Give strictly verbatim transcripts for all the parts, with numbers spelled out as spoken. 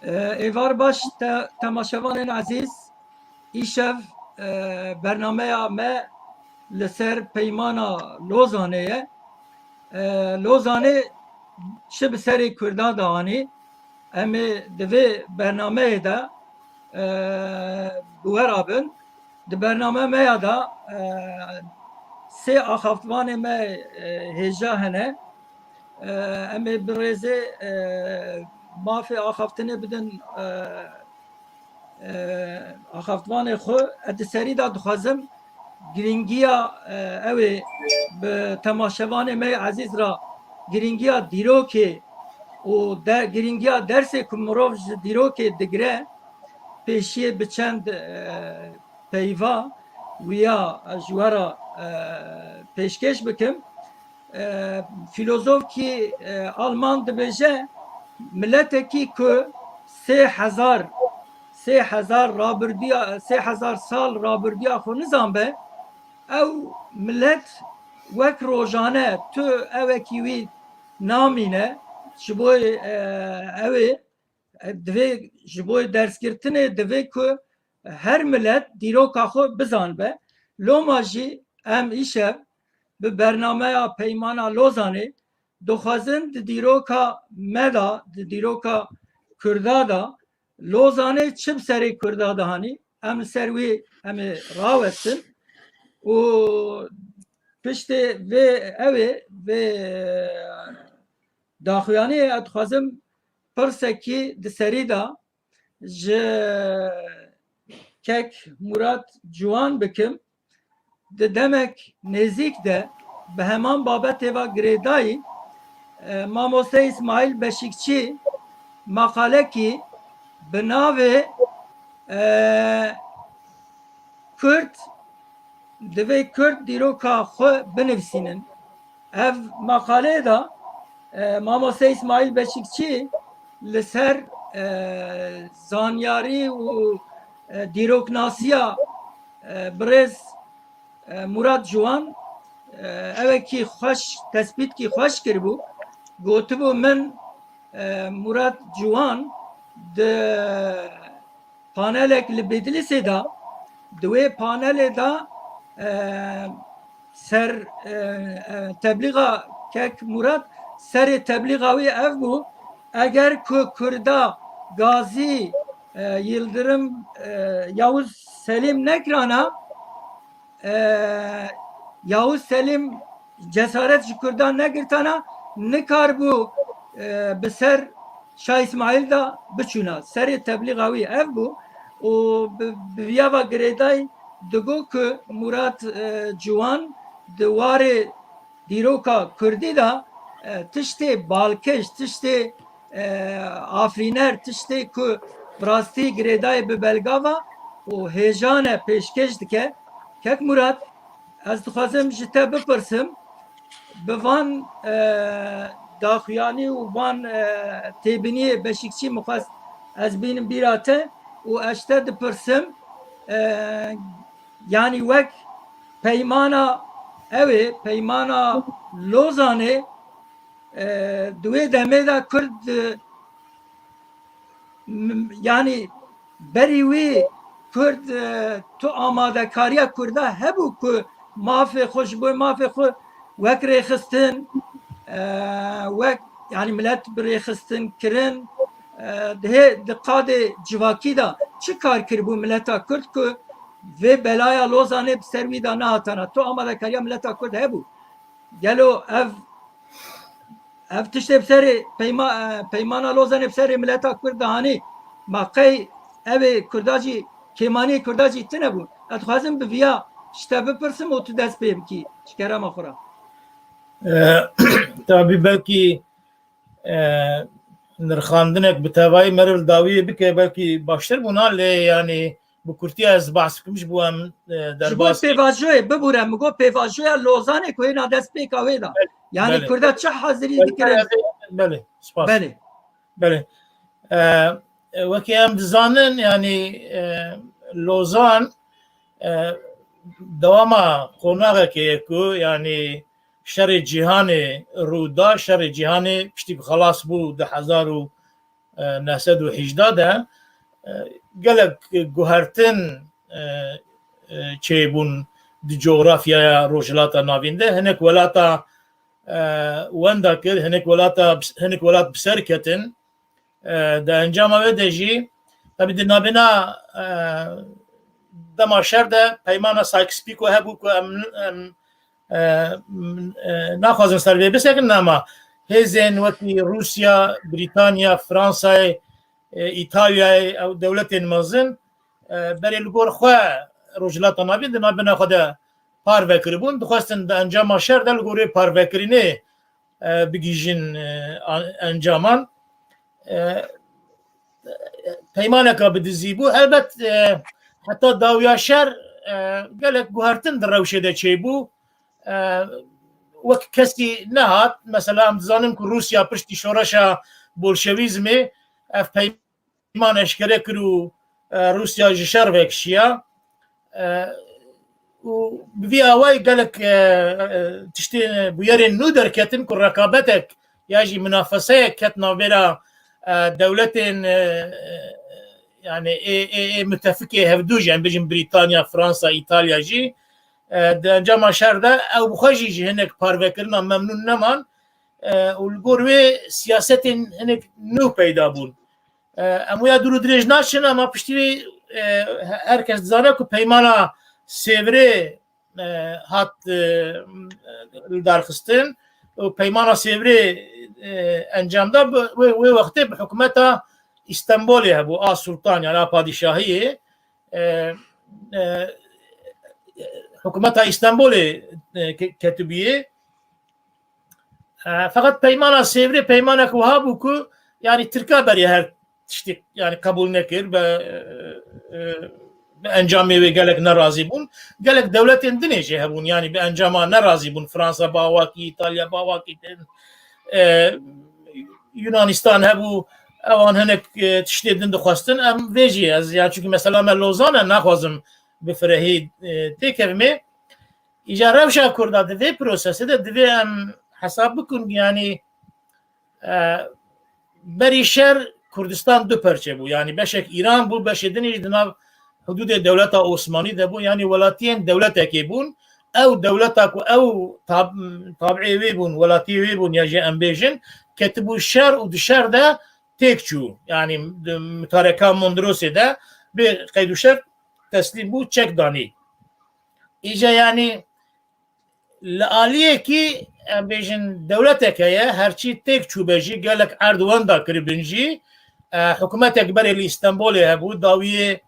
E, êvar baş te, temaşevanên ezîz, îşev, e, bernameya me li ser peymana Lozanê ye. E, Lozanê çi bi serê Kurdan de anî, em ê di vê bernameyê de, e, bi we re bin. Di bername me ya de, e, sê axaftvanê me, e, hêja hene. E, em ê bi rêzê, e, mafê axaftinê bidin, e, e, axaftvanê xwe. Ez di serî de dixwazim girîngiya, e, ew ê bi temaşevanê me yê ezîz re girîngiya dîrokê û de, girîngiya dersê ku mirov ji dîrokê digire, pêşiyê bi çend, e, peyva wiya ji we re, e, pêşkêş bikim. E, fîlozofkî, e, Alman dibêje, miletekî ku sê hezar, sê hezar rabirdiya, sê hezar sal rabirdiya xwe nizanbe, ew milet wek rojane tu ewekî wî namîne, ji bo, e, ew ê, e, divê, ji bo dersgirtinê divê ku her milet dîroka xwe bizanbe. Loma jî em îşev bi bernameya Peymana Lozanê dixwazin di dîroka me de, di dîroka Kurda de, Lozanê çi bi serê Kurda dihanî, em li ser wî em ê rawestin û piştê vê ew ê, vê daxuyaniyê ez dixwazim pirsekî di serî de ji kek Murat Ciwan bikim. Di demek nêzîk de bi heman babetê ve girêdayî, e, mamoste Îsmaîl Beşîkçî maqalekî bi navê, e, Kurd, divê Kurd dîroka xwe binivîsînin. Ev maqaleyê de, e, mamoste Îsmaîl Beşikçî li ser, e, zanyarî û, e, dîroknasiya, e, birêz, e, Murat Ciwan, e, ewekî xweş, tespîtkî xweş kiribû. Gotibû min, e, Murat Ciwan di panelek li Bêdilîsê de, di wê panelê de, e, ser, e, e, teblîxa kek Murat, serê teblîxa wî ev bû, eger ku Kurda Gazî, e, Yildirim, e, Yavuz Selîm nekirana, e, Yavuz Selîm cesaret ji Kurdan negirtana, nikaribû, e, bi ser Şah Îsmaîl de biçûna. Serê teblîxa wî ev bû û bi, bi viya ve girêdayî digo ku Murat, e, Ciwan di warê dîroka Kurdî de, e, tiştê balkêş, tiştê, e, afirîner, tiştê ku bi rastî girêdayî bi belgava û hêjane pêşkêş dike. Kek Murat, ez dixwazim ji te bipirsim, bi van, e, daxuyanî û van, e, têbiniyê Beşîkçî min xwest ez bînim bîra te û ez ji te dipirsim, e, yanî wek peymana ew ê, peymana Lozanê, e, di wê demê de Kurd, e, m-, yanî berî wî Kurd, e, tu amadekariya Kurda hebû ku mafê xwe, ji bo mafê xwe wek rêxistin, e, wek, yanî milet bi rêxistin kirin, e, di hê, di qadê civakî de çi kar kiribû mileta Kurd ku vê belaya Lozanê bi ser wî de nehatana? Tu amadekariya mileta Kurd hebû? Gelo ev, ev tiştê bi serê peyma-, e, peymana Lozanê bi serê mileta Kurd dihanî, ma qey ev ê Kurda jî, kêmaniyê Kurda jî tune bû? Ez dixwazim bi viya ji te bipirsim û tu dest pê bikî, ji kerema xwe re. E, tabî belkî, e, nirxandinek bi tevayî meriv dawiyê bike, belkî baştir bûna, lê yanî bi kurtiya ez behs bikim ji bo em, e, Ji bo derbas pêvajoyê, bibûre, min got pêvajoya Lozanê ku hêna destpêka wê de. Belê, Yanî belê. Kurda çi hazirî Belê, dikirin? belê, belê, spas. Belê. Belê. E, e, wekî em dizanin, yanî, e, Lozan, e, dewama qonaxekê ye ku, yanî, şerê cîhanê rû da, şerê cîhanê piştî ku xelas bû du hezar û e, neh sed û hejda de, e, gelek guhertin, e, e, çêbûn di cografyaya Rojhilata Navîn de. Hinek welata, e, wenda kir, hinek welata, hinek welat bi ser ketin. E, di encama wê de jî, tabî di nabêna, e, dema şer de peymana Sykes-Picot hebû ku em, em, e, m-, e, naxwazin ser vê bisekin, ama hêzên wekî Rûsya, Brîtanya, Fransayê, e, Îtalyayê, ew dewletên mezin, e, berê li gor xwe Rojhilata Navîn di nabêna xwe de parve kiribûn, dixwestin di encama şer de li gorî parvekirinê, e, bigihîjin, e, an-, encaman. E, peymaneka bi dizî bû. Elbet, e, heta dawiya şer, e, gelek guhertin di rewşê de çêbû. E, wek kesî nehat. Mesela, em dizanin ku Rûsya piştî şoreşa bolşevîzmê ev peyman eşkere kir û, e, Rûsya ji şer vekişiya. E, û bi vî awayî gelek, e, e, tiştên, e, bûyerên nû derketin ku rekabetek ya jî minafeseyek ket navbera, e, dewletên, e, e, yani ê, ê, ê müttefikê hevdû jî, em bêjin Brîtanya, Fransa, Îtalya jî, e, di encama şer de ew bi xwe jî ji hinek parvekirina memnûn neman, e, û li gor wê siyasetên hinek nû peyda bûn. E, em wê ya dûr û dirêj naçin, ama piştî wê, e, he-, her kes dizane ku peymana Sêvrê, e, hat, e, lidarxistin û peymana Sêvrê, e, encam da. Bi, wê, wê wextê bi hikûmeta Îstenbolê hebû, a sultan, yani a padîşahiyê, e, e, hikûmeta Îstenbolê, e, ke-, ketibûyê. E, feqet peymana Sêvrê peymanek wiha bû ku, yani, Tirka berê her tiştê, yani, qebûl nekir, bi, e, e, bi encamê wê gelek nerazî bûn. Gelek dewletên dinê jî hebûn, yani, bi encama nerazî bûn. Fransa bi awakî, Îtalya bi awakî din, e, Yunanistan hebû, ewan hinek, e, tiştê din dixwestin. Em vê jî ez, yani, çünkü mesela me Lozan e, naxwazim bi firehî, e, têkevimê. Îca rewşa Kurda di vê prosesê de divê em hesab bikin, yanî, e, berî şer Kurdistan du perçe bû. Yanî beşek Îran bû, beşê din jî di nav hudûdê dewleta Osmanî de bû. Yanî welatiyên dewletekê bûn. Ew dewleta ku ew tab-, tabîê wê bûn, welatiyê wê bûn ya jî em bêjin, ketibû şer û di şer de têk çû. Yanî di mutareka Mondrosê de bê qeyd û şert teslîm bû, çek danî. Îca, yanî, li aliyekî, em bêjin, dewletek heye, herçî têk çûbe jî, gelek erd wenda kiribin jî, e, hikûmetek berê li Îstenbolê hebû, dawiyê,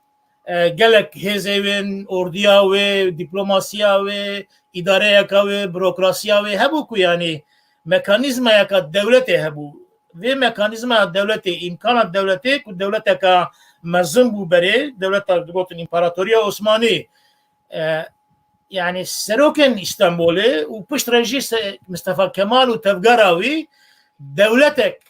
e, gelek hêzê wê, ordiya wê, dîplomasiya wê, îdareyeka wê, burokrasiya wê hebû ku, yanî, mekanîzmayeka dewletê hebû. Vê mekanîzmaya dewletê, îmkana dewletê ku dewleteka mezin bû berê, dewleta digotin Împaratoriya Osmanî, e, yani serokên Îstanbulê û pişt re jî se-, Mistefa Kemal û tevgera wî dewletek,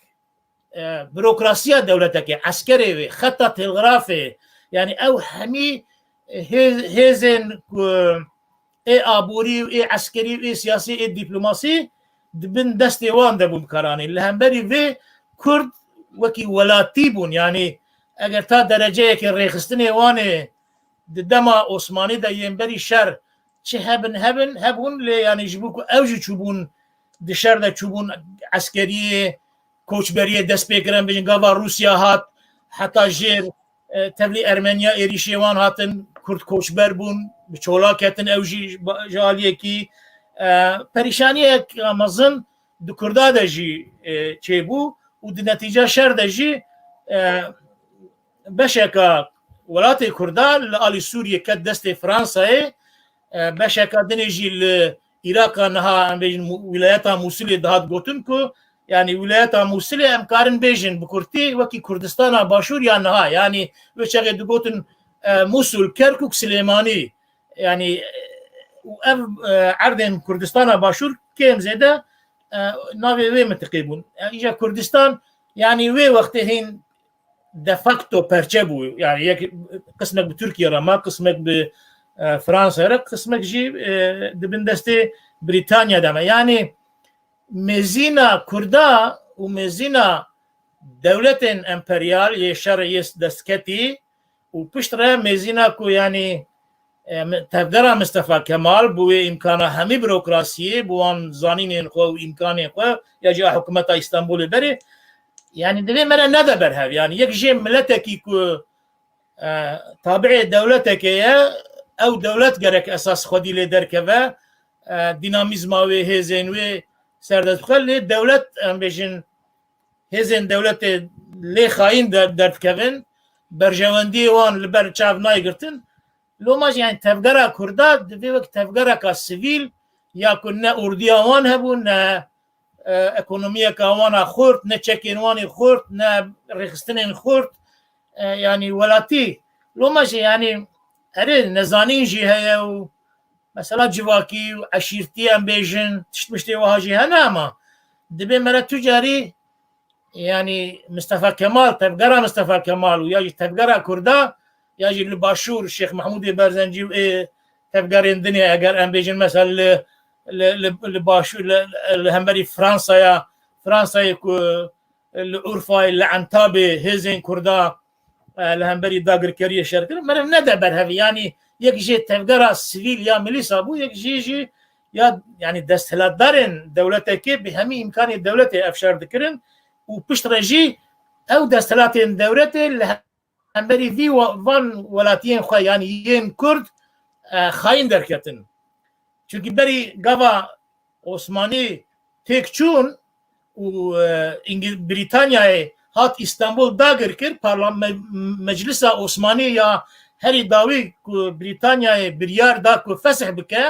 e, burokrasiya dewletekê, eskerê wê, xeta telgrafê, yani ew hemî hê-, hêzên ku ê aborî û ê eskerî û ê siyasî, ê dîplomasî di bin destê wan de bûn karanî. Li hemberî vê Kurd wekî welatî bûn. Yanî eger ta dereceyekê rêxistinê wan ê di dema Osmanî de yên berî şer çi hebin hebin, hebûn, lê yanî ji bo ku ew jî çûbûn, di şer de çûbûn eskeriyê, koçberiyê dest pê kirin, bêjin gava Rûsya hat, heta jêr, e, tevlî Ermeniya êrîşê wan hatin, Kurd koçber bûn, bi çola ketin, ew jî ji ba-, ji aliyekî, e, perîşaniyek mezin di Kurda de jî, e, çêbû û di netîca şer de jî, e, beşeka welatê Kurda li alî Sûriyê ket destê Fransayê, e, beşeka dinê jî li Îraqa niha, em bêjin, Mû-, wîlayeta Mûsilê dihat gotin ku, yanî wîlayeta Mûsilê em karin bêjin bi kurtî wekî Kurdistana Başûr ya niha, yanî wê çaxê digotin, e, Mûsul, Kerkûk, Silêmanî, yanî, e, û ev, e, erdên Kurdistana Başûr kêm zêde, e, navê wê mitiqê bûn. E, îja Kurdistan, yanî wê wextê hîn de facto perçe bû. Yani yek qismek bi Tirkiye re ma, qismek bi, e, Fransa re, qismek jî, e, di bin destê Brîtanya de me. Yani mêzîna Kurda û mêzîna dewletên emperyal yê şerê yê destketî û pişt re mêzîna ku, yanî, e, tevgera Mistefa Kemal bi wê îmkana hemî burokrasiyê, bi wan zanînên xwe û îmkanên xwe ya jî a hikûmeta Îstanbulê berê, yanî divê me re nede ber hev. Yanî yek jê miletekî ku, e, tabiê dewletekê ye, ew dewlet gerek esas xwedî lê derkeve, e, dînamîzma wê, hêzên wê serdest bixwe. Lê dewlet, em bêjin, hêzên dewletê lê xayîn der-, derdikevin, berjewendiyê wan li ber çav nayê girtin. Loma jî, yani, tevgera Kurda divê wek tevgereka sivîl ya ku ne ordiya wan hebû, ne, e, ekonomiyeka wan a xurt, ne çekên wan ê xurt, ne rêxistinên xurt, e, yani, welatî. Loma jî, yani, erê, nezanîn jî heye û mesela civakî û eşîrtî, em bêjin, tişt miştê wiha jî hene, ama dibê me re tu carî, yanî, Mistefa Kemal, tevgera Mistefa Kemal û ya jî tevgera Kurda, ya jî li Başûr Şêx Mehmûdê Berzencî û ê tevgerên dinê, eger em bêjin, mesela li, li, li, li Başûr, li, li hemberî Fransaya, Fransayê ku li Urfayê, li Entabê hêzên Kurda, e, li hemberî dagirkeriyê şer kirin, meriv nede ber hev. Yanî yek jê tevgera sivîl ya milîsa bû, yek jê jî ya, yanî, desthilatdarên dewletekê bi hemî îmkanê dewletê ev şer dikirin û pişt re jî ew desthilatên dewletê li hemberî vî wa-, van welatiyên xwe, yanî yên Kurd, e, xayîn derketin. Çunkî berî gava Osmanî têk çûn û, e, Îngil-, Brîtanyayê hat Îstanbul dagir kir, parla-, me-, Meclisa Osmanî ya herî dawî ku Brîtanyayê biryar da ku fesih bike,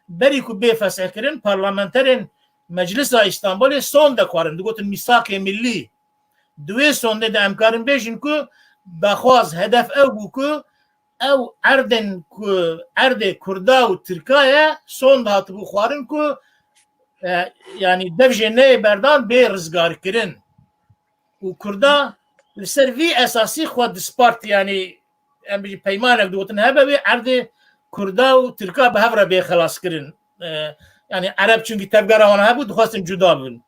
berî ku bê fesihkirin, parlamenterên Meclisa Îstanbulê sonde xwarin, digotin mîsakê millî. Di wê sondê de em karin bêjin ku daxwaz, hedef ew bû ku ew erdên ku erdê Kurda û Tirka ye, sond hatibû xwarin ku, e, yanî dev jê neyê berdan bê rizgarkirin. Û Kurda li ser vî esasî xwe dispart, yanî em bijî peymanek digotin hebe wê erdê Kurda û Tirka bi hev re bê xelaskirin. E, yanî Ereb çunkî tevgera wan hebû, dixwestin cuda bibin.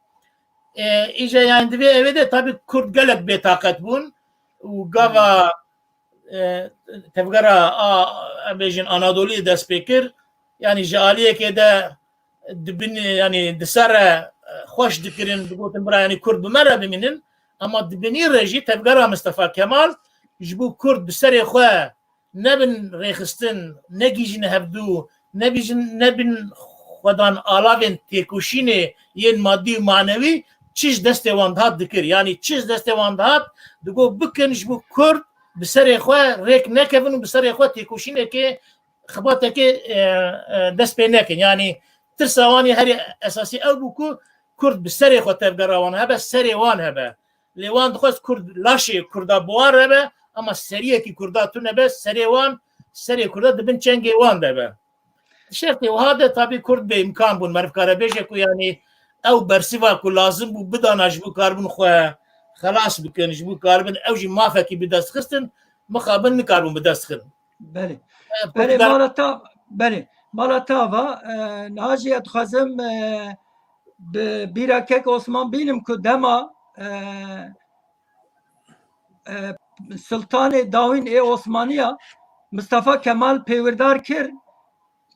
E, îja, yanî, divê evê de tabî Kurd gelek bêtaqet bûn û gava, e, tevgera a, em bêjin, Anadoliyê dest pê kir. Yanî ji aliyekê de di bin, yanî di ser re, e, xweş dikirin, digotin, bira, yanî Kurd bi me re bimînin. Ama di binî re jî tevgera Mistefa Kemal ji bo Kurd bi serê xwe nebin rêxistin, negihîjin hevdû, nebijin, nebin xwedan alavên têkoşînê yên madî û manewî, çi ji destê wan dihat dikir. Yanî çi ji destê wan dihat, digot bikin ji bo Kurd bi serê xwe rêk nekevin û bi serê xwe têkoşînekê, xibatekê, e, e, dest pê nekin. Yanî tirsa wan ê herî esasî ew bû ku Kurd bi serê xwe tevgera wan hebe, serê wan hebe. Lê wan dixwest Kurd, laşê Kurda bi wan re be, ama seriyekî Kurda tune be, serê wan, serê Kurda di bin çengê wan de be. Di şertê wiha de tabî Kurd bê îmkan bûn. Meriv kare bêje ku, yanî, ew bersîva ku lazim bû bidana ji bo karibûn xwe xelas bikin, ji bo karibin ew jî mafekî bi dest xistin, mixabin nikaribûn bi dest xin. Belê. E, Belê, Portugal mala ta, belê. Mala ta va, e, niha jî ez dixwazim, e, bi bîra kek Osman bînim ku dema, e, e, Sultanê dawîn ê Osmaniya Mistefa Kemal pêwirdar kir,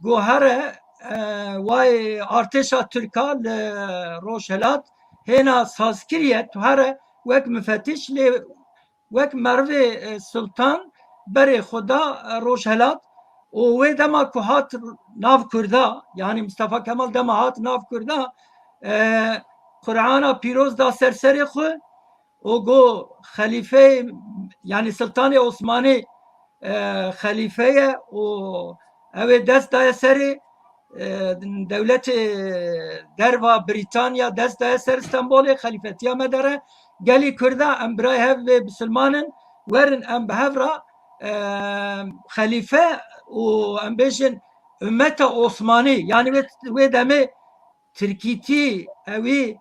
got here, e, wayê artêşa Tirka li Rojhilat hêna sazkiriye, tu here wek mifetiş, lê wek merivê, e, Sultan berê xwe da, e, Rojhilat û wê dema ku hat nav Kurda, yanî Mistefa Kemal dema hat nav Kurda, e, Qur'ana pîroz da ser serê xwe û got, xelîfeyê, yanî Sultanê Osmanî, e, xelîfe ye û ew ê dest daye serê, e, dewletê derva Brîtanya dest daye ser Stenbolê, xelîfetiya me dere. Gelî Kurda, em birayê hev vê bisilman in, werin em bi hev re, e, xelîfe û em bêjin ummeta Osmanî, yanî wê, wê demê Tirkîtî, ewî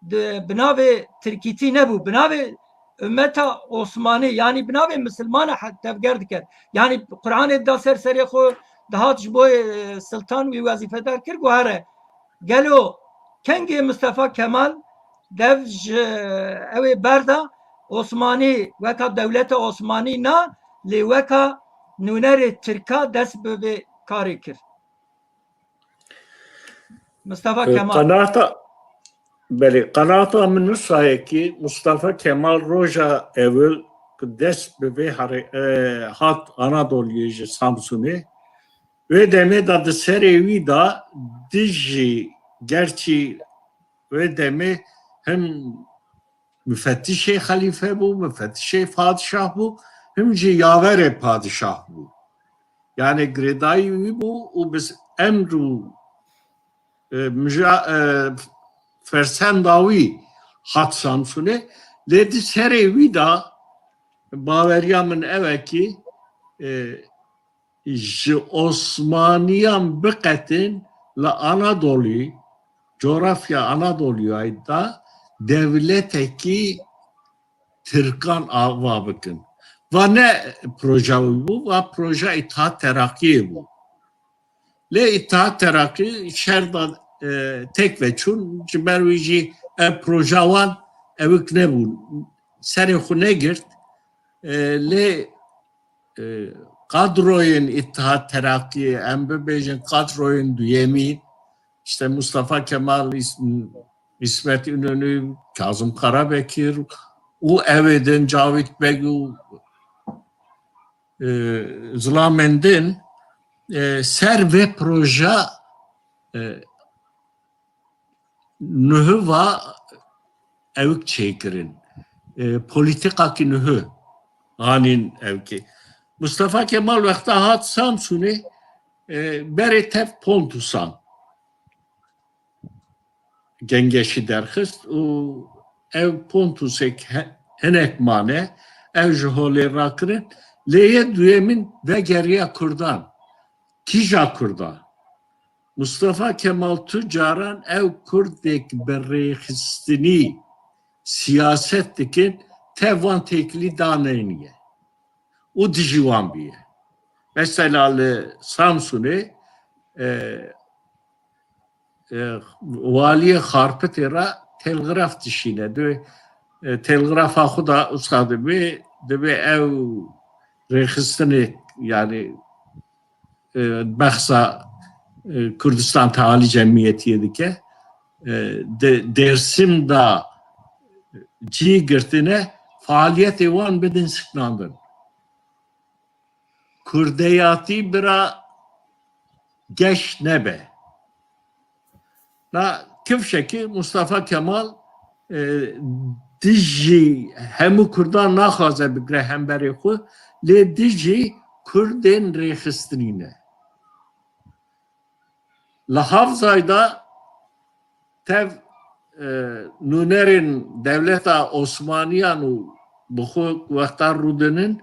di, bi navê Tirkîtî nebû, bi navê ummeta Osmanî, yanî bi navê misilmana he-, tevger diket. Yanî Qur'anê da ser serê xwe, dihat ji bo, e, Sultan wî wezîfedar kir, got here, gelo kengê Mistefa Kemal dev ji ew ê berda, Osmanî, weka dewleta Osmanî na, lê weka nûnerê Tirka dest bi vê karê kir. Mustafa Kemal. Qenaata, belê, qenaata min wisa ye ki Mustafa Kemal roja ewil ku dest bi vê here-, e, hat Anadoluyê ji Samsunê, wê demê de di serê wî de dijî, gerçî wê demê him mifetişê xelîfe bû, mifetişê padişah bû, him jî yaverê padişah bû. Yani girêdayî wî bû û bi emr û, e, mija-, e, fersenda wî hat Samsunê. Lê di serê wî de baweriya min ew e ki, e, ji Osmaniyan biqetin li Anadolî, coğrafya Anadoliyayê de dewletekî Tirkan ava bikin. Va ne proja wî bû, va proja Îttihat Terakiyê bû. Lê Îttihat Terakî şer da, e, tek ve çûn, ji ber wî jî ev proja wan ewik nebûn. Serê xwe negirt. E, lê, e, kadroyên Îttihat Terakiyê, em bibêjin kadroyên duyemîn, işte Mustafa Kemal, İs-, İsmet İnönü, Kazım Karabekir û ewê din Cavit Beg û, e, zilamên din, e, ser vê proja, e, nuhu va ewk çêkirin. E, polîtîkakî nuhu anîn ewkê. Mustafa Kemal wexta hat Samsunê, e, berê tev Pontusan gengeşî derxist û ev Pontusek he-, hinek mane, ew ji holê rakirin. Lê yê duyemîn vegeriya Kurdan. Kîja Kurda? Mustafa Kemal tu caran ew Kurdek bi rêxistinî siyaset dikin, tev wan têkilî daneyniye û dijî wan bûye. Mesela li Samsunê, e, e, waliyê Xarpitê re telgraf dişîne. Dê, e, telgrafa xwe da usa dibê, dibê ew rêxistinê, yani, e, behsa, e, Kurdistan Tealî Cemiyetiyê dike. E, di Dêrsim da cî girtine, faaliyetê wan bidin siknandin. Kurdeyatî bira geş nebe. Na kifşekî Mustafa Kemal, e, dijî hemû Kurdan naxwaze bigre hemberê xwe, lê dijî Kurdên rêxistinî ne. Li Havzayê de tev, e, nûnerên dewleta Osmaniyan û bi xwe wexta rûdinin,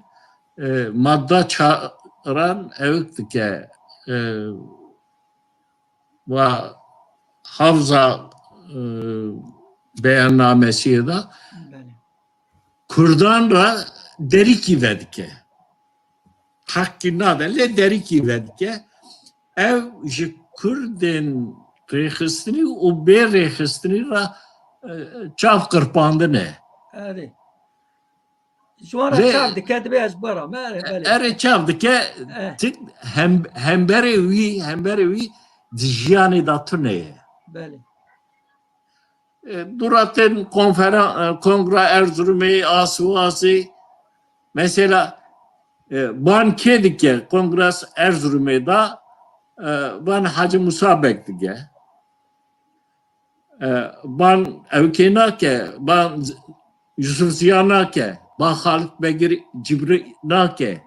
e, madda çaran ewk dike, e, wa Havza, e, beyannamesiyê de Belê. Kurdan re derîkî vedike. Heqî nade, lê derîkî vedike. Ev ji Kurdên rêxistinî û bê rêxistinî re, e, çav qirpandin e. Erê. Ji wan re Lê- çav dike, dibê ez bara me, erê, belê. Erê çav dike, Eh. Ti hem, hemberê wî, hemberê wî di jiyanê de tune ye. Belê. E, dûra tên konferen-, e, Kongra Erzurumê, Asî û Asî. Mesela, e, ban kê dike Kongra Erzurumê da, e, ban Hacı Musa Beg dike. E, ban ew kê nake, ban Z-, Yusuf Ziya nake, ban Xalid Begir Cibrî nake.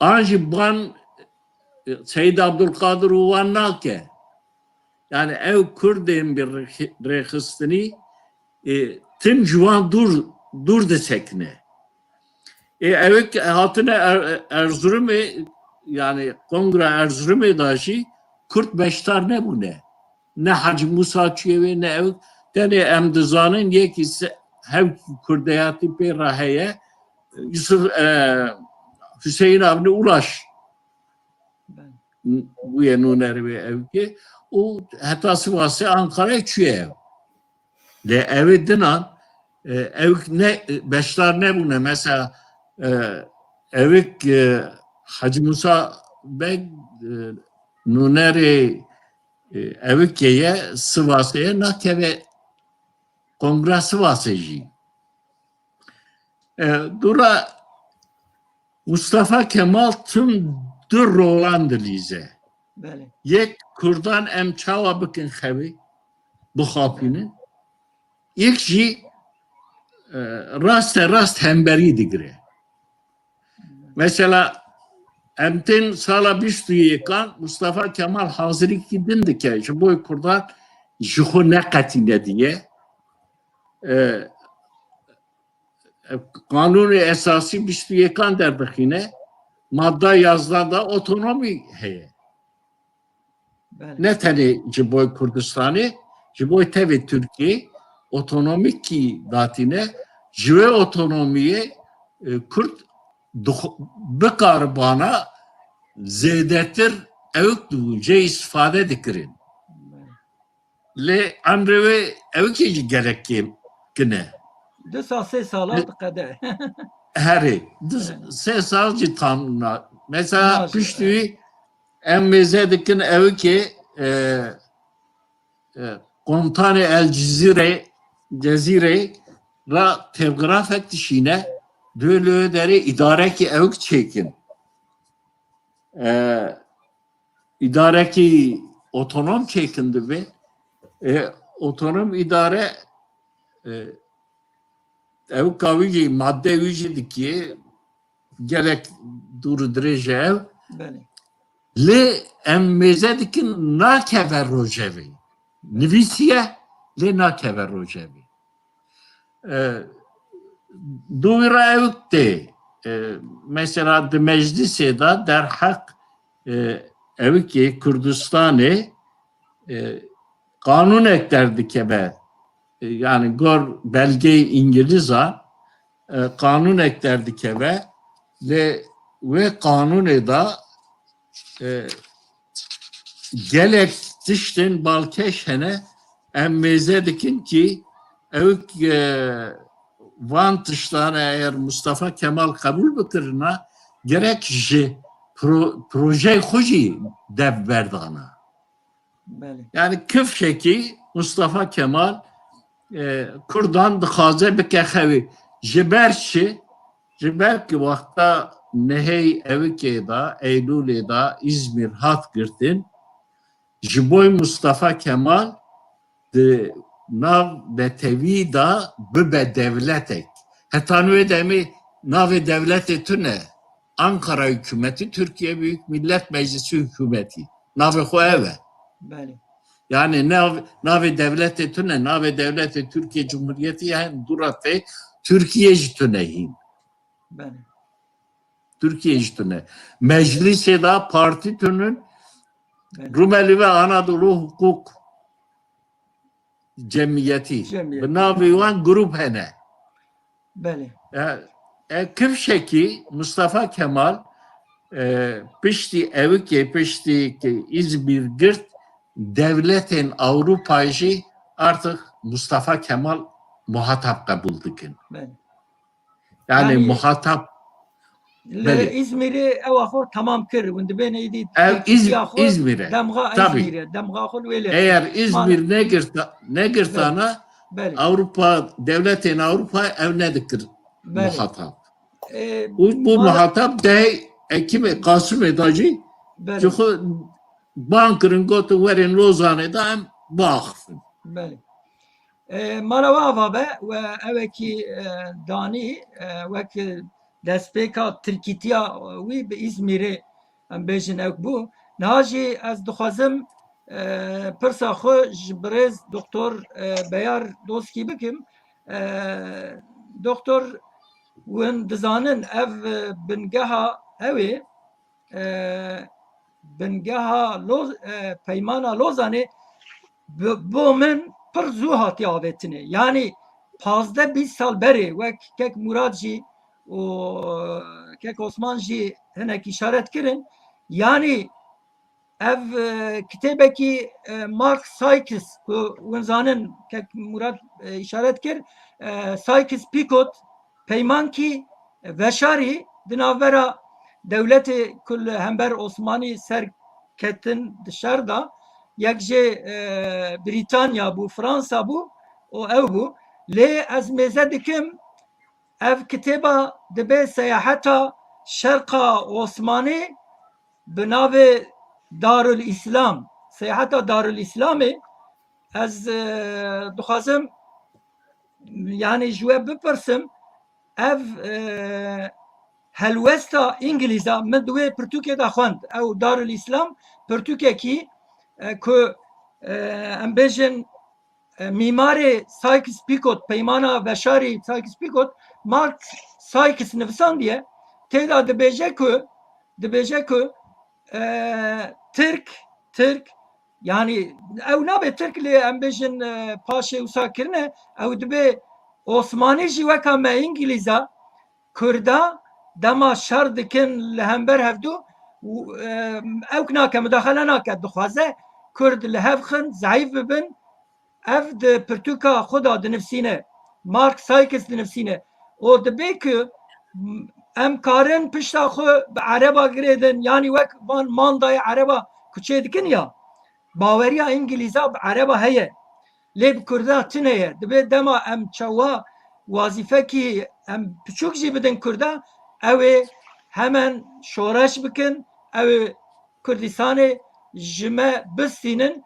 An jî ban, e, Seyîd Abdulkadir û wan nake. Yani ew Kurdên bi rêxi-, rêxistinî, e, tim ji wan dûr, dûr disekine. E, ew ê hatine Er-, Erzurumê, yani Kongra Erzurumê da jî Kurd beşdar nebûne. Ne Hacı Musa çûye wê, ne ew. Tenê em dizanin yekî se-, hevkî kurdeyatî pê re heye. Yusuf, e, Hüseyin Avni Ulaş Belê. bûye nûnerê wê ewkê. Û heta Sivasê Ankarayê çûye ew. Lê ew ê dinan E, ewk ne, beşdar nebûne. Mesela, e, ewk, e, Hacı Musa Beg, e, nûnerê, e, ewkê ye, Sivasê ye, nakeve Kongra Sivasê jî. E, dûra Mustafa Kemal tim du rolan dilîze. Belê. Yek Kurdan em çawa bikin xewê, bixapînin. Yek jî, e, raste rast hemberî digire. Mesela em tên sala bîst û yekan Mustafa Kemal hazirîkî din dike ji bo Kurdan ji xwe neqetîne diye. E, Qanûnê Esasî bîst û yekan derdixîne, madda yazdan de otonomî heye. Belê. Ne tenê ji bo Kurdistanê, ji bo tevê Tirkiyê otonomîkî datîne, ji wê otonomiyê, e, Kurd dix-, bikaribana zêdetir ewk dibûn, jê îstifade dikirin. Belê. Lê emrê wê ewkê jî gelek kêm kin e. Du sal, sê sala diqede. Herê, du, Evet. sê sal jî tam na. Mesela Naji, piştî evet. wî em mêze dikin ewkê, e, e, komutanê El Cizîrê, Cezîrê ra telgrafek dişîne, dê li wê derê îdarekî ewk çêkin. E, îdarekî otonom çêkin dibe. E, otonom îdare, e, ewka wî jî, madde wî jî dikiye, gelek dûr û dirêj e ew. Belê. Lê em mêze dikin nakeve rojevê. Nivîsiye, lê nakeve rojevê. E, dûvî re ewk tê. E, mesela di meclisê de derheq, e, ewkê Kurdistanê, e, qanûnek derdikeve. E, yani gor belgeyê Îngilîza, e, qanûnek derdikeve. Lê wê qanûnê de, e, gelek tiştên balkêş hene, em mêze dikin kî ewk, e, van tiştan eger Mustafa Kemal qebûl bikirina, gerek ji pro-, projeyê xwe jî dev berdana. Belê. Yani kifşekî Mustafa Kemal, e, Kurdan dixwaze bike xewê. Ji ber çi? Ji ber ki wexta nehê ewikê de, Eylûlê de Îzmîr hat girtin, ji bo Mustafa Kemal di nav netewî de bibe dewletek. Heta nû wê demê navê dewletê tune. Ankara hükümeti, Türkiye Büyük Millet Meclisi hükümeti. Navê xwe ev e. Belê. Yani nav-, navê dewletê tune, navê dewletê Türkiye Cumhuriyeti, yani dûra tê Türkiye jî tune hîn. Belê. Türkiye jî tune. Meclisê de partî tunun, Belê. Rumeli ve Anadolu Hukuk Cemiyeti. Cemiyeti. Bi navê wan grup hene. Belê. E, e, kifşekî Mustafa Kemal, e, piştî ewikê, piştî ki Îzmîr girt, dewletên Ewropa jî artık Mustafa Kemal muhatap qebûl dikin. Belê. Yani Yani muhatap, Li belê. Îzmîrê ew xwe temam kir. Hûn dibêne îdî Ev Tirkiya Îz-, xwe Îzmîr e. Demxa Tabii. Îzmîr e. Demxa xwe wê lê. Eğer Îzmîr Mane- negirta-, negirtana Belê. Avrupa, devletên Avrupa ev nedikir Belê. Muhatap. E, Bu, bu mane- muhatap de Ekimê, Kasımê da jî Belê. Ji xwe ban kirin, gotin werin Lozanê da em biaxifin. Belê. E, mala we ava be we ewekî, e, danî, e, wek destpêka tirkîtiya wî bi Îzmîrê em bêjin ewk bû. Niha jî ez dixwazim, e, pirsa xwe ji birêz Doktor, e, Beyar Doskî bikim. E, Doktor, hûn dizanin ev, e, bingeha ew ê, e, bingeha Loz-, e, Peymana Lozanê bi-, bo min pir zû hatiye avêtinê. Yanî pazdeh bîst sal berê wek Kek Murad jî û Kek Osman jî hinek îşaret kirin. Yanî ev, e, kitêbekî, e, Mark Sykes ku hûn zanin Kek Murad, e, îşaret kir, e, Sykes-Picot peymankî veşarî di navbera dewletê ku li hember Osmanî ser ketin di şer de, yek jê, e, Brîtanya bû, Fransa bû û ew bû. Lê ez mêze dikim, ev kitêba dibe seyaheta şerqa Osmanî bi navê Darul Îslam. Seyaheta Darul Îslamê ez, e, dixwazim, yanî ji we bipirsim, ev, e, helwesta Îngilîza min di wê pirtûkê de xwend. Ew Darul Îslam pirtûkekî, e, ku, e, em bêjin, e, mîmarê Sykes-Picot, peymana veşarî Sykes-Picot, Mark Sykes nivisandiye, tê de dibêje ku, dibêje ku, e, Tirk, Tirk, yanî ew nabe Tirk lê em bêjin, e, paşê wisa kirine, ew dibe Osmanî jî weka me Îngilîza, Kurda dema şer dikin li hember hevdû, û, e, ewk nake, mudaxele nake, dixwaze Kurd li hev xin, zeîf bibin. Ev di pirtûka xwe de dinivsîne, Mark Sykes dinivsîne. Û dibe ku em karin pişta xwe bi ereba girêdin, yanî wek van mandayê ereba ku çêdikin ya, baweriya Îngilîza bi ereba heye. Lê bi Kurda tune ye. Dibe dema em çawa wazîfekî em piçûk jî bidin Kurda, ew ê hemen şoreş bikin, ew ê Kurdistanê ji me bistînin.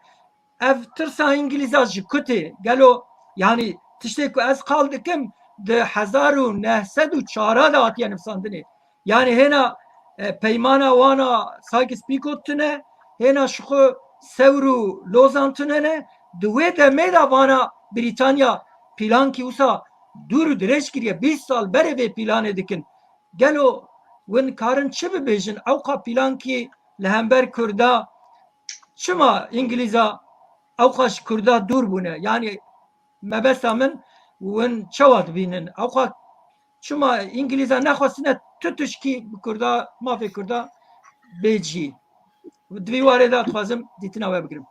Ev tirsa Îngilîza ji ku tê? Gelo, yanî tiştê ku ez qal dikim di hezar û neh sed û çar de hatiye nivsandinê. Yanî hêna, e, peymana wana Sykes-Picot tune, hêna ji xwe Sewr û Lozan tune ne. Di wê demê de vana Brîtanya pîlankî wisa dûr û dirêj kiriye. Bîst sal berê vê pîlanê dikin. Gelo win karin çi bibêjin? Ewqa pîlankî li hember Kurda, çima Îngilîza ewqa ji Kurda dûr bûne? Yanî mebesta min, win çawa dibînin? Ewqa çima Îngilîza nexwestine tu tişkî bi Kurda, mafê Kurda bê cî? Di vî warê de dixwazim dîtina we bigirim.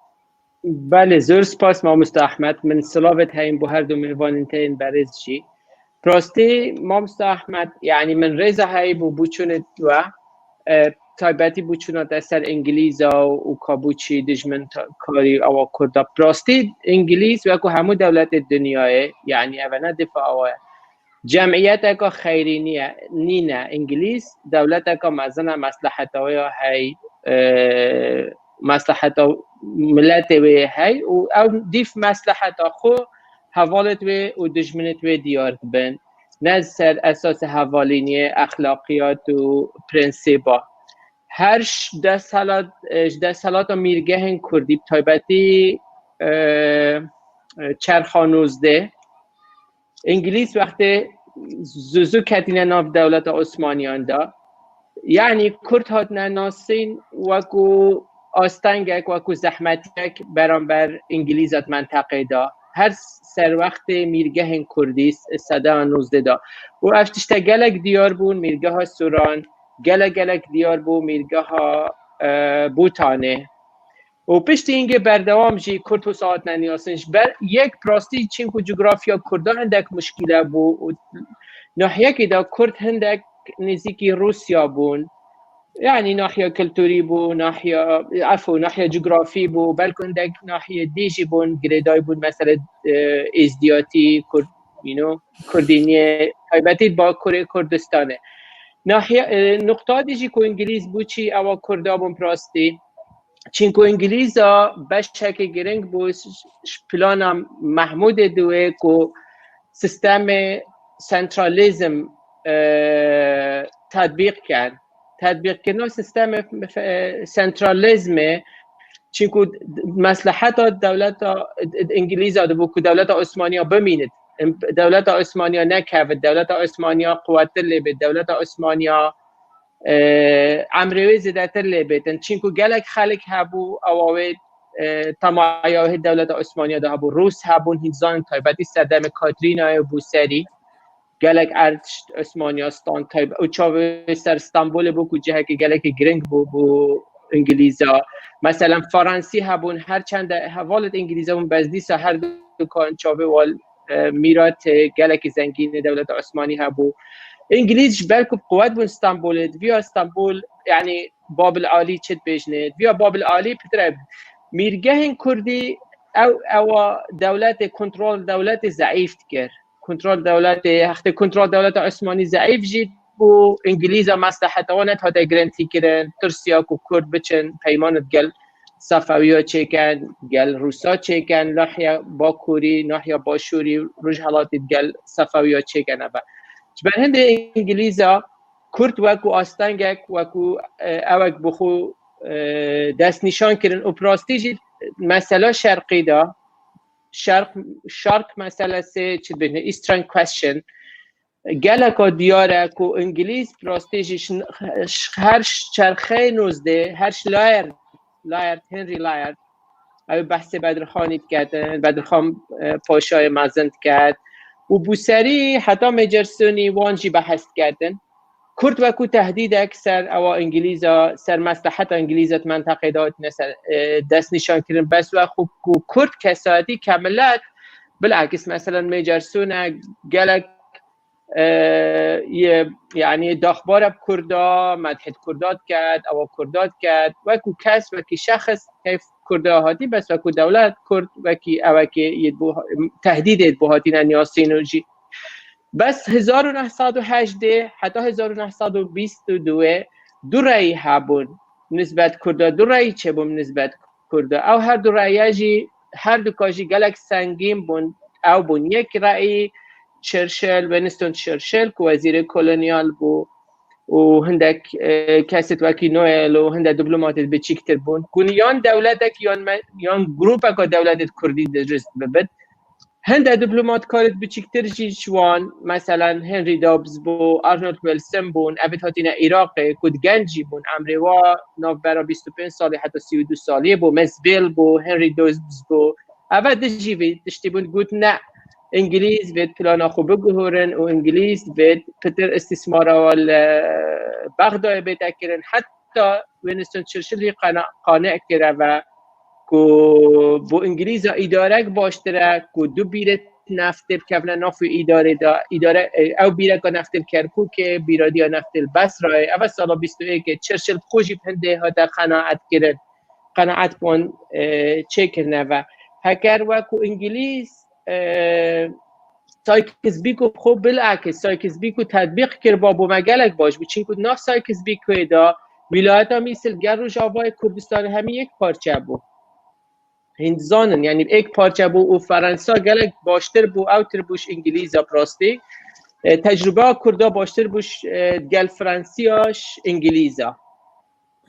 Belê, zor spas mamoste Ahmed. Min silavêt heyîn bo her du mêvanên te yên berêz jî. Rastî, mamoste Ahmed, yanî min rêza heyî bo bûçûnê we, e, taybetî bûçûna te ser Îngilîza û, û ka bûçî dijmin ta-, karî awa Kurda. Rastî, Îngilîz wekû hemû dewletê dinyayê, yanî ev ne difa awa ye. Cemiyeteka xeyrî niye, nîne. Îngilîz dewleteka mezin e, mesleheta wê ya hey, e, mesleheta miletê wê yê hey û ew dîf mesleheta xwe hevalêt wê û dijminêt wê diyar dibin. Ne ser esasê hevalîniyê, exlaqiyat û prensîba. Her ş-, desthilat, e, ji desthilata mîrgehên Kurdî, bi taybetî, e, e, çerxa nozdeh, Îngilîz wextê zû zû ketîne nav dewleta Osmaniyan de. Yanî Kurd hatine nasîn wekû astengek, wekû zehmetiyek beramber Îngilîzat menteqê de. Her serwextê mîrgehên Kurdî s-, sedeya nozdeh de. Û ev tişte gelek diyar bûn, mîrgeha Sûran, gelek gelek diyar bû, mîrgeha, e, Bûtanê. Û piştî hingê berdewam jî Kurd wisa hatine niyasin. Ji ber yek bi rastî çînku cografya Kurda hindek muşkîle bû û nahiyekî de Kurd hindek nêzîkî Rûsya bûn. Yanî nahiya kulturî bû, nahiya, efû, nahiya cografî bû, belku hindek nahiyê dî jî bûn, girêdayî bûn, mesele, e, êzdiyatî, Kurd, you know, Kurdîniyê, taybetî Bakurê Kurdistanê. Nahiya, e, nuqta dî jî ku Îngilîz bû çî, ewa Kurda bûn bi rastî. Çînku Îngilîza beşekî giring bû ji plana Mehmûdê diwê ku sistemê sentralîzm, e, tetbîq ken. Tetbîqkirina sistemê, e, sentralîzmê, çînku mesleheta dewleta Îngilîza dibû ku dewleta Osmaniya bimînit. Dewleta Osmaniya nekevit, dewleta Osmaniya quwettir lê bêt, dewleta Osmaniya e, emrê wê zêdetir lê bêtin. Çînku gelek xelk hebû, ewa wê, e, temaya wê dewleta Osmaniya de hebû. Rûs hebûn, hîn zanin taybetî serdemê Katrînayê bû serî. Gelek erd Osmaniya stan tayb-, û çavê wê ser Stenbolê bû ku cihekî gelekî giring bû, bû Îngilîza. Meselen Fransî hebûn, her çende hevalêt Îngilîza bûn, bes dîsa her du kan çavê wal, mîratê gelekî zengîn ê dewleta Osmanî hebû. Îngilîz ji ber ku bi quwet bûn Stenbolê, di viya Stenbol, yanî Babil Alî çi dibêjinê, di viya Babil Alî pitir e. Mîrgehên Kurdî ew, ewa dewletê, kontrol dewletê zeîf dikir. Kontrol dewletê, hextê kontrol dewleta Osmanî zeîf jî bû, Îngilîza mesleheta wan nedihate girintî kirin, tirsiya ku Kurd biçin peymanê digel Sefewiya çêken, gel Rûsa çêken, nahiya Bakurî, nahiya Başûrî, Rojhelatî digel Sefewiya çêken eve. Ji ber hindê Îngilîza Kurd wekû astengek, wekû, e, ewek bi xwe, e, destnîşan kirin û bi rastî jî mesela şerqî de, şerq, şark meselesi, çi dibêjin, Eastern Question, geleka diyar e ku Îngilîz bi rastî jî şi-, şi-, her çerxeyê nozdeh, her ji Layard, Layard, Henry Layard, ew behsê Bedirxanî diketin, Bedirxan, e, Paşayê mezin diket û bi serî heta Major Sonî wan jî behs diketin. Kurd wekû tehdîdek ser ewa Îngilîza, ser mesleheta Îngilîza di menteqê de hatine ser, e, destnîşan kirin. Bes wek ku Kurd kesayetî ke milet, bilakis, meselen, Major Sone gelek, e, ye, yanî daxbara bi Kurda, medhê di Kurda diket, ewa Kurda diket, wekû kes, wekî şexs keyf Kurda hatî, bes wekû dewlet Kurd wekî ewekê yê bo-, tehdîdê bo hatine niyasîn û jî. Bes hezar û neh sed û hejdeh heta hezar û neh sed û bîst û du du reyî hebûn nisbet Kurda, du reyî çêbûn nisbet Kurda. Ew her du reye jî, her du ka jî gelek sengîn bûn. Ew bûn yek reyî Churchill, Winston Churchill ku wezîrê kolonyal bû û hindek, e, kesêt wekî Noel û hindek diplomatêt biçîktir bûn. Ku yan dewletek yan me-, yan grûpeka dewletêt Kurdî dirist bibit. Hinde diplomatkarêt biçîktir jî ji wan, meselen, Henry Dobbs bû, Arnold Wilson bûn, evêt hatine Iraqê, ku di genc jî bûn, emrê wa navbera bîst û pênc salî heta sî û du salî bû, Mezbil bû, Henry Dobbs bû. Eve di jî vê tiştî bûn, got, ne, Îngilîz vêt plana xwe biguhurin û Îngilîz vêt pitir îstîsmara wan li Bexdayê bête kirin. Heta Winston Churchill jî qane-, qane kir eve ku bo Îngilîza îdarek baştir e ku du bîrê neftê bikevine navê îdarê de, îdare, ew bîreka neftê li Kerkûkê, bîradiya neftê li Besrayê. Eve sala bîst û yekê Churchill bi xwe jî bi hindê hate qenaet kirin, qenaet bi wan, e, çêkirine ve. Heger wekû Îngilîz, e, Sykes-Picot bi xwe bilakis, Sykes-Picot tetbîq kir, ba bo me gelek baş bû. Çinku di nav Sykes-Picotê de wîlayeta Mîsil gel Rojavayê Kurdistanê hemî yek parçe bû. Hîn dizanin, yanî êk parçe bû û Ferensa gelek baştir bû, ewtir bû ji Îngilîza bi rastî. E, tecrûbeya Kurda baştir bû ji, e, gel Fransiya ji Îngilîza.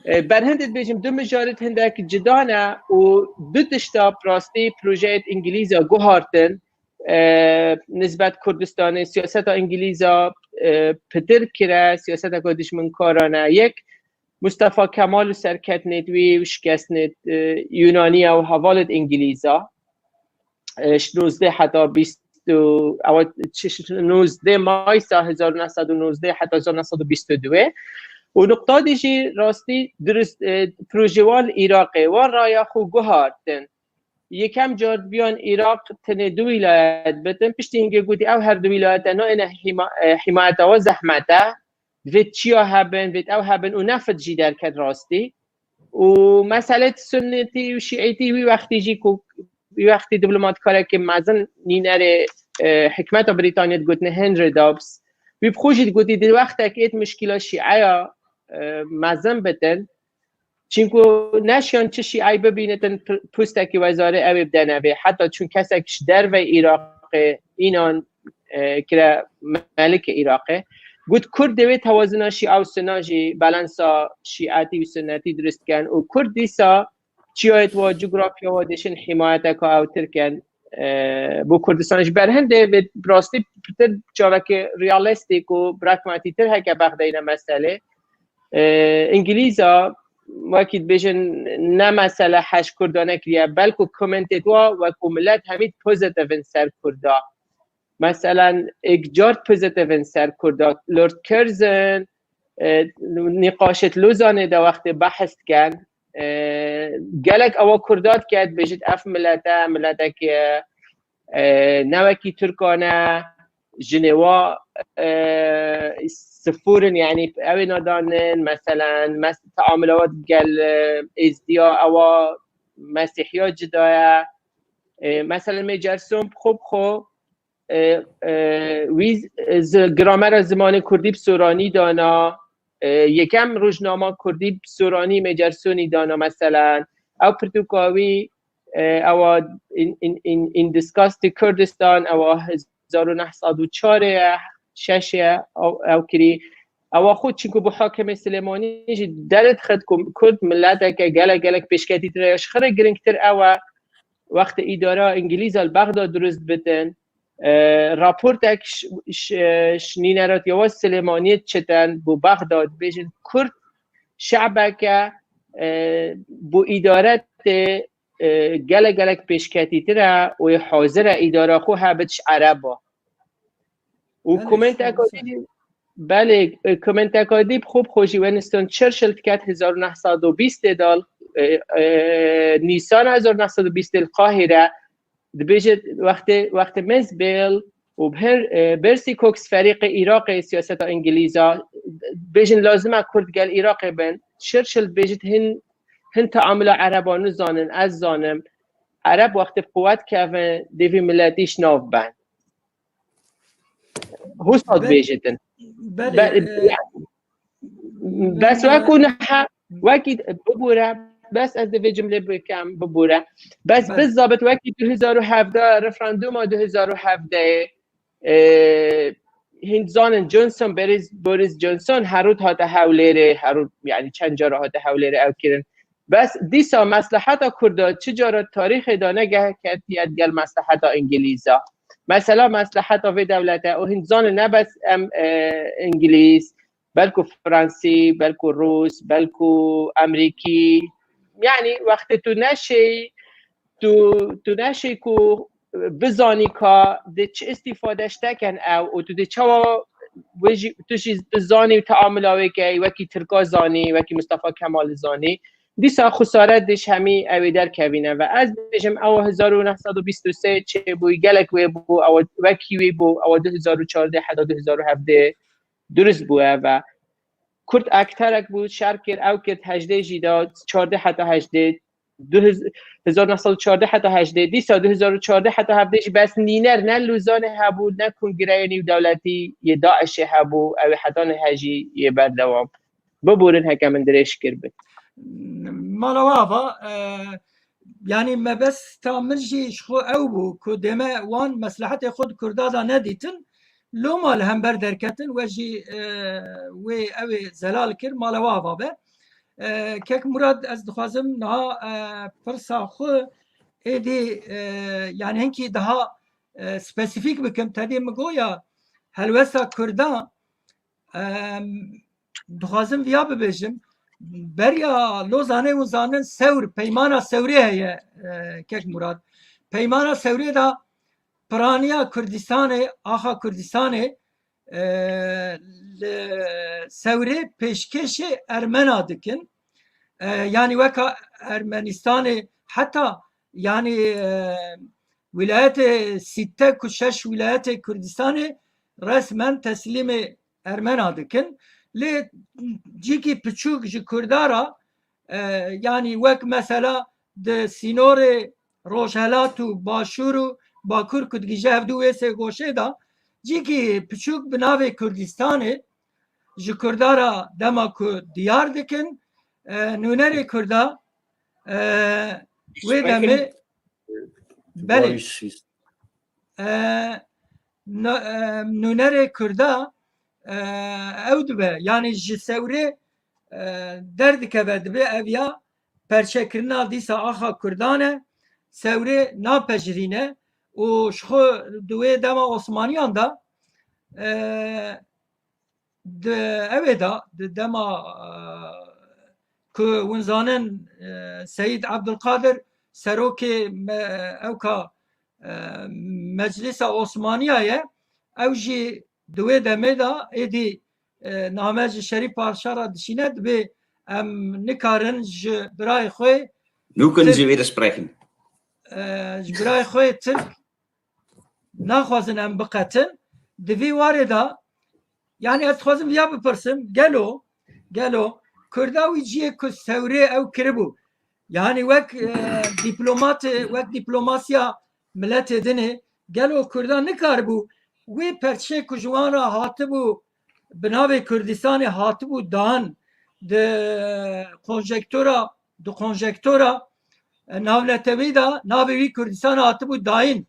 E, berhindê dibêjim du mijarê hindek cida ne û du tişta bi rastî projeyêt Îngilîza guhartin, e, nisbet Kurdistanê, siyaseta Îngilîza, e, pitir kire, siyaseteke dijminkarane. Yek, Mustafa Kemal û serketinêt wî û şikestinêt, e, Yunaniya û hevalêt Îngilîza. E, ji nozdeh heta bîst û, ewa çi, nozdeh Maysa hezar û neh sed û nozdeh heta hezar û neh sed û bîst û du. Û nuqta dî jî rastî dirist, e, projê wan li Iraqê, wan raya xwe guhartin. Yekem car dibiyan Iraq tenê du wîlayet bitin. Piştî hingê gotî ew her du wîlayete nayêne hîma-, e, hîmayeta we zehmet e. Divêt çiya hebin, divêt ew hebin û neft jî derket rastî. Û meselê sunnetî û şîîtî wî wextî jî ku wî wextî diplomatkarekî mezin nînerê, e, hikmeta Brîtaniyê digotine Henry Dobbs. Wî bi xwe jî digotî di wextekê êt muşkîla şîeya, e, mezin bitin. Çinku neşiyan çi şîay bibînitin, p-, pustekî wezarê ew ê bidene vê. Heta çûn kesek ji dervey Iraqê înan, e, kire melikê Iraqê. Got, Kurd divê tewazina şîa û sunna jî, balansa şîetî û sunnetî dirust ken û Kurd dîsa çiyayêt wa, cografya wa dişin hîmayeteka ewtir ken, e, bo Kurdistan. Ji ber hindê vê bi rastî pitir çavekê realistîk û pragmatîtir heke bexdeyne meselê. E, Îngilîza, wekî dibêjin, ne mesele heş Kurda nekiriye, belku komentêt wa wekû milet hemî pozitivin ser Kurda. Meselen, êk car pozitivin ser Kurda. Lord Curzon, e, nîqaşêt Lozanê de wextê behs diken, e, gelek ewa Kurda dike, dibêjit ev milete, miletekê e, ne wekî Tirkan e, jinê wa, e, sifûr in, yanî ew ê nadanin, meselen, mes-, teamula wa gel, e, êzdiya, ewa mesîhiya cida ye. E, meselen, Mêcerson bi xwe bi xwe, e, e, wî z-, zi-, gramera zimanê kurdî bi soranî dana, e, yekem rojnama kurdî bi soranî Mêcersonî dana, meselen. Ew pirtûka wî, e, ewa in, in, in, In Disgusting Kurdistan, ewa hezar û neh sed û çar ye, şeş ye, ew, ew kirî. Ewa xwe çinku bû hakimê Silêmanî jî derê dixist ku Kurd mileteke gelek, gelek pêşketîtir e. Ji xwe re girîngtir ew e, wextê îdara Îngilîza li Bexda dirust bitin, e, raportek ş-, ş-, ji nîneratiya wa Silêmaniyê diçitin bo Bexda, dibêjin Kurd şebeke, e, bo îdare tê, e, gelek, gelek pêşketîtir e û yê hazir e îdara xwe hebit ji Ereba. Û Belê, komênteka sağ ol. Dî, belê, e, komênteka dî bi xwe bi xwe jî Winston Churchill diket hezar û neh sed û bîst de, e, e, Nîsan hezar û neh sed û bîst li Qahîre, dibêje, wextê, wextê Mez Bêl û her, e, Percy Cox ferîqê Iraqê siyaseta Îngilîza, bêjin lazim e Kurd gel Iraqê bin. Churchill dibêjit hin, hin teamula Ereba nizanin, ez zanim. Ereb wextê bi quwet kevin, dê vî miletî ji nav ben. Husa Be-, dibêjitin. Belê, Be-, e, bes bibûre. Wekû niha, wekî bibûre, bes ez divê cimlê bikem, bibûre. Bes Belê. Bi zabit wekî du hezar û hevdeh, referanduma du hezar û hevdeh, e, hin zanin Johnson, Boris, Boris Johnson, herût hate Hewlêrê, herût, yani çend cara hate Hewlêrê ew kirin. Bes dîsa mesleheta Kurda çi cara tarîxê de negeh ketiye digel mesleheta Îngilîza. Mesela mesleheta vê dewlete û hin zanin ne bes em, e, Îngilîz, belku Fransî, belku Rûs, belku Amerîkî. Yani wextê tu neşêy, tu, tu neşêy ku bizanî ka dê çi îstîfade ji te ken ew û tu dê çawa wê jî, tu jî bizanî û teamula wê key, wekî Tirka zanî, wekî Mustafa Kemal zanî. Dîsa xusare dê ji hemî ew ê derkevîne ve. Ez dibêjim ew hezar û neh sed û bîst û sê çêbûyî gelek wê bû, ew wekî wê bû, ew du hezar û çardeh heta du hezar û hevdeh durust bû ev e. Kurd ekterek bû, şer kir, ew kir, hejdê jî da, çardeh heta hejdê, du hezar, hezar neh sed û çardeh heta hejdê, dîsa du hezar û çardeh heta hevdê jî bes nîner ne Lozanê hebû, ne kongreyê nîvdewletî yê DAIŞê hebû, ew ê hetanê hejî yê berdewam. Biborin heke min dirêj kir bit. Mala we ava, e, yani mebesta min jî ji xwe ew bû ku dême wan meslehetê xwe di Kurda de nedîtin, loma li hember derketin, we jî, e, wê ew ê zelal kir, mala we ava be. E, Kek Murad, ez dixwazim niha, e, pirsa xwe êdî, e, yani hinkî daha, e, spesîfîk bikim. Te dî min goya helwesta Kurda, em, dixwazim viya bibêjim. Beriya Lozanê hûn zanin Sewr, Peymana Sewrê heye, e, Kek Murad. Peymana Sewrê de piraniya Kurdistanê, axa Kurdistanê, e, li Sewrê pêşkêşê Ermena dikin. E, yani weka Ermenistanê heta yani, e, wîlayetê sîtte ku şeş wîlayetê Kurdistanê resmen teslîmê Ermena dikin. Lê cîkî piçûk ji Kurda ra, e, yanî wek mesela di sînorê Rojhelat û Başûr û Bakur ku digije hevdu wê sê goşê de, cîkî piçûk bi navê Kurdistanê ji Kurda ra dema ku diyar dikin, e, nûnerê Kurda, e, wê demê, belê. E, na-, e, nûnerê Kurda, e, ew dibe, yanî ji Sewrê, e, derdikeve, dibe ev ya perçekirina dîsa axa Kurdan e, Sewrê napejirîne û ji xwe di wê dema Osmaniyan de, e, di ewê de, di dema, e, ku hûn zanin, e, Seyîd Ebdulkadir serokê me-, ewka, e, Meclisa Osmaniya ye, ew jî di wê demê de êdî, e, name ji Şerîf Paşa re dişîne, dibê em nikarin ji birayê xwe Nu können Tirk, Sie widersprechen. E, ji birayê xwe Tirk naxwazin em biqetin. Di vî warê de, yanî ez dixwazim viya bipirsim, gelo, gelo Kurda wî cihê ku sewrê ew kiribû, yanî wek, e, dîplomatê, wek dîplomasiya miletê dinê, gelo Kurda nikaribû wê perçê ku ji wan re hatibû, bi navê Kurdistanê hatibû dan, di konjektora, di konjektora, e, navnetewî de navê wî Kurdistan hatibû dayîn.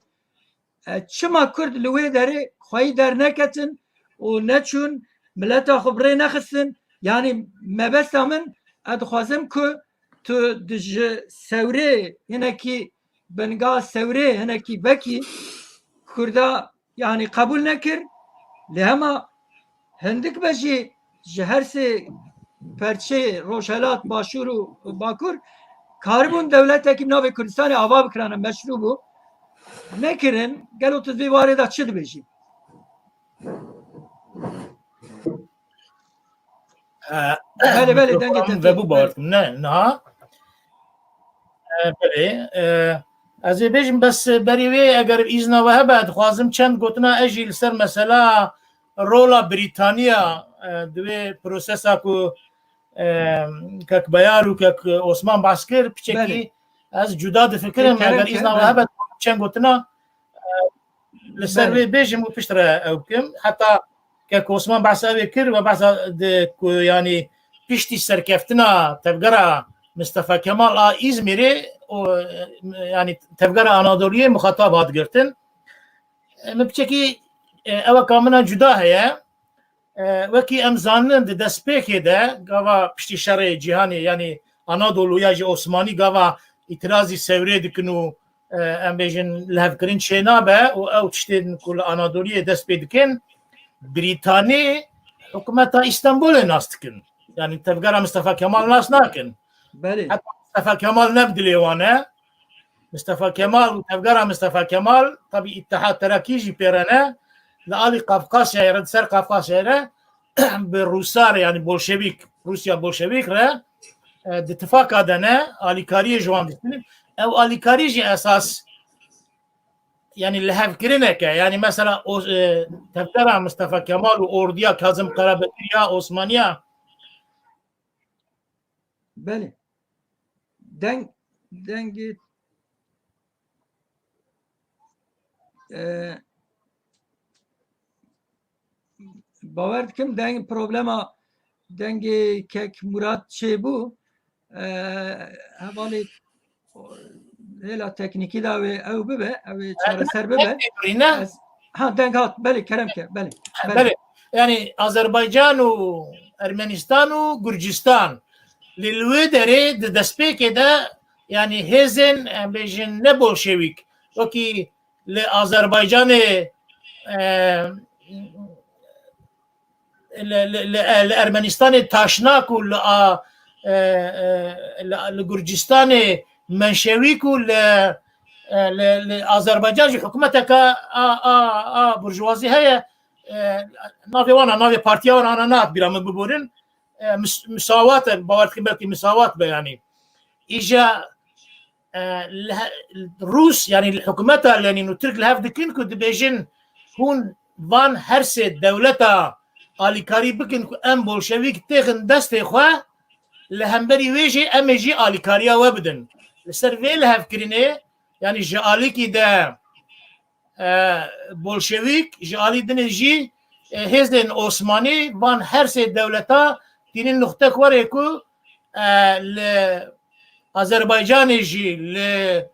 E, çima Kurd li wê derê xweyî derneketin û neçûn, mileta xwe bi rê nexistin? Yanî mebesta min, ez dixwazim ku tu di ji sewrê hinekî, binga sewrê hinekî vekî Kurda, yanî qebûl nekir. Lê hema hindik be jî ji her sê perçeyê Rojhelat, Başûr û Bakur karibûn dewletekî bi navê Kurdistanê ava bikirane, meşrû bû. Nekirin. Gelo tu vê warê de çi dibêjî? Belê, belê, dengê te tê. Vebû, bawer dikim. Ne, niha. E, belê. E, ez ê bêjim, bes berî wê, eger îzna we hebe, dixwazim çend gotina ez jî li ser mesela rola Brîtaniya, e, di wê prosesa ku, e, kek Beyar û kek Osman behs kir, piçekî Belê. ez cuda difikirim, Kerem, eger îzna we kerem. hebe, çend gotina, e, li ser Belê. wê bêjim û pişt re ew bikim. Heta kek Osman behsa wê kir, we behsa di ku, yanî, piştî serkeftina tevgera Mistefa Kemal a Îzmîrê, o, yanî, tevgera Anadoluyê muxatab hat girtin. E, min piçekî, e, eweka min a cuda heye. E, wekî em zanin, di destpêkê de, gava piştî şerê cîhanê, yanî Anadolu ya jî Osmanî, gava îtirazî sewrê dikin û, e, em bêjin, lihevkirin çênabe û ew tiştên ku li Anadoliyê dest pê dikin, Brîtanî hikûmeta Îstanbulê nas dikin. Yanî tevgera Mistefa Kemal nas nakin. Belê. Heta Mistefa Kemal ne bi dilê wan e. Mistefa Kemal û tevgera Mistefa Kemal, tabî Îtihad Terakî jî pê re ne, li alî Qafqasyayê re, di ser Qafqasyayê re, bi Rûsa re, yanî Bolşevîk, Rûsya Bolşevîk re, e, di tifaka de ne, alîkariyê ji wan distînin. Ew alîkarî jî esas, yanî lihevkirineke, yanî mesela o, e, tevgera Mistefa Kemal û ordiya Kazim Karabekir ya Osmaniya. Belê. Deng, dengê, e, bawer dikim deng, problema dengê kek Murat çêbû. E, hevalê hêla teknîkî de wê ew bibe, ew ê çareser bibe. Deng, ne? Ez, ha, deng hat, belê, kerem ke, belê. Belê. Belê. Yanî Azerbaycan û Ermenistan û Gurcistan li, li wê derê di destpêkê de, yanî hêzên, em bêjin, ne bolşewîk, wekî li Azerbaycanê, e, li, li, li, li Ermenistanê taşnak û li a, e, e, li, li Gurcistanê menşewîk û li, e, li, li Azerbaycan jî hikûmeteke a, a, a burjuvazî heye. E, navê wan a, navê partiya wan ana nehat bîra min, biborin. E, mis-, misawat e, bawer dikim belkî misawat be, yanî. Îja, e, li he-, Rûs, yanî hikûmeta Lenîn û Tirk li hev dikin ku dibêjin, hûn van her sê dewleta alîkarî bikin ku em bolşevîk têxin destê xwe, li hemberî wê jî em ê jî alîkariya we bidin. Li ser vê lihevkirinê, yanî ji alîkî de, e, bolşevîk, ji alî dinê jî, e, hêzên Osmanî van her sê dewleta tînin nuxtek werê ku, e, li Azerbaycanê jî, li,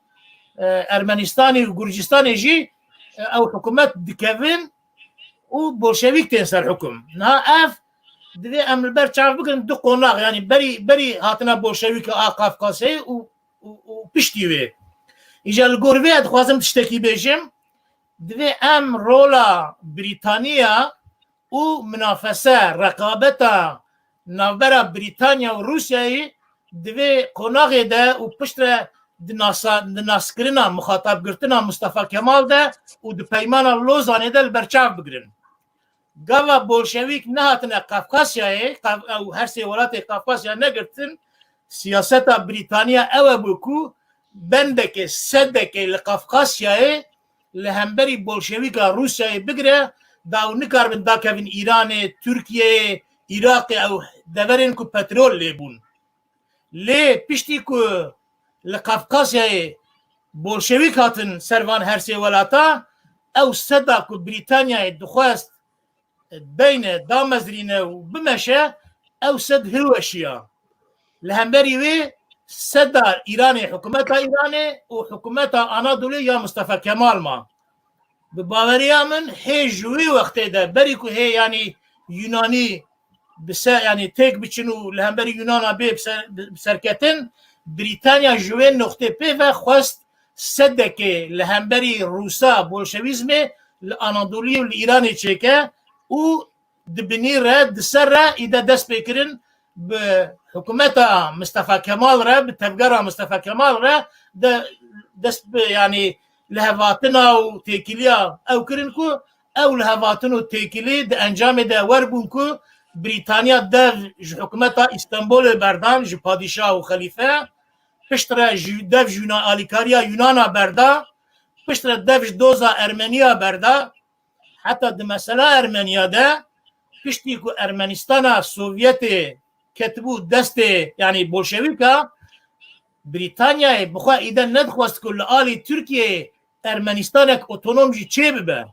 e, Ermenistanê û Gurcistanê jî, e, ew hikûmet dikevin û bolşevîk tên ser hikûm. Niha ev divê em li ber çav bigirin du qonax, yanî berî, berî hatina bolşevîka a Qafqasyayê û, û, û piştî wê. Îja li gor vê ez dixwazim tiştekî bêjim. Divê em rola Brîtaniya û minafese, reqabeta navbera Brîtanya û Rûsyayê di vê qonaxê de û piştre di nasa-, di naskirina, muxatabgirtina Mustafa Kemal de û di peymana Lozanê de li ber çav bigirin. Gava bolşevîk nehatine Qafqasyayê, Qaf-, ew her sê welatê Qafqasya negirtin, siyaseta Brîtaniya ew e bû ku bendekê, sedekê li Qafqasyayê li hemberî bolşewîka Rûsyayê bigire, da ew nikaribin dakevin Îranê, Tirkiyeyê, Iraqê, ew deverên ku petrol lê bûn. Lê piştî ku li Qafqasyayê bolşewîk hatin ser van her sê welata, ew seda ku Brîtanyayê dixwest beyne, damezrîne û bimeşe, ew sed hilweşiya. Li hemberî wê seda Îranê, hikûmeta Îranê û hikûmeta Anadolê ya Mustafa Kemal ma. Bi baweriya min hê ji wê wextê de, berî ku hê, yanî, Yunanî bi ser, yanî, têk biçin û li hemberî Yunana bê bi ser, bi serketin, Brîtanya ji wê noqtê pê ve xwest sedekê li hemberî Rûsa, bolşewîzmê li Anadolî û li Îranê çêke û di binî re, di ser re îde dest pê kirin bi hikûmeta Mistefa Kemal re, bi tevgera Mistefa Kemal re de dest bi, yanî, lihevatina û têkiliya ew kirin ku ew lihevatin û têkilî di encamê de wer bûn ku Brîtanya dev ji hikûmeta Îstenbolê berdan, ji padîşah û xelîfe, piştre ji dev ji Yuna-, alîkariya Yunana berda, piştre dev ji doza Ermeniya berda. Heta di mesela Ermeniya de, piştî ku Ermenistana Sovyetê ketibû destê, yanî, bolşewîka, Brîtanyayê bi xwe îde nedixwest ku li alî Tirkiyeyê Ermenistanek otonom jî çêbibe.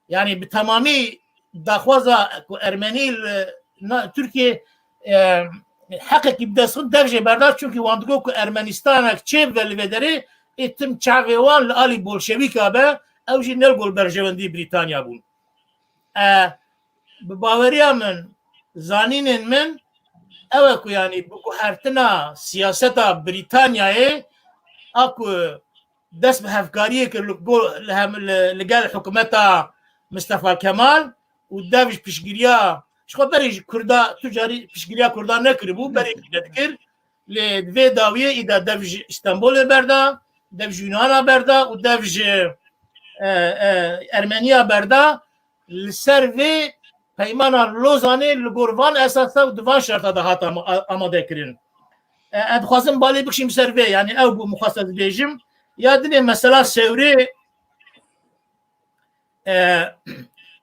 Yanî bi temamî daxwaza ku Ermenî li na-, Tirkiyê, e, heqekî bi dest xin, dev jê berda, çunkî wan digot ku Ermenistanek çêbibe li vê derê, ê tim çavê wan li alî bolşewîka be, ew jî ne li gor berjewendî Brîtanya bûn. E, bi baweriya min, zanînên min ew e ku, yanî, bi guhertina siyaseta Brîtanyayê a ku dest bi hevkariyê kir li go-, li hem, li, li gel hikûmeta Mistefa Kemal û dev ji piştgiriya, ji xwe berê ji Kurda, tu carî piştgiriya Kurda nekiribû, berê jî nedikir. Lê di vê dawiyê îda dev ji Îstenbolê berda, dev ji Yunana berda û dev ji, e, e, Ermeniya berda. Li ser vê Peymana Lozanê li gor van esasa û di van şerta de hat ama-, a-, amade kirin. E, ez dixwazim balê bikişîm ser vê, yanî ew bû min xwest ez bêjim. Ya dinê mesela Sewrê, e,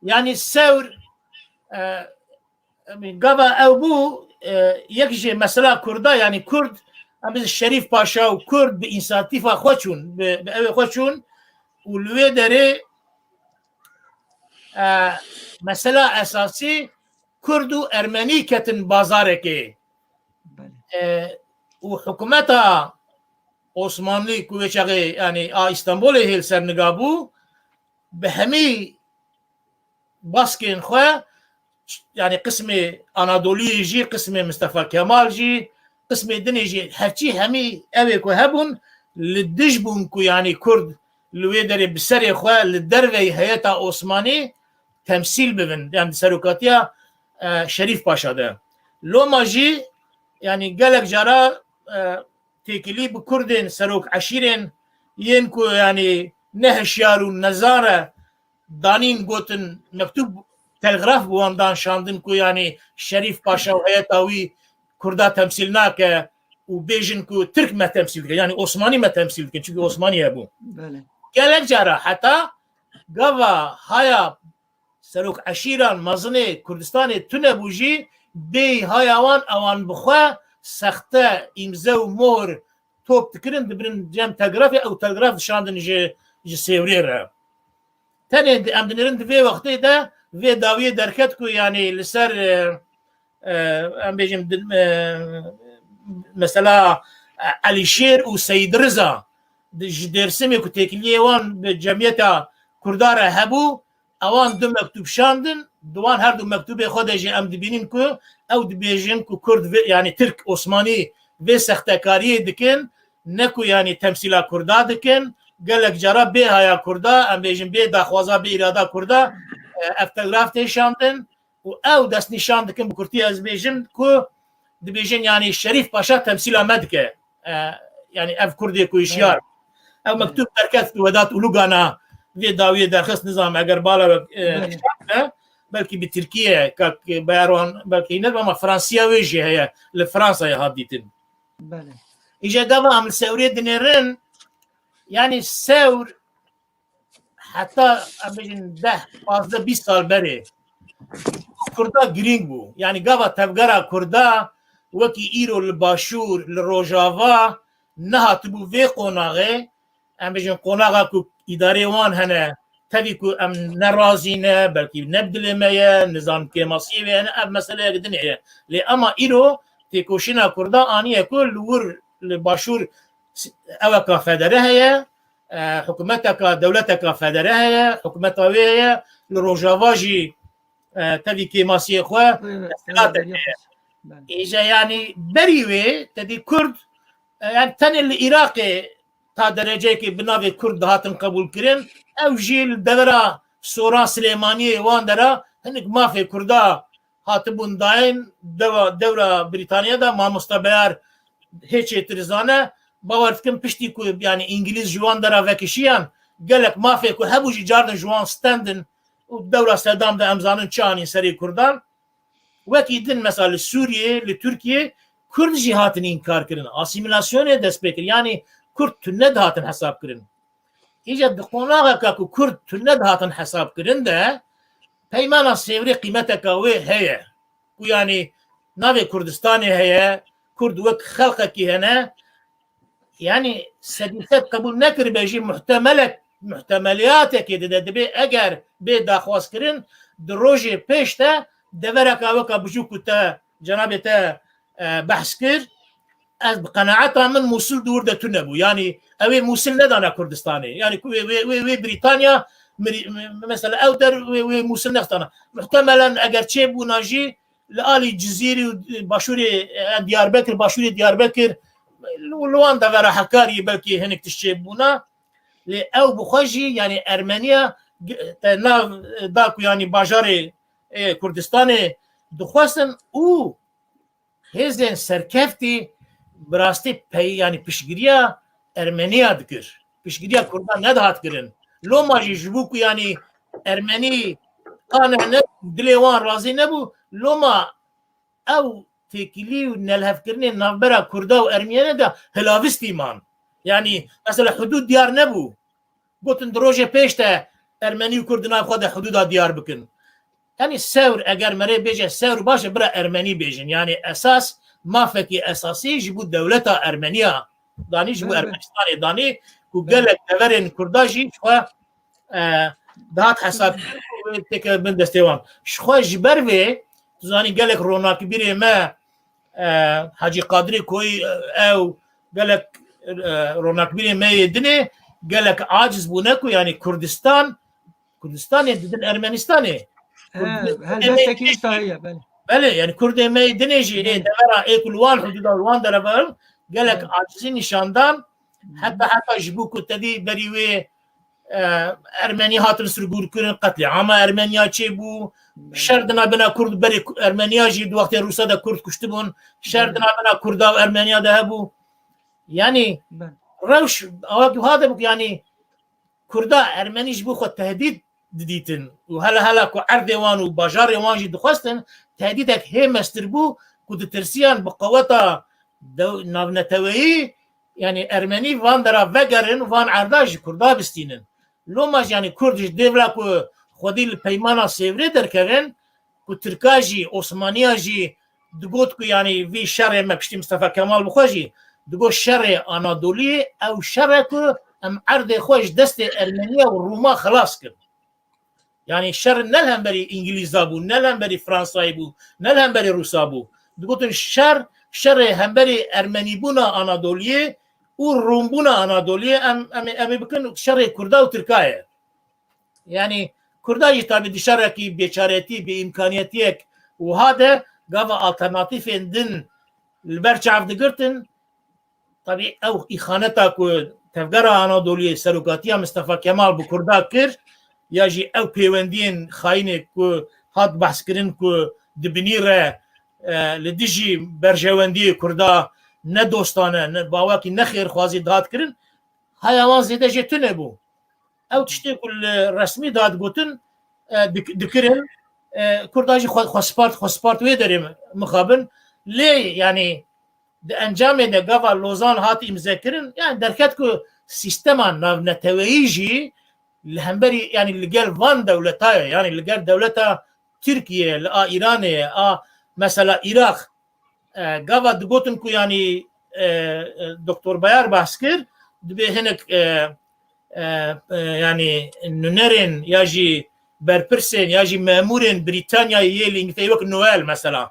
yanî Sewr, e, gava ew bû, e, yek ji mesela Kurda, yanî Kurd, em bêjin Şerîf Paşa û Kurd bi însiyatîfa xwe çûn, bi, bi ewê xwe çûn û li wê derê, e, mesela esasî Kurd û Ermenî ketin bazarekê. Belê. E, û hikûmeta Osmanlî ku wê çaxê, yanî, a Îstanbulê hêl ser niga bû, bi hemî baskên xwe, yanî qismê Anadoliyê jî, qismê Mistefa Kemal jî, qismê dinê jî, herçî hemî ewê ku hebûn, li dij bûn ku, yanî, Kurd li wê derê bi serê xwe li derveyî heyeta Osmanî temsîl bibin, yanî di serokatiya, e, Şerîf Paşa de. Loma jî, yanî, gelek cara, e, têkilî bi Kurdên serok eşîrên yên ku, yanî, ne hişyar û nezan re danîn, gotin, mektûb, telgraf bi wan dan şandin ku, yanî, Şerîf Paşa û heyeta wî Kurda temsîl nake û bêjin ku Tirk me temsîl dike, yanî Osmanî me temsîl dikin, çimkî Osmanî hebû. Belê. Gelek cara heta gava haya serok eşîran mezinê Kurdistanê tune bû jî, bêyî haya wan, ewan bi xwe sexte, îmze û mohr top dikirin, dibirin cem telgrafê, ew telgraf dişandin ji, ji Sêwrê re. Tenê di, em dinêrin di vê wextê de vê dawiyê derket ku, yanî, li ser, e, e, em bêjin, di, e, mesela, e, Elîşêr û Seyîd Riza di, ji Dêrsimê ku têkiliyê wan bi cemiyeta Kurda re hebû, ewan du mektûb şandin, di wan her du mektûbê xwe de jî em dibînin ku ew dibêjin ku Kurd vê, yanî Tirk, Osmanî vê sextekariyê dikin, ne ku, yanî, temsîla Kurda dikin, gelek cara bê haya Kurda, em bêjin bê daxwaza, bê îrada Kurda, e, ev telgraf tê şandin û ew destnîşan dikin, bi kurtî ez bêjim ku dibêjin, yanî, Şerîf Paşa temsîla me dike. E, yanî ev Kurdê ku hişyar. Ev mektûb derket Vedat Ulugana vê dawiyê derxist, nizam eger bala we, e, Belê. Kişand be, belkî bi Tirkiye, kak Bayarwan belkî ne, ama Fransiya wê jî heye, li Fransayê hat dîtin. Belê. Îja gava em li Sewrê dinêrin, yanî Sewr heta, em bêjin, deh, pazdeh, bîst sal berê Kurda girîng bû. Yanî gava tevgera Kurda wekî îro li Başûr, li Rojava nehatibû vê qonaxê. Em bêjin qonaxa ku îdarê wan hene, tevî ku em ne razî ne, belkî ne bi dilê me ye, nizam kêmasiyê wê hene, ev meseleyek din heye. Lê ema îro têkoşîna Kurda aniye ku li wir, li Başûr s-, eweka federe heye, e, hikûmeteka, dewleteka federe heye, hikûmeta wê heye, li Rojava jî, e, tevî kêmasiyê xwe, Wê, wê, desthilateke wê, heye. Belê. Îja, yanî, berî wê, tevî Kurd, e, yanî, tenê li Iraqê ta dereceyekê bi navê Kurd dihatin qebûlkirin, ew jî li devera Soran Silêmaniyê wan dera hinek mafê Kurda hatibûn dayîn, dewa, dewra Brîtaniya de, mamosta Beyar hê çêtir zane, bawer dikim piştî ku, yanî, Îngilîz ji wan dera vekişiyan, gelek mafê ku hebû jî cardin ji wan stendin û dewra Sedam de em zanin çi anîn serê Kurdan. Wekî din, mesela li Sûriyê, li Tirkiyê Kurd jî hatin înkar kirin. Asîmîlasyonê dest pê kir. Yanî Kurd tune dihatin hesab kirin. Îca di qonaxeka ku Kurd tune dihatin hesab kirin de, Peymana Sêvrê qîmeteka wê heye. Ku, yanî, navê Kurdistanê heye, Kurd wek xelqekî hene. Yanî sedî sed qebûl nekiribe jî, muhtemelek, muhtemeliyatekê dide, dibê eger bê daxwazkirin, di rojê pêş de devereka weka bijû ku te, cenabê te, e, behs kir, ez bi qenaeta min Mûsil di wir de tune bû. Yanî ew ê Mûsil nedana Kurdistanê. Yanî ku wê, wê, wê, wê Brîtanya, mirî-, me-, mesela ew der wê, wê Mûsil nextana. Muhtemelen eger çêbûna jî li alî Cizîrî û başûrê, e, Diyarbekir, başûrê Diyarbekir, li, li wan devera Hekarî belkî hinek tişt çêbûna. Lê ew bi xwe jî, yanî Ermeniya, te nav da ku, yanî, bajarê, e, Kurdistanê dixwestin û hêzên serkeftî bi rastî pey-, yanî piştgiriya Ermeniya dikir. Piştgiriya Kurdan nedihat kirin. Loma jî ji bo ku, yanî, Ermenî qane ne, dilê wan razî nebû, loma ew têkilî û nelhevkirinê navbera Kurda û Ermeniya de hilavistî man. Yanî, mesela, hudûd diyar nebû. Gotin, di rojê pêş de Ermenî û Kurd di nav xwe de hudûda diyar bikin. Yanî sewr, eger merê bêje sewr, baş e, bira Ermenî bêjin. Yanî esas, mafekî esasî ji bo dewleta Ermeniya danî, ji bo Belê, belê. Ermenistanê danî, ku Belê. gelek deverên Kurda jî ji xwe, e, dihat hesab kirin, wê têke bin destê wan. Ji xwe ji ber vê, tu zanî, gelek ronakbîrê me, e, Hacî Qadirê Koyî, e, ew gelek, e, ronakbîrê me yê dinê gelek aciz bûne ku, yanî, Kurdistan, Kurdistanê didin Ermenistanê. He, Kurdistan helbestekî me wisa heye, belê. Belê, yanî Kurdê me yê dinê jî, ê Belê. devera, ê ku li wan hudûda, li wan dereva, gelek Belê. acizî nîşan dan. Hı hı. Heta, heta ji bo ku te dî berî wê, e, Ermenî hatin sirgûrkirin, qetlîama Ermeniya çêbû, Belê. şer di navbena Kurd, berê Ku-, Ermeniya jî di wextê Rûsa de Kurd kuştibûn, şer Belê. di navbena Kurda û Ermeniya de hebû. Yanî Belê. rewş awakî wiha de bû ku, yanî, Kurda, Ermenî ji bo xwe tehdîd didîtin û hela hela ku erdê wan û bajarê wan jî dixwestin, tehdîdek hê mestir bû ku ditirsiyan bi qeweta dew-, navneteweyî, yanî Ermenî van dera vegerin, van erda ji Kurda bistînin. Loma jî, yanî, Kurd ji dêvla ku xwedî li Peymana Sêvrê derkevin, ku Tirka jî, Osmaniya jî digot ku, yanî, vî şerê me piştî Mistefa Kemal bi xwe jî digot şerê Anadoliyê, ew şer e ku em erdê xwe ji destê Ermeniya û Rûma xilas kin. Yanî şer ne li hemberî Îngilîza bû, ne li hemberî Fransayê bû, ne li hemberî Rûsa bû. Digotin şer, şerê hemberî Ermenîbûna Anadoliyê û Rûmbûna Anadoliyê, em, em, em ê bikin şerê Kurda û Tirka ye. Yanî Kurda jî tabî di şerekî bêçaretî, bêîmkaniyetiyek wiha de gava alternatîfên din li ber çav digirtin. Tabî ew îxaneta ku Tevgera Anadoliyê serokatiya Mistefa Kemal bi Kurda kir, ya jî ew pêwendiyên xayînê ku hat behskirin ku di binî re, e, li dijî berjewendiyê Kurda ne dostane, ne bawakî ne xêrxwazî dihat kirin, haya wan zêde jê tune bû. Ew tiştê ku li resmî dadigotin, e, dik-, dikirin, e, Kurda jî xwe, xwe spart, xwe spart wê derê mixabin. Lê, yanî, di encamê de gava Lozan hat îmzekirin, yanî derket ku sîstema navneteweyî jî li hemberî, yanî li gel van dewleta ye, yanî li gel dewleta Tirkiye, li a Îranê ye, a mesela Iraq, e, gava digotin ku yanî, e, e, Doktor Bayar behs kir, dibê hinek, e, e, e, yanî nûnerên ya jî berpirsên ya jî memûrên Brîtanyayê yê li Îngiltereyê wek Noel mesela.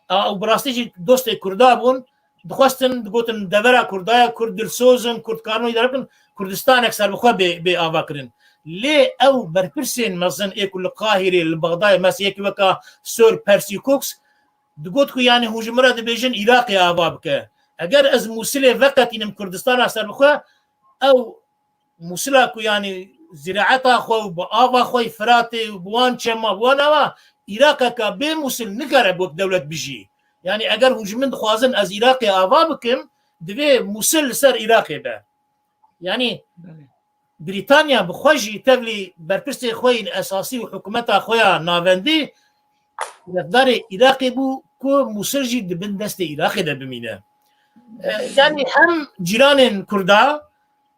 A, û bi rastî jî dostê Kurda bûn, dixwestin, digotin devera Kurda ye, Kurd dilsoz in, Kurd karin îdare bikin, Kurdistanek serbixwe bê, bê ava kirin. Lê ew berpirsên mezin ê ku li Qahirê, li Bexdayê, mesela yekî weka Sir Percy Cox, digot ku yanî hûn ji min re dibêjin Iraqê ava bike. Eger ez Mûsilê veqetînim Kurdistana serbixwe, ew Mûsila ku yanî zîraeta xwe û bi ava xwe yê Firatê û bi wan çema, bi wan ava, Iraqeka bê Mûsil nikare bi wek dewlet bijî. Yanî eger hûn ji min dixwazin ez Iraqê ava bikim, divê Mûsil li ser Iraqê be. Yanî Belê. Brîtanya bi xwe jî tevlî berpirsê xwe yên esasî û hikûmeta xwe ya navendî, refdarê Iraqê bû ku Mûsil jî di bin destê Iraqê de bimîne. E, yanî hem cîranên Kurda,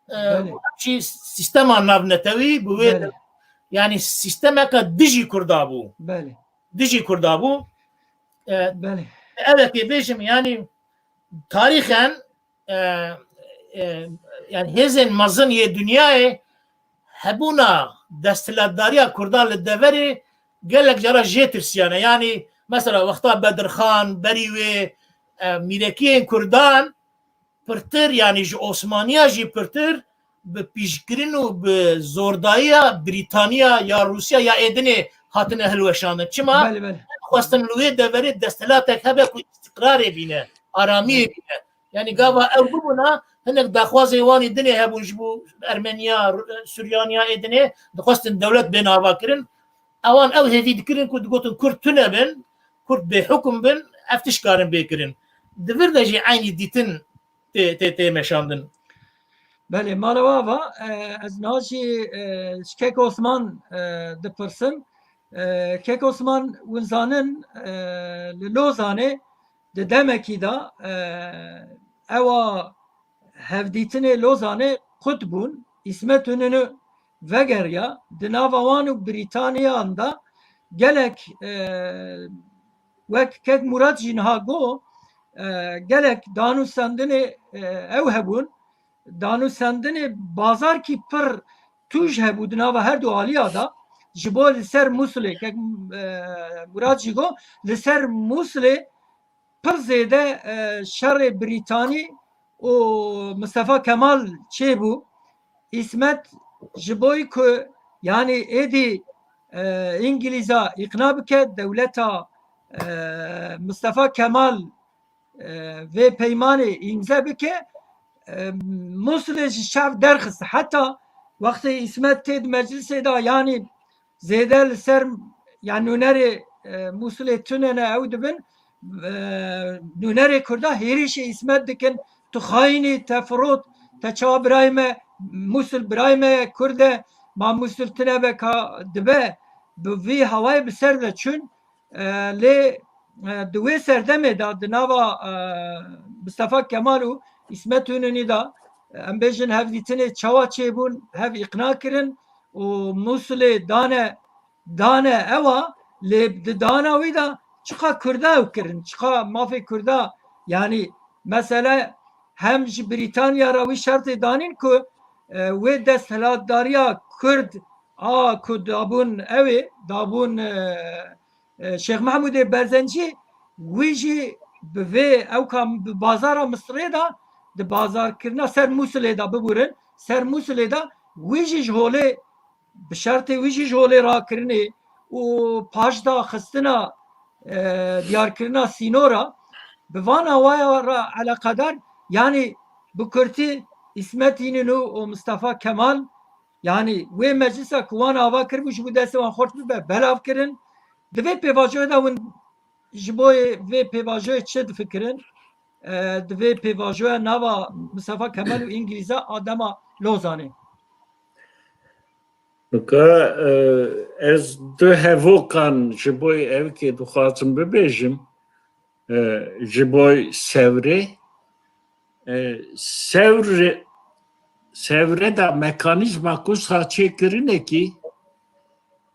e, Belê. hem jî sîstema navnetewî bi wê Belê. yanî sîstemeke dijî Kurda bû. Belê. Dijî Kurda bû. E, Belê. Ev ê bêjim, yanî tarîxen, e, e, yanî hêzên mezin yê dinyayê hebûna desthilatdariya Kurdan li deverê gelek cara jê tirsiyane. Yanî mesela wexta Bedirxan, berî wê, e, mîrekiyên Kurdan pirtir, yanî ji Osmaniya jî pirtir bi pîşkirin û bi zordayiya Brîtaniya ya Rûsya ya êdinê hatine hilweşandin. Çima? Belê, belê. Xwestin li wê deverê desthilatek hebe ku îstiqrarê bîne, aramiyê bîne. Yanî gava ew bibûna, hinek daxwazê wan ê dinê hebûn ji bo Ermeniya, Ru-, Suryaniya ê dinê dixwestin dewlet bên avakirin. Ewan ew hêvî dikirin ku digotin Kurd tune bin, Kurd bêhukum bin, ev tişt karin bê kirin. Di vir de jî eynî dîtin tê, tê, tê meşandin. Belê, mala we ava, e, ez niha jî, e, ji Kek Osman, e, dipirsim. E, Kek Osman, hûn zanin, e, li Lozanê di demekî de, e, ewa hevdîtinê Lozanê qut bûn, Îsmet Înûnû vegeriya, di nava wan û Brîtaniyan de gelek, e, wek Kek Murad jî niha got, e, gelek danûstendinê, e, ew hebûn, danûstendinê bazarkî pir tûj hebû di nava her du aliya de, ji bo li ser Mûsilê, Kek, e, Murad jî got, li ser Mûsilê pir zêde, e, şerê Brîtanî û Mistefa Kemal çêbû. Îsmet ji bo ku, yanî êdî, e, Îngilîza îqna bike, dewleta, e, Mistefa Kemal, e, vê peymanê îmze bike, e, Mûsilê ji şev derxist. Heta wextê Îsmet tê di meclisê de, yanî zêde li ser, yanî nûnerê, e, Mûsilê tune ne ew dibin, e, nûnerê Kurda hêrişê Îsmet dikin, tu xayînî, te firot, te çawa birayê me, Mûsil birayê me ye, Kurd e, ma Mûsil tune be ka dibe, bi vî hawayê bi ser de çûn, e, lê, e, di wê serdemê de di nava, e, Mistefa Kemal û Îsmet Înûnî de, e, em bêjin hevdîtinê çawa çêbûn, hev îqna kirin û Mûsilê dane, dane ewa, lê di dana wî de çiqa Kurda ew kirin, çiqa mafê Kurda, yanî mesele hem ji Brîtanya re wî şertê danîn ku, e, wê desthilatdariya Kurd a ku dabûn ew ê, dabûn, e, e, Şêx Mehmûdê Berzencî, wî jî bi vê ewka bi bazara Misirê de, di bazarkirina ser Mûsilê de, biburin, ser Mûsilê de, wî jî ji holê, bi şertê wî jî ji holê rakirinê û paşdaxistina, e, diyarkirina sînora, bi van awaya re eleqedar, yanî bi kurtî Îsmet Înûnû û Mistefa Kemal, yanî wê meclisa ku wan ava kiribû ji bo destê wan xurt bibe, belav kirin. Di vê pêvajoyê de hûn ji bo vê pêvajoyê çi difikirin? E, di vê pêvajoya nava Mistefa Kemal û Îngilîza a dema Lozanê. Nika, e, ez du hevokan ji bo evkê dixwazim bibêjim. E, ji bo Sewrê, e, Sewr Sêwre de mekanîzma ku sa çêkirinekî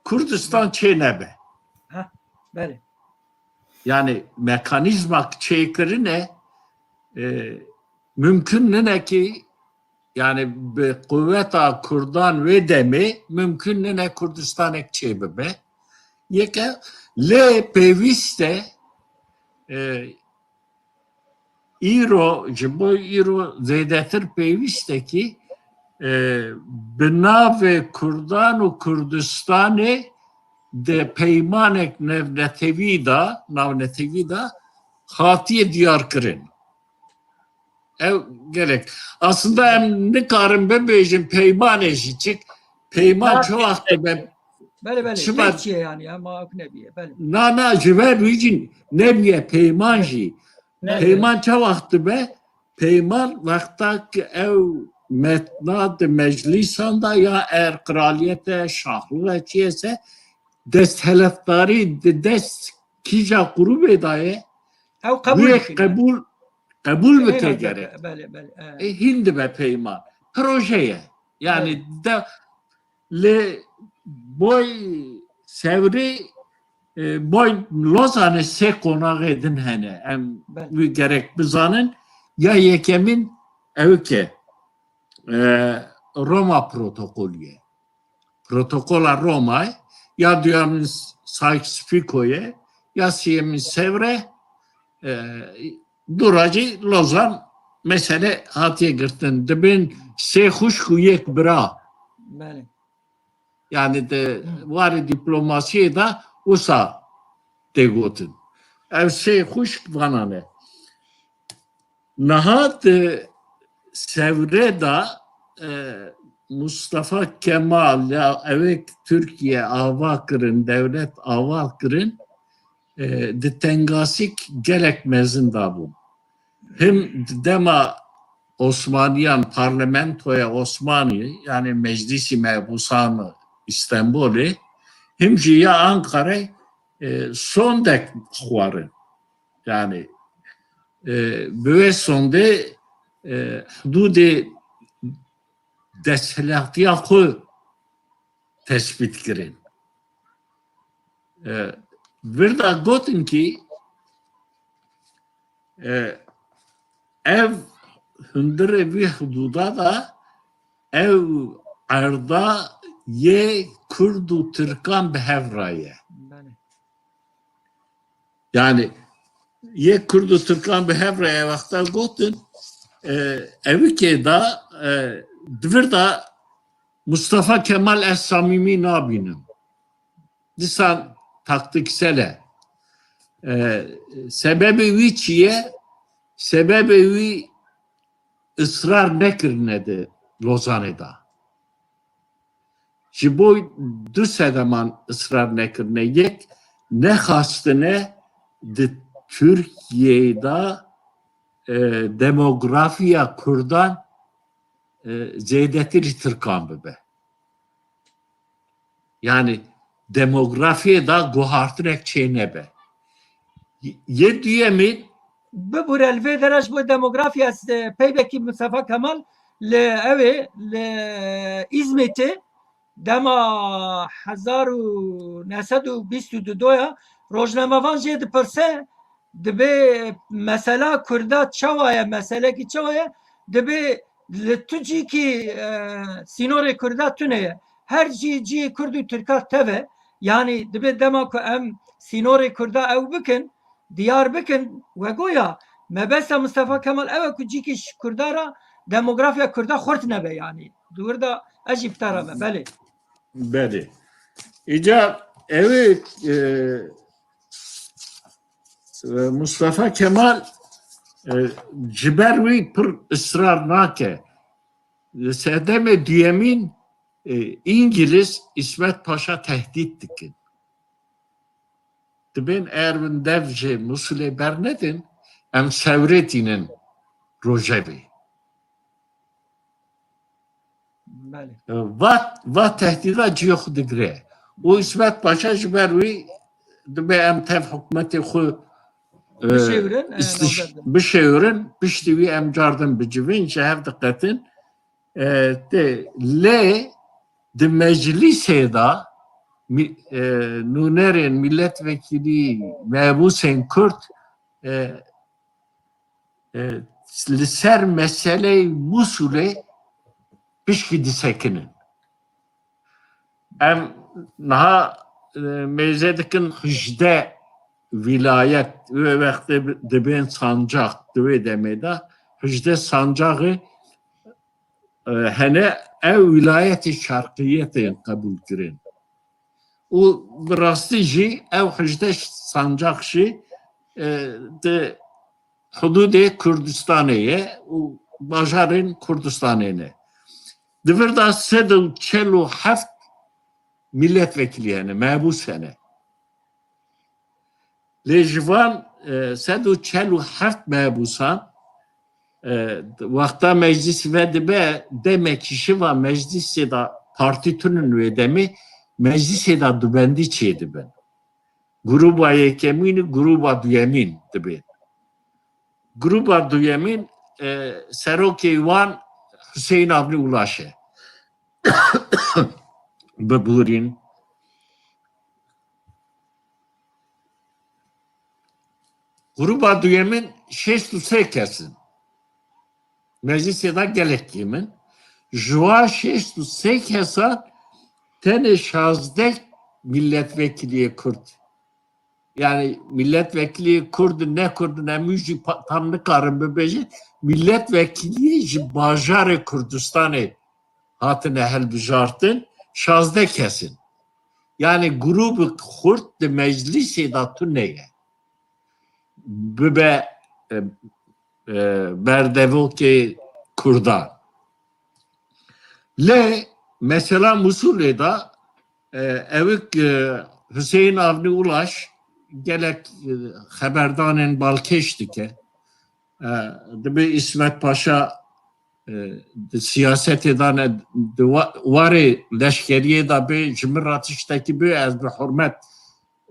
Kurdistan çê nebe. Ha, belê. Yani mekanîzma çêkirine e, mümkün nine ki yani bi kuvveta Kurdan wê demê mümkün nine Kurdistanek çê bibe. Yeke lê pêwîst e e, îro, ji bo îro zêdetir pêwîst e ki e, bi navê Kurdan û Kurdistanê di peymanek navnetewî de, navnetewî de hatiye diyarkirin. Ew gelek. Aslında em nikarin bibêjin peymanê jî çik. Peyman çi wext be? Belê, belê. Çima? Belê yani ya, ma nebîye. Belê. Na, na, ji ber wî jî nebîye peyman jî. Peyman çi wext dibe? Peyman wexta ki ew metna di meclîsan de ya er qiraliyete, şaxlî ve çi ye se, desthilatdarî di dest kîja grûbê de ye, ew qebûl qebûl, qebûl bike gerek. Belê, belê. E, hîn dibe peyman. Proje ye. Yani de Lê boy Sêwrê, e, boy Lozanê sê qonaxê din hene. Em wî gerek bizanin. Ya yekemîn ew ke e, Roma protokolü ye. Protokola Roma'yê, ya duyemîn Sykes-Picot'ê, ya sêyemîn Sêwrê, e, dûra jî Lozan mesele hatiye girtin. Dibên sê xwişk û yek bira. Belê. Yani de warê diplomasiyê de wisa tê gotin. Ev sê xwişk vana ne. Niha di Sêwrê de e, Mustafa Kemal ya ewek Tirkiye ava kirin, dewlet ava kirin, e, di tengasîk gelek mezin de bû. Him di dema Osmaniyan, parlamentoya Osmanî, yani Meclîsî Mehbûsan Îstenbolê, him jî ya Ankarayê e, sondek xwarin. Yani e, bi wê sondê e, hududê desthilatiya xwe tespît kirin. E, vir de gotin ki e, ev hundirê vî hududa da ew erda yê Kurd û Tirkan bi hev re ye. Belê. Yani yê Kurd û Tirkan bi hev re ye wexta gotin, e, evikê da e, di vir da Mustafa Kemal ez samîmî nabînim. Disan taktiksel e. E, sebebê wî çi ye? Sebebê wî israr nekirine di Lozanê da. Ji bo du sedeman israr nekirine. Yek nexastine di Tirkiyeyê de e, demografiya Kurdan e, zêdetirî Tirkan bibe. Yani demografiyê de guhartinek çê nebe. Yê duyemîn Bibûre li vê dera ji bo demografya, e, peybekî Mustafa Kemal li ew ê li Îzmîtê dema hezar û neh sed û bîst û du ya rojnamevan jê dipirse, dibê mesela Kurda çawa ye, meselekî çawa ye, dibê li tu cîkî, e, sînorê Kurda tune ye. Her cî cîyê Kurd û Tirka tev e. Yanî dibê dema ku em sînorê Kurda ew bikin, diyar bikin, we goya mebesta Mustafa Kemal ew e ku cîkî ji Kurda re demografiya Kurda xurt nebe yanî. Di wir de ez jî bi te re me, belê. Belê. Îca ew ê, e, e, Mustafa Kemal, e, ji ber wî pir israr nake. Li sedemê duyemîn, e, Îngiliz Îsmet Paşa tehdît dikin. Dibên eger win dev ji Musulê bernedin, em Sewrê tînin rojevê. Belê. E, va, va tehdîda cihê xwe digire. Û Îsmet Paşa ji ber wî dibê em tev hikûmetê xwe, e, bişêwirin, e, îstiş-, navber din. Bişêwirin, piştî wî em cardin bicivîn, ji hev diqetin. E, te, lê di meclisê de mi-, e, nûnerên milletvekilî, mebûsên Kurd, e, e, li ser meseleyê Mûsulê pişkî disekinin. Em niha, e, mêze dikin hejdeh wîlayet, wê wextê dibên sancax, di wê demê de hejdeh sancaxê, e, hene, ew wîlayetê şerqiyê tên qebûl kirin. Û bi rastî jî ew hejdeh sancax jî, e, di hudûdê Kurdistanê ye û bajarên Kurdistanê ne. Di vir de sed û çel û heft milletvekilî hene, mebûs hene. Lê ji van, e, sed û çel û heft mebûsan, e, wexta meclis vedibe, demekî ji va meclisê de partî tune wê demê, meclisê de dubendî çêdibin. Grûba yekemîn û grûba duyemîn dibên. Grûba duyemîn, e, serokê wan Huseyîn Avni Ulaş e. Biborîn. Grûba duyemîn şêst û sê kes in. Meclisê de gelek kêm in. Ji wan şêst û sê kesan tenê şazdeh milletvekiliyê Kurd. Yani milletvekiliyê Kurd in, ne Kurd in, em wî jî pa-, tam nikarin bibêjin. Milletvekiliyê ji bajarê Kurdistanê hatine hilbijartin, şazdeh kes in. Yani grûbek xurt di meclisê de tune ye. Bibe, e, e, berdevokê Kurdan. Lê mesela Musulê de, e, ewik, e, Hüseyin Avni Ulaş gelek, e, xeberdanên balkêş dike. E, dibe İsmet Paşa, e, di siyasetê de ne, di wa-, warê leşkeriyê de bê, ji min re tiştekî bê, ez bi hurmet,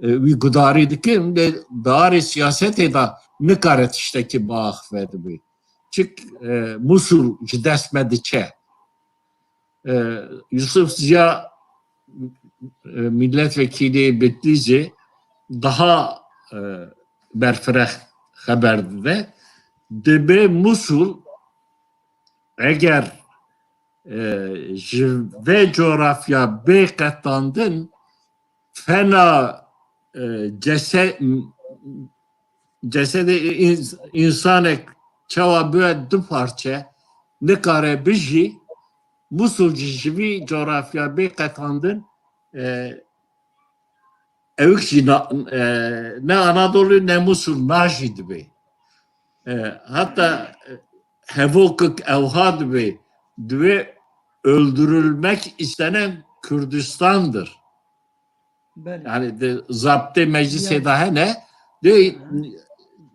e, wî gudarî dikim, lê di arê siyasetê de nikare tiştekî biaxive dibe. Çik, e, Musul ji dest me diçe. E, Yusuf Ziya, e, milletvekilê Bitlîzê daha, e, berfireh xeber dide. Dibe Musul eger, e, ji vê coğrafya bê qetandin, fena, e, cese-, cesedê ins-, insanek çawa bûye du parçe, nikare bijî, Musul jî ji vî coğrafya bê qetandin, e, ewik jî na-, e, ne Anadolu ne Musul najî dibe. E, hatta, e, hevokik ewha dibe, dibe öldürülmek istenen Kürdistan'dır. Belê. Yani di zabtê meclisê Yani. de hene, de Hı.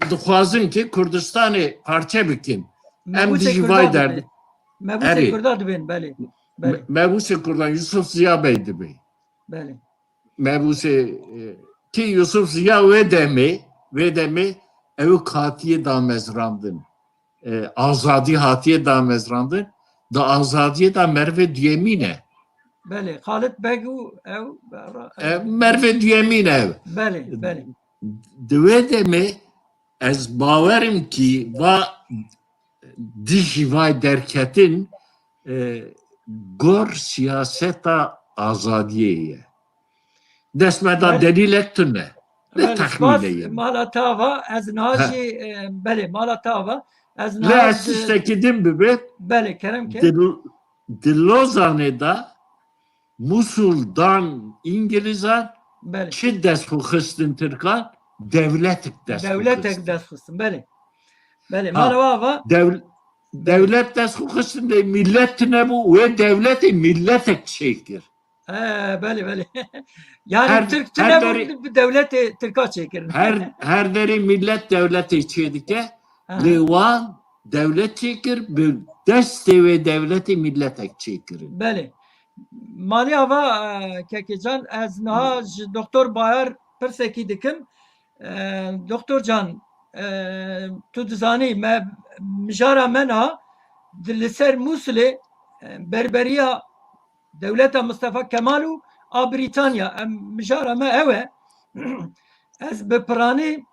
dixwazin ki Kurdistanê parçe bikin. Em Mebûsê dijî Kurda vay dibe. derdin. Mebûsê Erê. Kurda dibên, belê. Belê. Me-, mebûsê Kurdan Yusuf Ziya Bey dibe. Belê. Mebûsê, e, ki Yusuf Ziya wê demê, wê demê ew hatiye damezrandin. E, azadî hatiye damezrandin. Di azadiyê de mervê duyemîn e. Belê, Xalid Beg û ew, E, mervê duyemîn e ew. Belê, belê. Di wê demê ez bawerim kî va dijî vay derketin, e, gor siyaseta azadiyê ye. Dest me da Belê. delîlek tune. Ne Belê, texmîne spas, ye. Mala te ava, ez niha He. jî, e, belê, mala te ava, ez Lê niha ez jî tiştekî din bibe, Belê, kerem ke. di, di Lozanê de Musul dan Îngilîzan, Belê. çi dest xwe xistin Tirkan? Dewletik dest xwe Dewletek xistin. dest xistin, belê. Belê, Ha, mala ava. dew-, Belê. dewlet dest xwe xistin de millet tune bû, wê dewletê milletek çêkir. He, belê, belê. Yani Her, Tirk her tune derê bû, bi dewletê Tirka çêkirin. Her, her derê millet dewletê çêdike, Aha. lê wan dewlet çêkir, bi destê wê dewletê milletek çêkirin. Belê. Malê ava, e, Kekecan, ez niha ji Doktor Bayar pirsekî dikim. E, Doktor Can, e, tu dizanî, me, mijara me niha di li ser Mûsilê, e, berberiya dewleta Mustafa Kemal û a Brîtanya. Em, mijara me ew e. Ez bi piranî,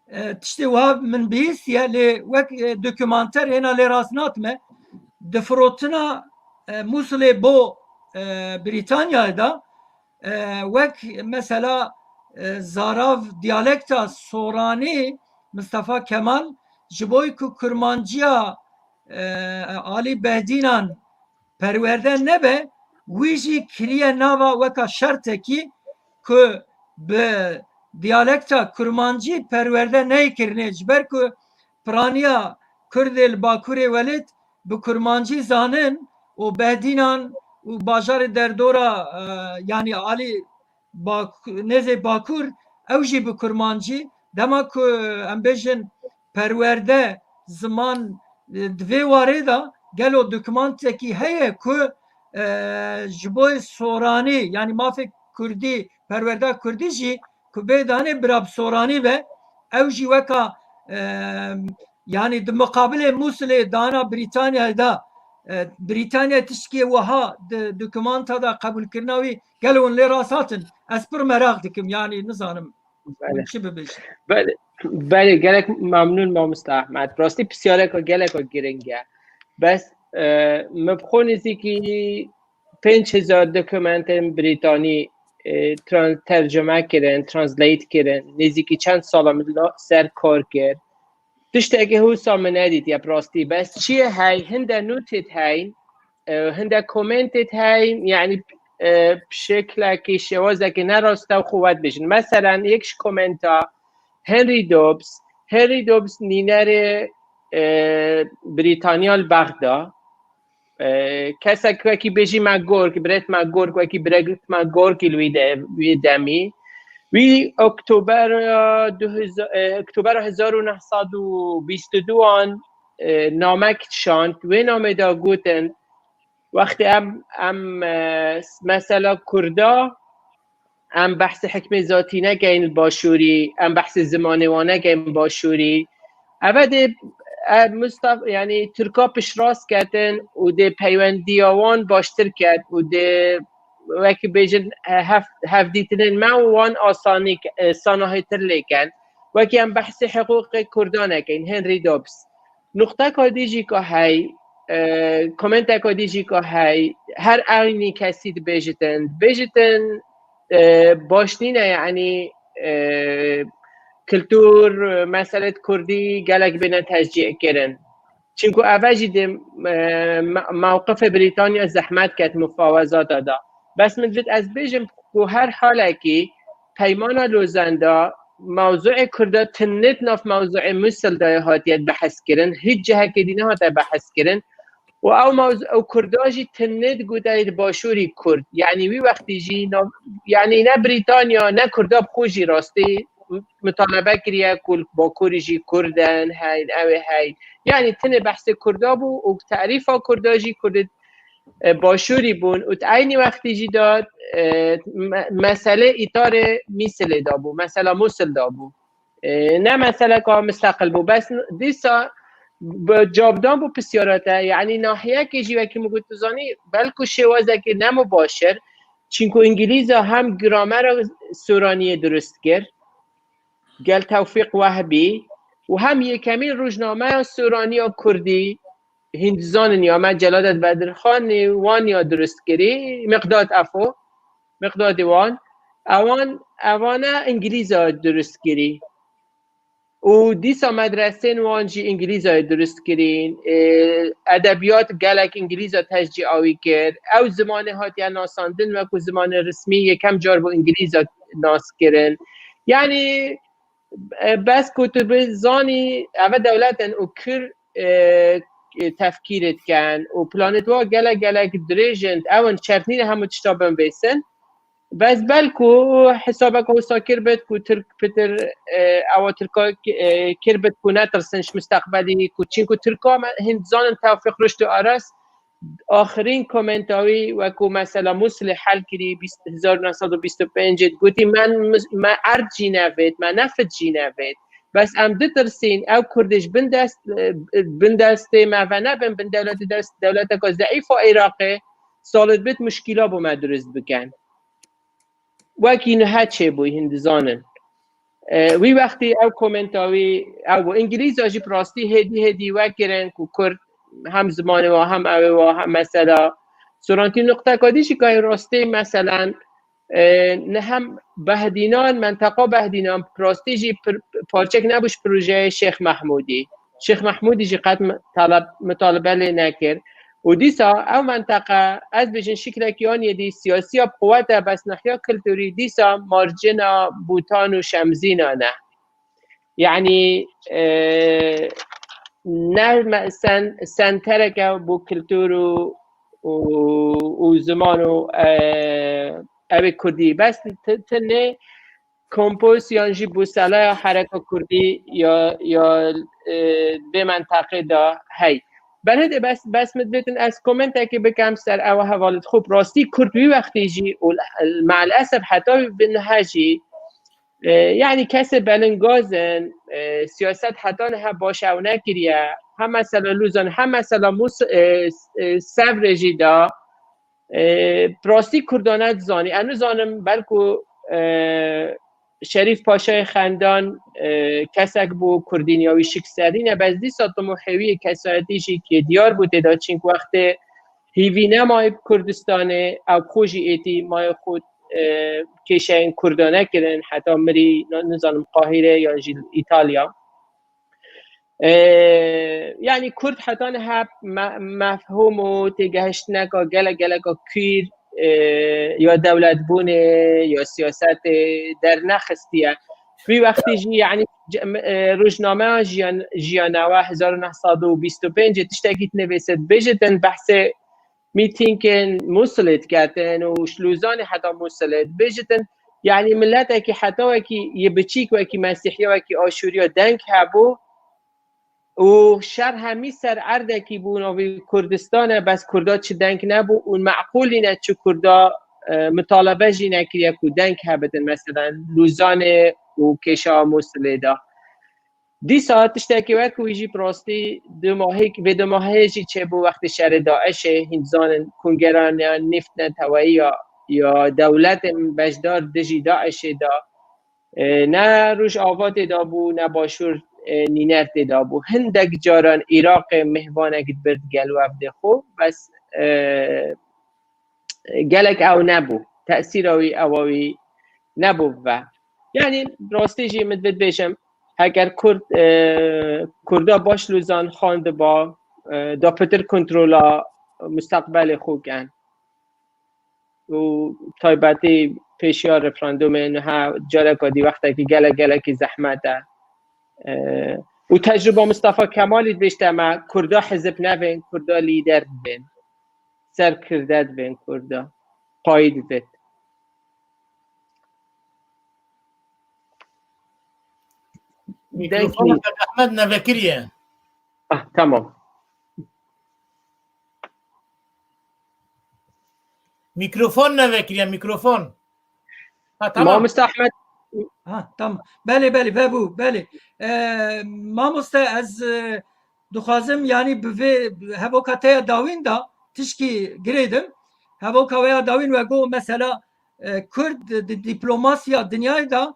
e, tiştê wiha min bihîstiye, lê wek, e, dokumanter hêna lê rast natime. Di firotina, e, Mûsilê bo, e, Brîtanyayê de, e, wek mesela, e, zarav diyalekta soranî Mistefa Kemal ji bo ku kurmanciya, e, Alî Behdînan perwerde nebe, wî jî kiriye nava weka şertekî ku bi diyalekta kurmancî perwerde neyê kirinê, ji ber ku piraniya Kurdê li Bakurê Welêt bi kurmancî zanin û Behdînan û bajarê derdora, e, yanî alî Bak-, nêzê Bakur, ew jî bi kurmancî. Dema ku, em bêjin, perwerde, ziman, e, di vê warê de gelo dokumantekî heye ku, e, ji bo soranî, yanî mafê kurdî, perwerda kurdî jî ku bê danê bira bi soranî be, ew jî weka, e, yanî di miqabilê Mûsilê dana Brîtanyayê de, e, Brîtanya tiştekê wiha di dokumanta de qebûlkirina wî gelo hûn lê rast hatin? Ez pir meraq dikim, yanî nizanim hûn Belê. çi bibêjin. Belê, belê, gelek memnûn mamosta Ehmed. Rastî pisyareka geleka giring e. Bes, e, min bi xwe nêzîkî pênc hezar dokumentên Brîtanî, e, tran-, tercime kirin, translate kirin. Nêzîkî çend sala min la-, ser kar kir. Tiştekî hûsa min nedîtiye bi rastî. Bes çi ye hey, hinde nûtêt hey, e, hinde komentêt hey, yanî, e, bi şeklekî, şêwazekî ne rast e, xwe wet bêjin. Meselen, yek ji komenta Henry Dobbs, Henry Dobbs nînerê, e, Brîtanya li Bexda, e, kesek wekî bêjî me gork, birêt me gork, wekî birêt me gorkî li wî de-, wî demî. Wî Oktobera du hezar, e, Oktobera hezar û neh sed û bîst û duan, e, namek şand. Wê namê de gotin, wextê em, em, e, mesela Kurda, em behsê hikmê zatî nekeyin li başûrî, em behsê zimanê wan nekeyin başûrî. Eve dê, e, Mustaf-, yanî Tirka piştrast ketin û dê peywendiya wan baştir ket û dê, wekî bêjin, e, hev-, hevdîtinên me û wan asanî ke-, e, sanahîtir lê ken. Wekî em behsê hiqûqê Kurdan nekeyin, Henry Dobbs. Nuqteka dî jî ka hey, e, komenteka dî jî ka hey, her eynî kesî dibêjitin, dibêjitin, e, baş nîne, yanî, e, kultur, meselê kurdî gelek bêne tecî kirin. Çinku eve jî di, e, me-, mewqifê Brîtanya zehmet ket mufawezata da. Bes min divêt ez bêjim ku her halekî peymana Lozen da mewzuê Kurda tinê di nav mewzuê Mûsil de hatiye behs kirin, hiç cihekê dî nehate behs kirin. Û ew mewzu-, ew Kurda jî tinê digote di başûrî Kurd. Yanî wî wextî jî nav-, yanî ne Brîtanya, ne Kurda bi xwe jî rastî mutalebe kiriye ku li Bakurî jî Kurd in, heyn, ew ê heyn. Yanî tinê behsê Kurda bû û terîfa Kurda jî Kurdê, e, başûrî bûn û di eynî wextî jî de, e, me-, meselê îtarê Mîsilê de bû, mesela Mûsil de bû. E, ne meseleka misteqil bû. Bes dîsa bi cavdan bû pisyara te, yanî nahiyekê jî wekî min got, tu zanî, belku şêwazekê ne mubaşir, çinku Îngilîza hem gramera Soraniyê dirust kir, gel Tewfîq Wehbî, û hem yekemîn rojnameya Soraniya Kurdî, hîn dizanin ya me, Celadet Bedirxanî wan ya dirust kirî, Miqdad Efo, Miqdadî wan, ewan, ewana Îngilîza dirust kirî. Û dîsa medresên wan jî Îngilîzayê dirust kirîn. Ê, edebiyat gelek Îngilîza tecî awî kir. Ew zimanê hatiye nasandin wekû zimanê resmî, yekem car bû Îngilîza nas kirin. Yanî, e, bes ku tu bizanî, eve dewlet in û kir, e, e, tefkîrê dikin û planê wa gelek, gelek dirêj in. Ew in çertnîne hemû tişta binvêsin. Bes belku hesabek wisa kir bit ku Tirk pitir, e, ewa Tirka, e, kir bit ku netirsin ji mustaqbelî ku, çinku Tirka me hin dizanin Tewfîq Ruşt û Aras axirîn komenta wî wekû mesela Mûsilê hel kirî bîst, hezar neh sed û bîst û pêncê gotî, me, me erd jî nevêt, me neft jî nevêt. Bes em ditirsîn ew Kurdê ji bin dest, bin destê me venebin, bin dewletê dest, dewleteka zeîfa Iraqê, salê dibêt muşkîla bo me dirust bikin. Wekî niha çêbûyî, hûn dizanin. E, wî wextî ew komenta wî ew bû. Îngilîza jî bi rastî hêdî hêdî wekirin ku Kurd hem zimanê wa, hem ew ê wa, hem mesela sorantî nuqteka dî jî gayê rastî, meselen, e, ne hem Behdînan, menteqa Behdînan bi rastî jî pir-, parçek nebû ji projeyê Şêx Mehmûdî. Şêx Mehmûdî jî qet mi-, taleb-, mitalibe lê nekir. Û dîsa ew menteqe, ez bêjin şiklekî an yê dî siyasiya bi quwet e, bes nehiya kulturî dîsa marcina Bûtan û Şemzînan e. Yanî, e, ne me-, sen-, sentereke bo kultur û, û, û ziman û, e, ew ê kurdî. Bes ti-, tinê kompoz yan jî bûseleya hereka kurdî ya, ya, e, vê menteqê de hey. Belê de bes, bes min dibêtin ez komentekê bikem ser ew hevalê xwe. Bi rastî Kurd wî wextî jî û l-, maalesef heta bi niha jî, e, yanî kesê belingaz in, e, siyaset heta niha baş ew nekiriye. Hem mesela Luzan, hem mesela Mus-, e, e, Sevrê jî de, e, bi rastî Kurdan ne dizanî. Ez nizanim belku, e, Şerîf Paşayê Xendan, e, kesek bû, kurdîniya wî şik serî ne, bes dîsa tim û hêwiyê kesayetî jî kê diyar bû tê de, çînk wextê hîvî nemayê bi Kurdistanê, ew xwe jî êtî mayê xwe, e, kêşeyên Kurda nekirin, heta mirî, na-, nizanim Qahîre yan jî Îtalya. E, yanî Kurd heta niha me-, mefhûm û têgehiştineka gelek geleka kûr, e, ya dewletbûnê ya siyasetê dernexistiye. Wî wextî jî yanî c-, m-, e, rojnameya Jiyan-, Jiyanewe hezar û neh sed û bîst û pêncê tiştekî dinivîse, dibêjitin behsê mîtîngên Mûsilê diketin û ji Lûzanê heta Mûsilê dibêjitin. Yanî miletekî heta wekî yê biçîk, wekî Mesîhiya, wekî Aşûriya deng hebû û şer hemî ser erdekî bû navê Kurdistan e, bes Kurda çi deng nebû û meqûl nîne çi Kurda, e, mitalebe jî nekiriye ku deng hebitin, meselen Lûzanê û kêşa Mûsilê de. Dîsa tiştekî wek wî jî bi rastî du mahê, vê du mahê jî çêbû wextê şerê DAIŞê, hîn dizanin kongeraniya nîft neteweyî ya, ya dewletên beşdar dijî DAIŞê de, e, ne Rojava tê de bû, ne Başûr, e, Nîner tê de bû. Hindek caran Iraqê mêhvanek dibir digel wefdê xwe, bes, e, gelek ew nebû. Tesîra wî ewa wî nebû ve. Yanî rastî jî min dibêjim, heger Kurd, e, Kurda baş Lûzan xandiba, e, da pitir kontrola mustaqbelê xwe ken. Û taybetî pêşiya referandumê niha careka dî wextekî gelek gelekî zehmet e. E, û tecrûba Mustafa Kemalî dibêjte me, Kurda hizib nebên, Kurda lîder dibên. Serkirde dibên Kurda. Payî dibêt. Mikrofona Kak Ehmed nevekiriye. Ah, tamam. Mikrofon nevekiriye, mikrofon. Ha, tamam. Mamoste Ahmed. Ha, tamam. Belê, belê, vebû, belê. E, mamoste, ez, e, dixwazim, yanî bi vê hevoka te ya dawîn de tişkî girêdim. Hevoka we ya dawîn we got, mesela, e, Kurd di diplomasiya dinyayê de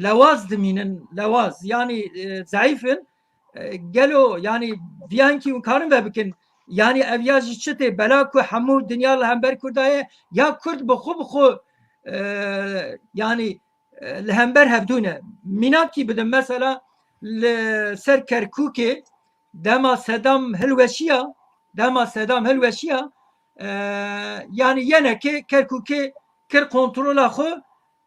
lewaz dimînin, lewaz. Yanî, e, zeîf in. E, gelo, yanî, viyankî hûn karin ve bikin. Yanî, ev ya ji çi tê? Bela ku hemû dinya li hember Kurda ye, ya Kurd bi xwe, bi xwe, e, yanî, e, li hember hevdû ne. Mînakî bidim, mesela, li ser Kerkûkê dema Sedam hilweşiya, dema Sedam hilweşiya, e, yanî yenekê Kerkûkê kir kontrola xwe,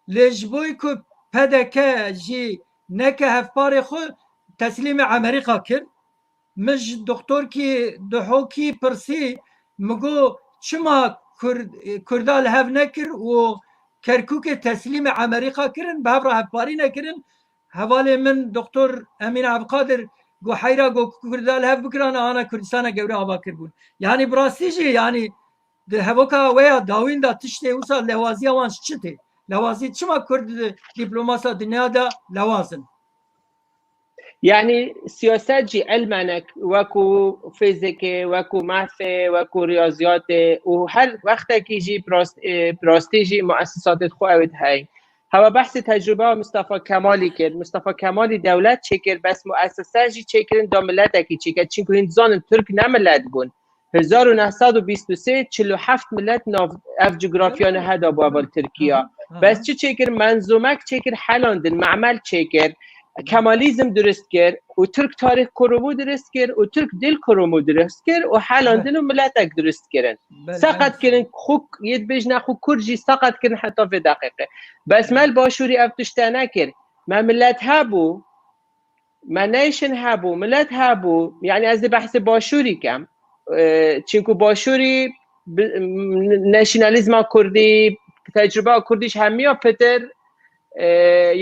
lê ji bo ku P D K jî neke hevparê xwe, teslîmê Amerîka kir. Min ji doktorkî Duhokî pirsî, min got, çima Kurd-, Kurda li hev nekir û Kerkûkê teslîmê Amerîka kirin, bi hev re hevparî nekirin? Hevalê min doktor Emîn Ebqadir got, heyra got, Kurda li hev bikirana, ana Kurdistana gewre ava kirbûn. Yanî bi rastî jî, yanî di hevoka we ya dawîn de tiştê wisa lewaziya wan ji çi tê? Lewazî çima Kurd di diplomasa dinya de lewaz in? Yani siyaset jî ilmenek, wekû fîzîkê, wekû mehfê, wekû riyaziyatê û her wextekî jî bi rast-, e, bi rastî jî muessisatê xwe ew ê heyî. Hewa behsê tecrûbeya Mustafa Kemalî kir. Mustafa Kemalî dewlet çêkir, bes muessise jî çêkirin da miletekî çêkir. Çinku hîn dizanin Tirk ne milet bûn. Hezar û neh sed û bîst û sê, çil û heft milet nav ev cografya niha da bû heval Tirkiya. Bes çi çêkir? Menzûmek çêkir, helandin, memel çêkir. Kemalîzm dirist kir û Tirk tarîx kurumu dirist kir û Tirk dil kurumu dirist kir û helandin û miletek dirist kirin. Seqet kirin, xwe yê dibêjne xwe Kurd jî seqet kirin heta vê deqîqe. Bes me li Başûrî ev tişte nekir. Me milet hebû, me nation hebû, milet hebû. Yani ez dê behsê Başûrî kem. E, çinku Başûrî bi-, m-, nasyonalîzma Kurdî, tecrûbeya Kurdî ji hemiya pitir, e,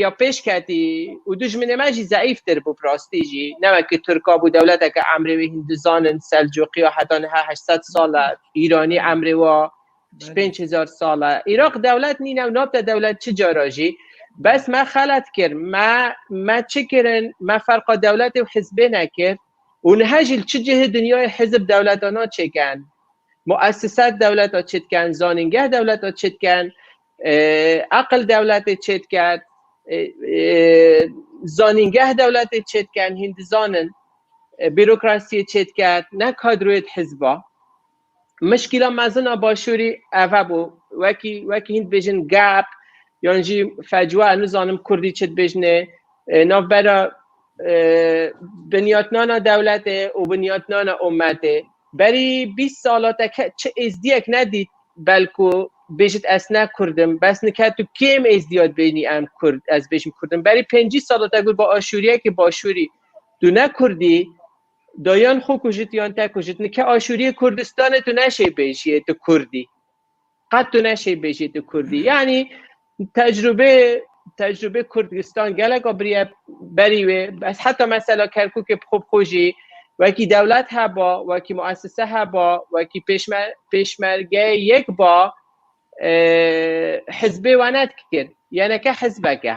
ya pêş ketî û dijminê me jî zeîftir bû bi rastî jî. Ne wekî Tirka bû, dewleteke emrê wê hîn dizanin, Selcuqiya heta niha heşt sed sal e, Îranî emrê wa ji pênc hezar sal e. Iraq dewlet nîne û nabte dewlet çi cara jî. Bes me xelet kir. Me, me çi kirin? Me ferqa dewletê û hizbê nekir. Û niha jî li çi cihê dinyayê hizb dewletana çêken? Muessiset dewleta çêtken, zanîngeh dewleta çêtken, e, aqil dewletê çêtket, e, e, zanîngeh dewletê çêtken, hîn dizanin, e, bîrokrasiyê çêtket, ne kadroyê hizba. Mişkîla mezin a Başûrî ev hebû. Wekî, wekî hîn dibêjin gap, yan jî fecwa, nizanim Kurdî çi dibêjinê, e, navbera, e, binyatnana dewletê û binyatnana ummetê. Berî bîst sala te ke-, çi êzdiyek nedît, belku bêjit ez ne Kurd im, bes nike tu kêm êzdiya dibêjnî em Kurd, ez bêjim Kurd im. Berî pêncî sala te got ba Aşûriyekê Başûrî, tu ne Kurd î, da yan xwe kujit yan te kujit. Nike Aşûriyê Kurdistanê tu neşê bêjiyê tu Kurd î. Qet tu neşê bêjî tu Kurdî. Yanî tecrûbê, tecrûbê Kurdistan gelek a biriye berî wê. Bes heta mesela Kerkûkê bi xwe bi xwe jî wekî dewlet heba, wekî muessise heba, wekî pêşme-, pêşmergeyê yek ba, e, hizbê we nedikir. Yeneke hizbeke.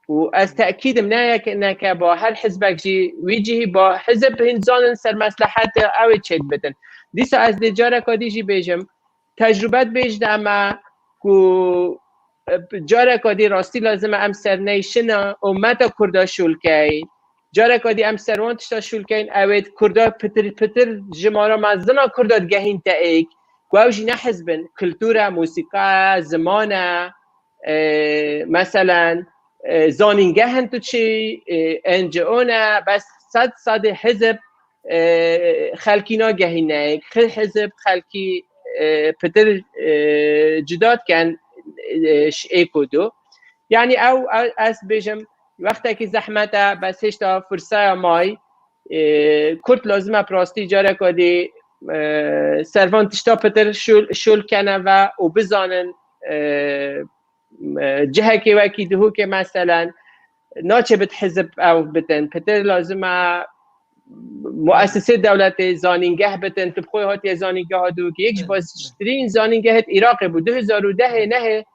Û ez tekîdim ne yek-, neke ba, her hizbek jî wî cihî ba, hizb hîn zanin ser meslehete ew ê çêdibidin. Dîsa ez dê careka dî jî bêjim, tecrûbe dibêjine me ku, e, careka dî rastî lazim e em ser neyşina ummeta Kurda şûl keyn. Careka dî em ser wan tişta şûl keyn, ew ê Kurda pitir pitir jimara mezina Kurda digehînte êk. Ku ew jî ne hizb in, kultur e, musîka ye, ziman e, e, meselen, e, zanîngeh in tu çi, e, N G O ne, bes sed sedê hizb, e, xelkî nagehîne êk. Xi-, hizb xelkî, e, pitir, e, cuda diken, e, ji êk û du. Yanî ew, ew, ez bêjim, wextekî zehmet e, bes hêşta firsaya may, e, Kurd lazim e bi rastî careka dî, e, ser van tişta pitir şûl, şûl kene ve û bizanin, e, e, cihekê wekî Dihokê meselen, naçe bit hizb ew bitin. Pitir lazim e muessisê dewletê, zanîngeh bitin. Tu bi xwe hatiye zanîngeha Dihokê. Yek ji baştirîn zanîngehê Iraqê bû. Du hezar û dehê nehê,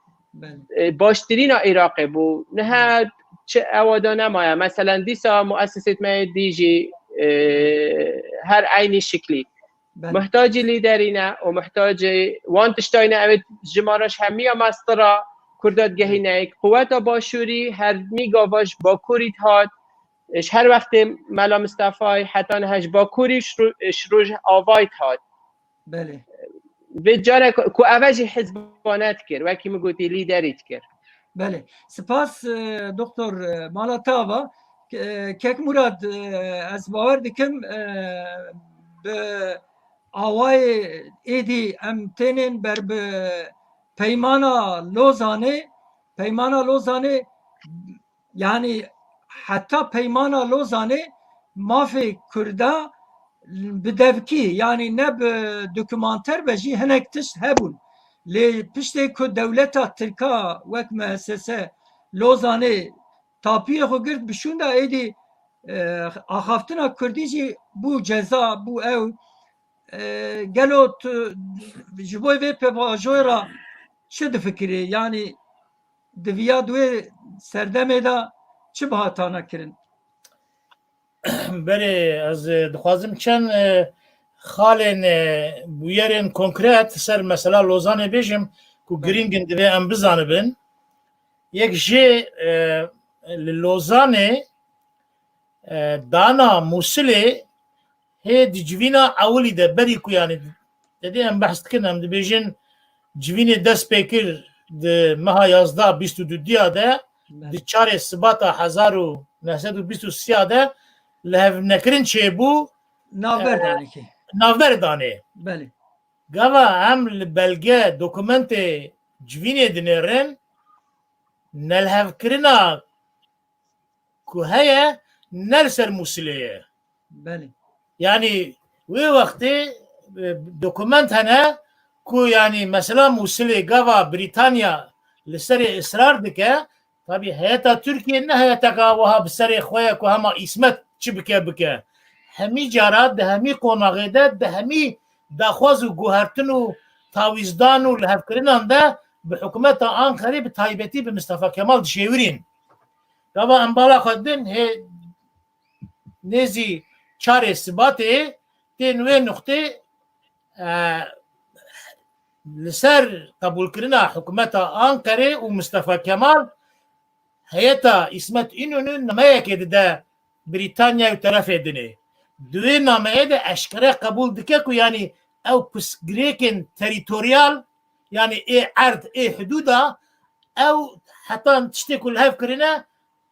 e, baştirîna Iraqê bû. Niha çi ewa da nemaye. Meselen dîsa muessisêt me yê dî jî, e, her eynî şiklî. Muhtacî lîderî ne û muhtacî wan tiştayî ne. Ew ê jimara ji hemiya mestira Kurda digehîne êk. Quweta Başûrî her mî gava ji Bakurî dihat. Ji her wextê Mela Mistefayê heta niha ji Bakurî ji Ro-, ji Rojavayê dihat. Belê. Vê carek ku eve jî hizba nedikir, wekî min gotî lîderî dikir. Belê. Spas, e, Doktor, e, mala te ava. Ke-, e, Kek Murad, e, ez bawer dikim, e, bi awayê êdî em tênên ber bi peymana Lozanê, peymana Lozanê, yanî heta peymana Lozanê mafê Kurda bi devkî, yanî ne bi dokumanter ve jî hinek tişt hebûn. Lê piştê ku dewleta Tirka wek muessese Lozanê tapiyê xwe girt bi şûnda êdî, e, axaftina Kurdî jî bû ceza, bû ew. E, gelo tu ji bo vê pêvajoyê re çi difikirî? Yanî di viya di wê serdemê de çi biha tana kirin? Berê ez, e, dixwazim çend, e, xalên, e, bûyerên konkret ser mesela Lozanê bêjim ku girîng in divê em bizanibin. Yek jê, e, li Lozanê, e, dana Mûsilê hê di civîna ewilî de berî ku, yanî, te dê em behs dikin, em dibêjin civînê dest pê kir di meha yazdeh bîst û dudiya de, Belê. di çarê Sibata hezar û neh sed û bîst û sê de lihevnekirin çêbû, Navber e, danê kê. navber danê. Belê. Gava em li belge, dokumentê civînê dinêrin, nelhevkirina ku heye, ne li ser Mûsilê ye. Belê. Yanî wê wextê, e, dokument hene ku, yanî, mesela Mûsilê gava Brîtanya li serê israr dike, tabî heyeta Tirkiye ne heyeteka wiha bi serê xwe ye ku hema Îsmet çi bike bike. Hemî cara di hemî qonaxê de, di hemî daxwaz û guhertin û tawîzdan û lihevkirinan de bi hikûmeta Anqerê, bi taybetî bi Mistefa Kemal dişêwirîn. Gava em bala xwe din hê nêzî çarê Sibatê tên wê nuqtê, e, li ser qebûlkirina hikûmeta Anqerê û Mistefa Kemal heyeta Îsmet Înonû nameyekê dide Brîtanyayê û terefê dinê. Di wê nameyê de eşkere qebûl dike ku, yanî, ew pirsgirêkên terîtoryal, yanî ê erd, ê hidûda, ew heta tiştê ku li hev kirine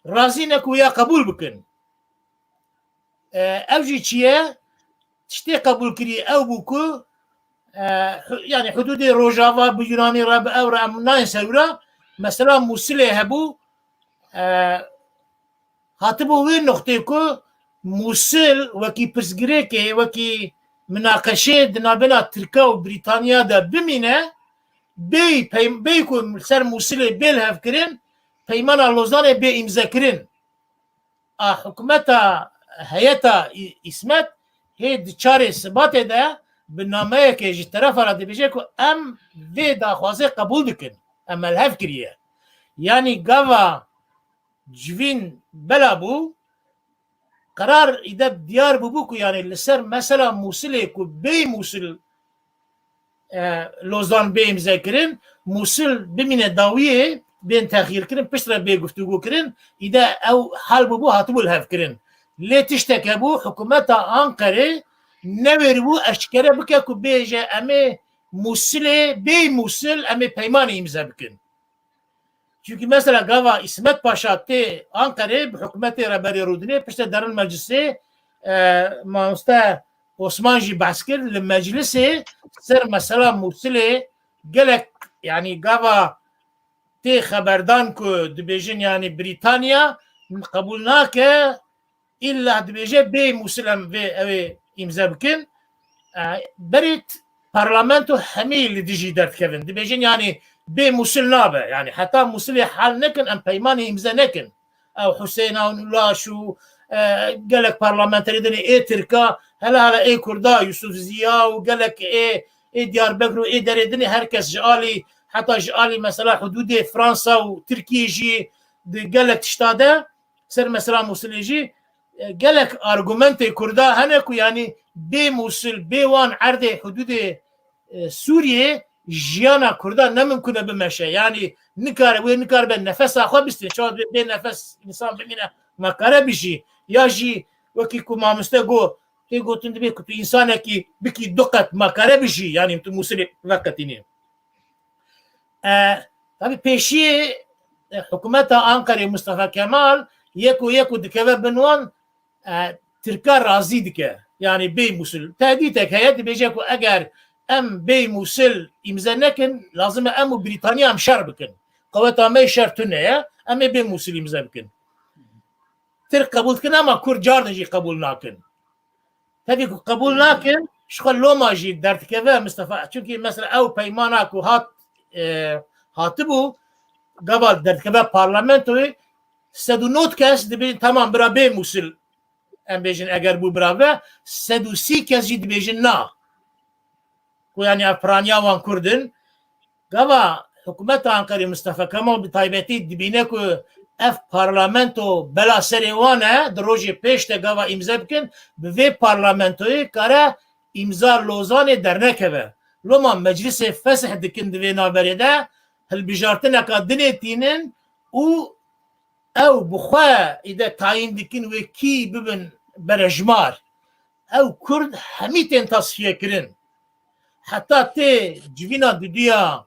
razî ne ku ya qebûl bikin. E, ev jî çi ye? Tiştê qebûl kirî ew bû ku, e, hu-, yanî hudûdê Rojava bi Yunanî re, bi ew re, em nayên ser wira. Mesela Mûsilê hebû, e, hatibû wê noqtê ku Mûsil wekî pirsgirêkê, wekî minaqeşê di navbêna Tirka û Brîtanya de bimîne, bêy peym-, bêy ku ser Mûsilê bê lihevkirin, peymana Lozanê bê îmzekirin. A hikûmeta heyeta Î-, Îsmet hê di çarê Sibatê de bi nameyekê ji terefa re dibêje ku em vê daxwazê qebûl dikin. Em me li hev kiriye. Yanî gava civîn bela bû, qerar îde diyar bûbû ku, yanî, li ser mesela Mûsilê ku bêy Mûsil, e, Lozan bê îmze kirin, Mûsil bimîne dawiyê, bên texyîr kirin, piştre bê guftûgû kirin, îde ew hal bûbû, hatibû li hev kirin. Lê tiştek hebû, hikûmeta Anqerê newêribû eşkere bike ku bêje, em ê Mûsilê, bêy Mûsil, em ê peymanê îmze bikin. Çunkî mesela gava Îsmet Paşa tê Anqerê bi hikûmetê Rêberê Rûdinê, piştre derin meclisê, e, mamoste Osman jî behs kir, li meclisê ser mesela Mûsilê gelek, yanî gava tê xeberdan ku dibêjin, yanî Brîtanya qebûl nake, îlla dibêje bê Mûsil em vê, ew ê îmze bikin. E, berê t-, parlamento hemî li dijî derdikevin. Dibêjin, yanî bê Mûsil nabe. Yanî heta Mûsilê hal nekin, em peymanê îmze nekin. Ew Huseyna û Ulaş û, e, gelek parlamenterê dinê ê Tirka, hele hele ê Kurda, Yusuf Ziya û gelek ê, ê Diyarbekir û ê derê dinê, her kes ji alî, heta ji alî mesela hudûdê Fransa û Tirkiyê jî di gelek tişta de ser mesela Mûsilê jî, e, gelek argumentê Kurda hene ku, yanî, bê Mûsil, bê wan erdê hudûdê, e, Sûriyê jiyana Kurda ne mimkun e bimeşe. Yanî nikare, wê nikaribe nefesa xwe bistîne. Çawa dibê bê nefes însan bimîne, nakare bijî. Ya jî wekî ku mamoste got, tê gotin dibê ku tu însanekî bikî du qet nakare bijî. Yanî tu Mûsilê veqetînî. E, tabî pêşiyê, e, hikûmeta Anqerê Mustafa Kemal yek û yek û dikeve bin wan, e, Tirka razî dike. Yanî bê Mûsil. Tehdîtek heye, dibêje ku eger em bê Mûsil îmze nekin, lazim e em û Brîtanya em şer bikin. Qeweta me şer tune ye, em ê bê Mûsil îmze bikin. Tirk qebûl dikin ama Kurd carna jî qebûl nakin. Tevî ku qebûl nakin, ji xwe loma jî derdikeve Mistefa. Çunkî mesela ew peymana ku hat, e, hatibû, gava derdikeve parlamentoyê, sed û nod kes dibêjin, tamam, bira bê Mûsil, em bêjin, eger bû bira ve, sed û sî kes jî dibêjin na. Ku, yanî, ev piraniya wan Kurd in. Gava hikûmeta Anqerê Mistefa Kemal bi taybetî dibîne ku Ev parlamento bela serê wan e, di rojê pêş de gava îmze bikin, bi vê parlamentoyê kare îmza Lozanê dernekeve. Loma meclisê fesih dikin di vê navberê de, hilbijartineka dinê tînin û ew bi xwe îde tayîn dikin wê kî bibin berejmar. Ew Kurd hemî tên tasfiye kirin. Heta tê civîna duduya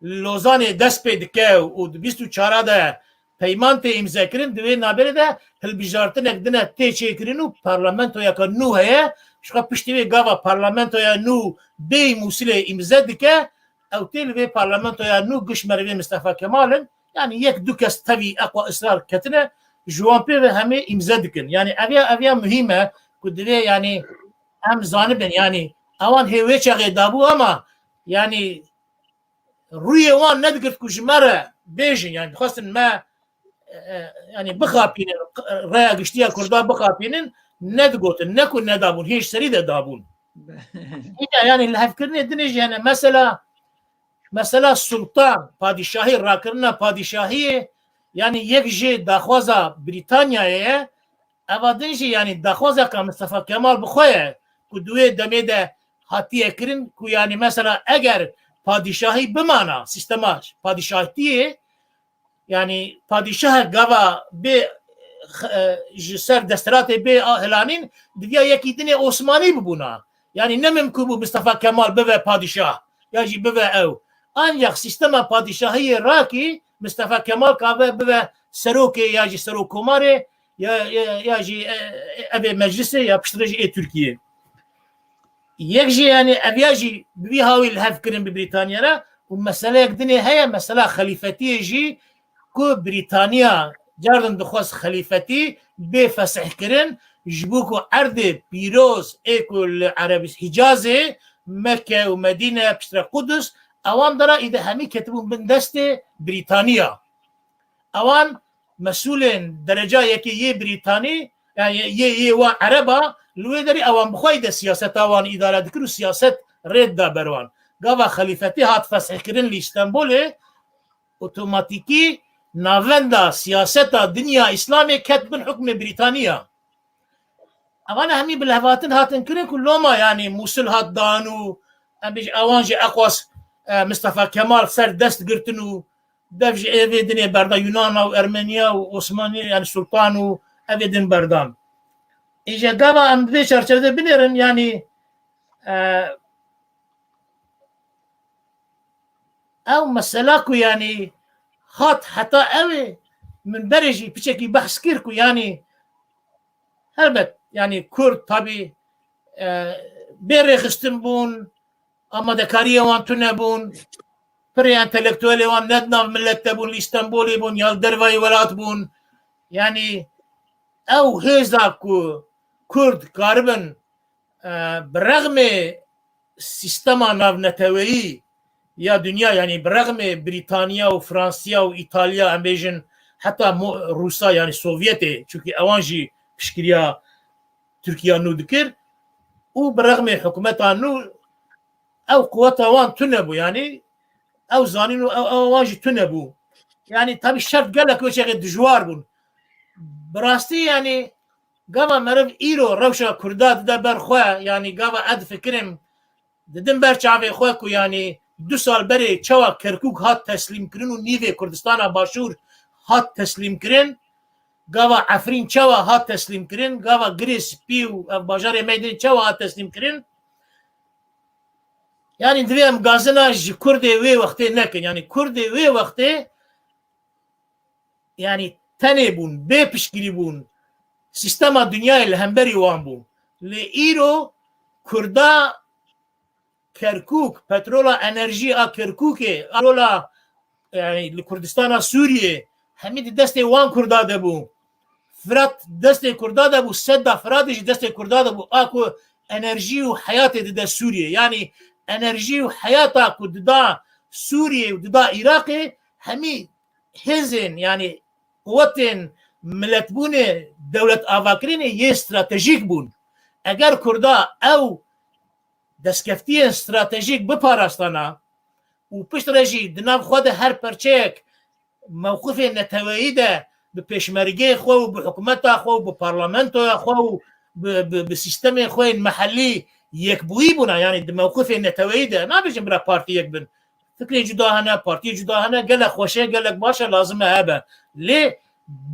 Lozanê dest pê dike û di bîst û çar de peyman tê îmzekirin, di wê navberê de hilbijartinek din e tê çêkirin û parlamentoyeka nû heye. Ji xwe piştî wê gava parlamentoya nû bêyî Mûsilê îmze dike, ew tê li vê parlamentoya nû giş merivê Mistefa Kemal in. Yanî yek du kes tevî eqwa israr ketine, ji wan pê ve hemê îmze dikin. Yanî ev ya, ev ya muhîm e ku divê, yanî em zanibin, yanî ewan hê wê çaxê dabû, ama yanî rûyê wan nedigirt ku ji me re bêjin, yanî dixwestin me, e, e, yanî bixapînin, raya giştiya Kurda bixapînin, nedigotin, ne ku nedabûn, hê ji serî de dabûn. Îca yanî lihevkirinê dinê jî hene, mesela, mesela sultan, padîşahî, rakirina padîşahiyê, yanî yek jê daxwaza Brîtanyayê ye, eva din jî yanî daxwazeka Mistefa Kemal bi xwe ye ku di wê demê de hatiye kirin ku yanî mesela eger padîşahî bimana, sîstema padîşahtiyê, yanî padîşahek gava bê, e, ji ser desthilatê bê a hilanîn, diviya yekî dinê Osmanî bibûna. Yanî ne mimkun bû Mistefa Kemal bibe padîşah ya jî bibe ew. Ancak sîstema padîşahiyê rakî Mistefa Kemal kave bibe serokê ya jî serokkomarê ya, ya, ya jî, e, e, evê meclisê ya piştre jî ê Tirkiyê. Yek jî, yanî, ev ya jî bi vî hawî li hev kirin bi Brîtanya re û meseleyek dinê heye, mesela xelîfetiyê jî ku Brîtanya cardin dixwest xelîfetî bê fesih kirin, ji bo ku erdê pîroz ê ku li Erebîs-, Hicazê, Mekke û Medîne, piştre Qudus, ewan dera îde hemî ketibûn bin destê Brîtaniya. Ewan mesûlên dereca yekê yê Brîtanî, yani yê, yê wan Ereba, li wê derê ewan bi xwe de siyaseta wan îdare dikir û siyaset rê dida ber wan. Gava xelîfetî hat fesihkirin li Îstenbolê, otomatîkî navenda siyaseta dinya Îslamê ket bin hukmê Brîtaniya. Evan hemî bi lehvatin hatin kirin ku loma, yani, Mûsil hat dan û em bêjin ewan jî eqwas, e, Mistefa Kemal ser dest girtin û dev ji ê vê dinê berda Yunana û Ermeniya û Osmanî, yani, Sultan û evê din berdan. Îje gava em di vê çerçevede binêrin, yani, e, ew mesela ku, yani, hat heta ew ê, min berê jî piçekî behs kir ku, yani, helbet, yani, Kurd tabî, e, bê rêxistin bûn, amadekariyê wan tune bûn, pirê entelektuelê wan ne di nav millet de bûn, li Îstenbolê bûn, ya li dervayî welat bûn. Yani, ew hêza ku Kurd karibin, e, bi rexmê sîstema navneteweyî ya dinya, yani bi rexmê Brîtanya û Fransiya û Îtalya, em bêjin heta Mo-, Rûsa, yani Sovyetê, çunkî ewan jî piştgiriya Tirkiya nû dikir û bi rexmê hikûmeta nû ew quweta wan tune bû, yani ew zanîn û ew, ew wan jî tune bû. Yani tabî şert gelek wê çaxê dijwar bûn. Bi rastî, yani gava meriv îro rewşa Kurda dide ber xwe, yani gava ez difikirim, didim ber çavê xwe ku, yani, du sal berê çawa Kerkûk hat teslîmkirin û nîvê Kurdistana Başûr hat teslîmkirin, gava Efrîn çawa hat teslîmkirin, gava Girê Spî û ev bajarê me din çawa hat teslîmkirin. Yani divê em gazina ji Kurdê wê wextê nekin. Yani Kurdê wê wextê, yani, tenê bûn, bê piştgirî bûn. Sîstema dinyayê li hemberî wan bû. Lê îro Kurda Kerkûk, petrola enerjî a Kerkûkê, petrola, yani, li Kurdistana Sûriyê, hemî di destê wan Kurda de bû. Firat destê Kurda de bû, Sedda Firatê jî destê Kurda de bû. A ku enerjî û heyatê dide Sûriyê. Yani, enerjî û heyata ku dida Sûriyê û dida Iraqê, hemî hêzên, yani quwetên miletbûnê, dewlet avakirinê yê stratejîk bûn. Eger Kurda ew destkeftiyên stratejîk biparastana û piştre jî di nav xwe de her perçeyek mewqifê neteweyî de bi pêşmergeyê xwe û bi hikûmeta xwe û bi parlamentoya xwe û bi, bi, bi sîstemê xwe yên mehellî yekbûyî bûna, yanî di mewqifê neteweyî de, nabêjin bira partî yek bin. Fikrê cuda hene, partiyê cuda hene, gelek xweş e, gelek baş e, lazim e hebe. Lê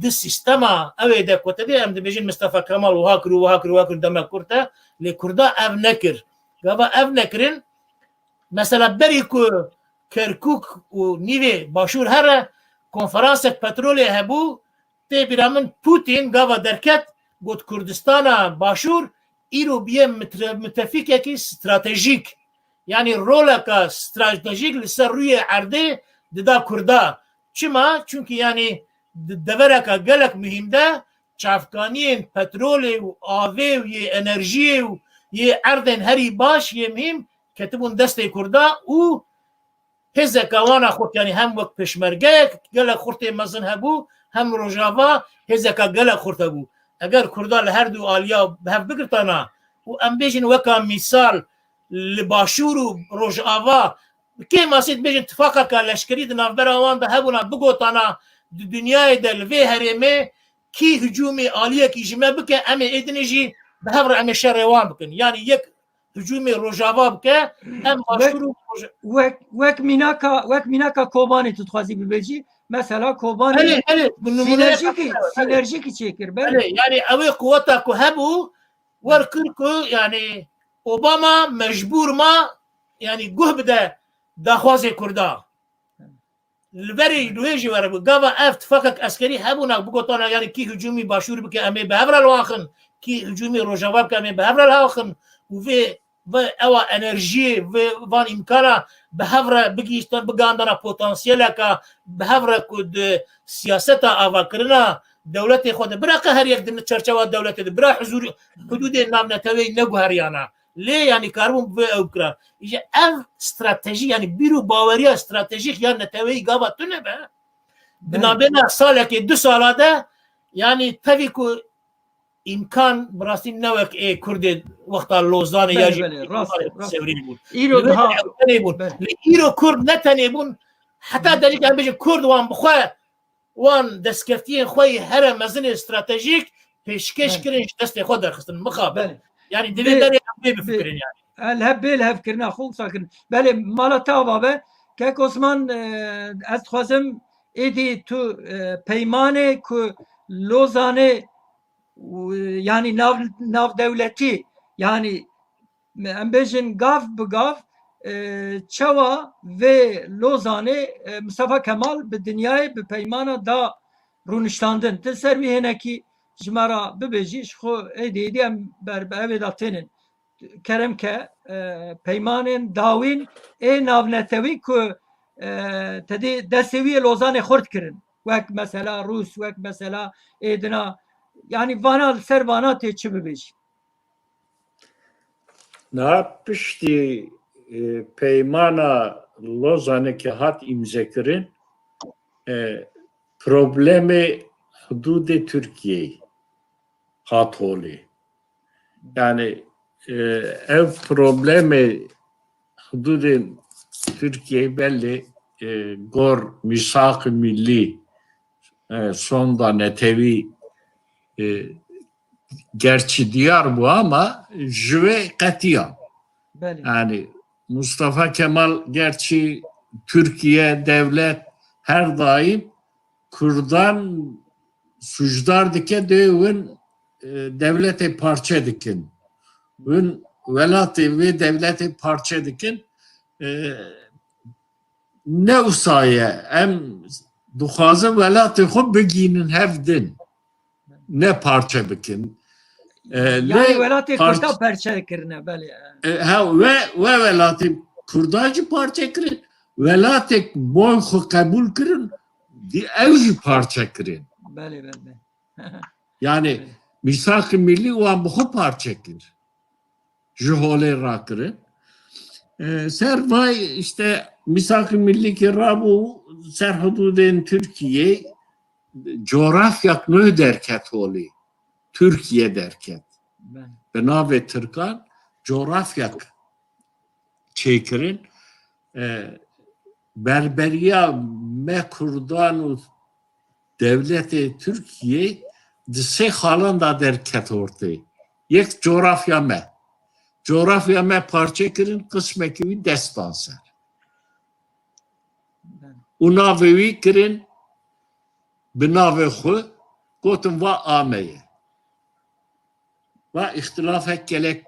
di sîstema ew ê de ku te dê, em dibêjin Mistefa Kemal wiha kir û wiha kir, wiha kir, deme kurt e, lê Kurda ev nekir. Gava ev nekirin, mesela berî ku Kerkûk û nîvê başûr here, konferansek petrolê hebû, tê bîra min Putin gava derket, got Kurdistana başûr îro bûye mitre-, mitefîkekî stratejîk. Yanî roleka stratejîk li ser rûyê erdê dida Kurda. Çima? Çunkî yanî di devereka gelek muhîm de çavkaniyên petrolê û avê û yê enerjiyê û yê erdên herî baş yê muhîm ketibûn destê Kurda û hêzeka wan a xurt, yanî hem wek pêşmergeyek gelek xurtê mezin hebû, hem Rojava hêzeka gelek xurt hebû. Eger Kurda li her du aliya bi hev bigirtana û em bêjin weka mîsal li Başûr û Rojava, kê masê dibêjin tifaqeka leşkerî di navbera wan de hebûna, bigotana di dinyayê de li vê herêmê kî hicûmê aliyekî ji me bike, em ê êdinê jî bi hev re em ê şerê wan bikin. Yanî yek hicûmê Rojava bike, em Başûr û Roj- Wek, wek mînaka, wek mînaka Kobanê tu dixwazî bibêjî. Mesela Kobanê Belê, belê, bi nimûneyek sînerjîkî, sînerjîkî çêkir. Belê. Belê, yanî ew ê quweta ku hebû, wer kir ku, yanî Obama mecbûr ma, yanî guh bide daxwazê Kurda. Li berê li wê jî were bû. Gava ev tifaqek eskerî hebûna, bigotana, yanî kî hicûmî Başûr bike, em ê bi hev re li wan xin, kî hicûmî Rojava bike, em ê bi hev re li wan xin û vê, vê ewa enerjiyê, vê van îmkana bi hev re bigihîştin, bigandana potansiyeleka bi hev re ku di siyaseta avakirina dewletê xwe de, bira qe her yek di çerçewa dewletê de, bira huzûr, hudûdê navneteweyî neguheriyana. Lê yanî karibûn bi vê ew bikira. Îja ev stratejî, yanî bîr û baweriya stratejîk ya neteweyî gava tune be, di Belê. nabêna salekê, du sala de, yanî tevî ku îmkan bi rastî ne wek ê Kurdê wexta Lozanê ya Belê, jî belê, rast, rast. Sewrî bûn. Îro Li vê daha de ew tenê bûn. Belê. Lê îro Kurd ne tenê bûn, heta Hı. derî em bêjin Kurd wan bi xwe wan destkeftiyên xwe yê here mezin ê stratejîk pêşkêş Belê. kirin, ji destê xwe derxistin. Mixabin. Belê. Yanî divê Bê- berê em pê bê- bifikirin yanî. El hep bê li hev kirina xwe wisa kirin. Belê, mala te ava be. Kek Osman, e, ez dixwazim êdî tu, e, peymanê ku Lozanê, e, yanî nav, navdewletî, yanî em bêjin gav bi gav, e, çawa vê Lozanê, e, Mustafa Kemal bi dinyayê bi peymana da rûniştandin. Ti ser wî hinekî ji me re bibêjî, ji xwe êdî êdî em ber bi evê de tênin. Kerem ke, e, peymanên dawîn ê navnetewî ku, e, tedî destê wî yê Lozanê xurt kirin. Wek mesela Rûs, wek mesela êdina, yanî vana li ser vana tê çi bibêjî? Niha piştî, e, peymana Lozanê ke hat îmzekirin, e, problemê hudûdê Tirkiyeyê hat holê. Yani, e, ev problemê hudûdên Tirkiyeyê belê, e, gor mîsaq millî, e, sonda netewî, e, gerçî diyar bû ama ji wê qetiya. Belê. Yani Mustafa Kemal gerçî Türkiye devlet her daim Kurdan sucdar dike, dê win, e, devletê parçe dikin. Win welatê vê devletê parçe dikin. E, ne wisa ye. Em dixwazin welatê xwe bigînin hev din. Ne parçe bikin. E, Yani lê welatê parç- Kurda parçe kirine, belê. E, ha, we, we welatê Kurda jî parçe kirin. Welatek boy xwe qebûl kirin, di ew jî parçe kirin. Belê, belê. Yani mîsaq-ê millî wan bi xwe parçe kir. Ji holê rakirin. E, ser vay işte mîsaq-ê millî ki rabû ser hududên Tirkiye, coğrafyak nû derket holê. Tirkiye derket. Belê. Bi navê Tirkan coğrafyak çêkirin. E, berberiya me Kurdan û dewletê Tirkiyê di sê xalan de derket ortê. Yek, coğrafya me. Coğrafya me parçe kirin, qismekî wî dest dan ser. Û navê wî kirin bi navê xwe, gotin va a me ye. Va îxtilafek gelek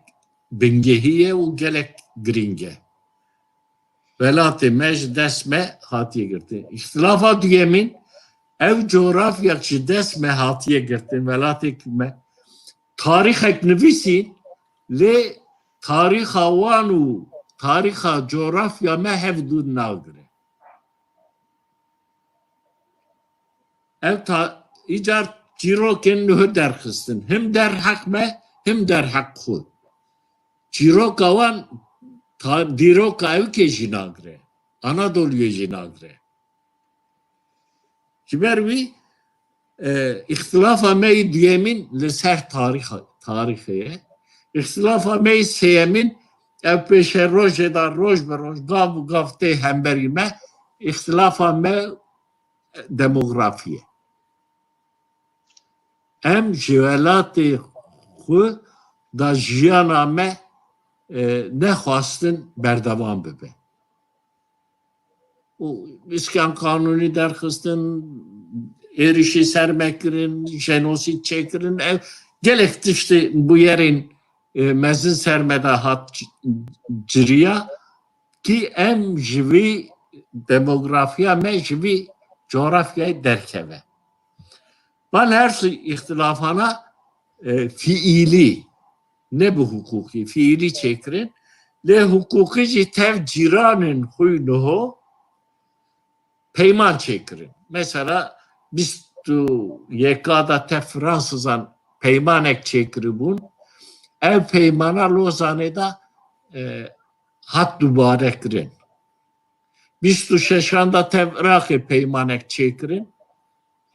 bingehî ye û gelek girîng e. Welatê me ji dest me hatiye girtin. Îxtilafa duyemîn, ev coğrafyak ji dest me hatiye girtin. Welatêk me tarîxek nivîsîn, lê tarîxa wan û tarîxa coğrafya me hev dû nagire. Ev ta-, îcar çîrokên nuh derxistin. Him derheq me, him derheq xwe. Çîroka wan ta-, dîroka ewkê jî nagire. Anadoluyê jî nagire. Ji ber wî, e, îxtilafa me yî duyemîn li ser tarîxa-, tarîxê ye. Îxtilafa me yî sêyemîn, ev pêşerojê de roj bi roj, gav bi gav tê hemberî me, îxtilafa me demografî ye. Em ji welatê xwe da jiyana me, e, nexwastin berdewam bibe. Û îskan qanûnî derxistin, êrişî ser me kirin, jenosîd çêkirin. Ev gelek tiştê bûyerên, e, mezin ser me de hat c-, ciriya. Kî em ji vî demografiya me, ji vî coğrafyayê derkeve. Van her sî îxtilafana, e, fiîlî, ne bi huqûqî, fiîlî çêkirin. Lê huqûqî jî tev cîranên xwe niho peyman çêkirin. Mesela bîst û yeka de tev Fransizan peymanek çêkiribûn. Ev peymana Lozanê de, e, hat dubare kirin. Bîst û şeşan de tev Iraqê peymanek çêkirin.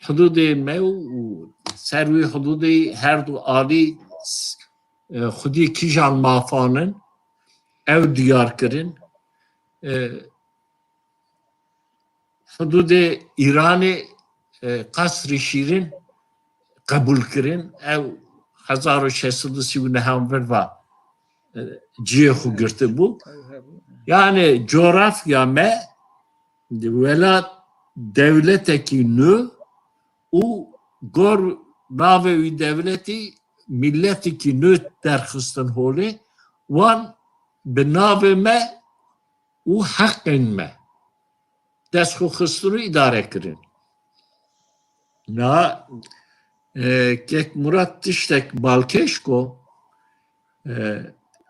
Hidûdê me û, û ser wî hidûdê her du alî, e, xwedî kîjan mafan in, ew diyar kirin. E, hidûdê Îranê, e, Qesrî Şîrin qebûl kirin. Ew hezar û şeş sed û sî û neh an vir va, e, cihê xwe girtibû. Yani coğrafya me, welat dewletekî nû û gor navê wî dewletî milletekî nû derxistin holê, wan bi navê me û heqên me dest xwe xistin û îdare kirin. Na, e, Kek Murat tiştek balkêş ko, e,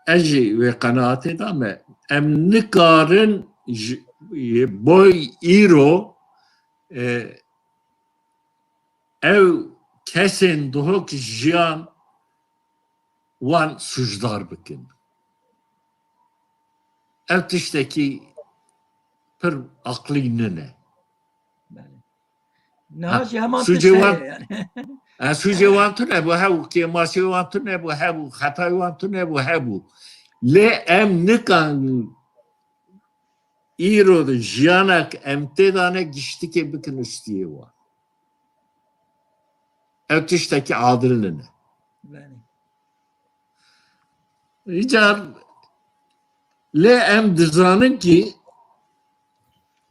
ez jî wê qenaatê de me. Em nikarin ji, boy îro, e, ev kesên dihok jiyan wan sûcdar bikin. Ev tiştekî pir aqlî nine. Belê. Niha Ha, jî heman sûcê tişt wan, heye yani. Ha, sûcê wan tune bû, hebû, kêmasê wan tune bû, hebû, xetayê wan tune bû, hebû. Lê em nikan îro de jiyanek em tê de ne giştikê bikin ustiyê wan. Ev tiştekî adil nine. Belê. Îcar lê em dizanin kî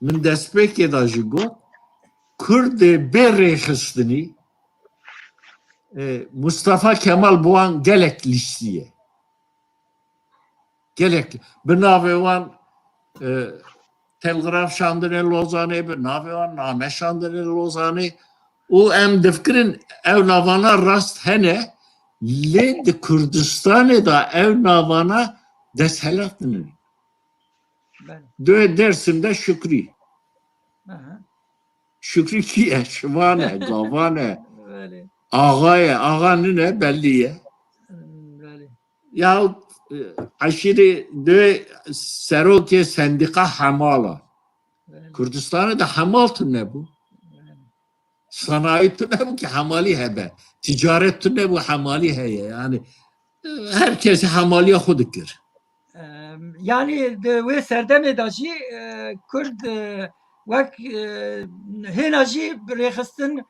min destpêkê de jî got, Kurdê bê rêxistinî, e, Mustafa Kemal bi wan gelek lîstiye. Gelek bi navê wan, e, telgraf şandine Lozanê, bi navê wan name şandine Lozanê û em difikirin ev navana rast hene, lê di Kurdistanê de ev navana desthilat nîne. Belê. Dê Dêrsim de Şükrî. Aha. Şükrî kî ye? Şivan e, gavan e. Belê. Axa ye, axa nine, bellî ye. Hmm, belê. Ya, e, eşîrê dê serokê sendîqa hemala. Belê. Kurdistanê de hemal tune bû. Belê. Sanayî tune bû ki hemalî hebe. Ticaret tune bû hemalî heye. Yani, e, her kes hemaliya xwe dikir. Ee, Yanî di wê serdemê de jî, e, Kurd, e, wek, e, hêna jî rêxistin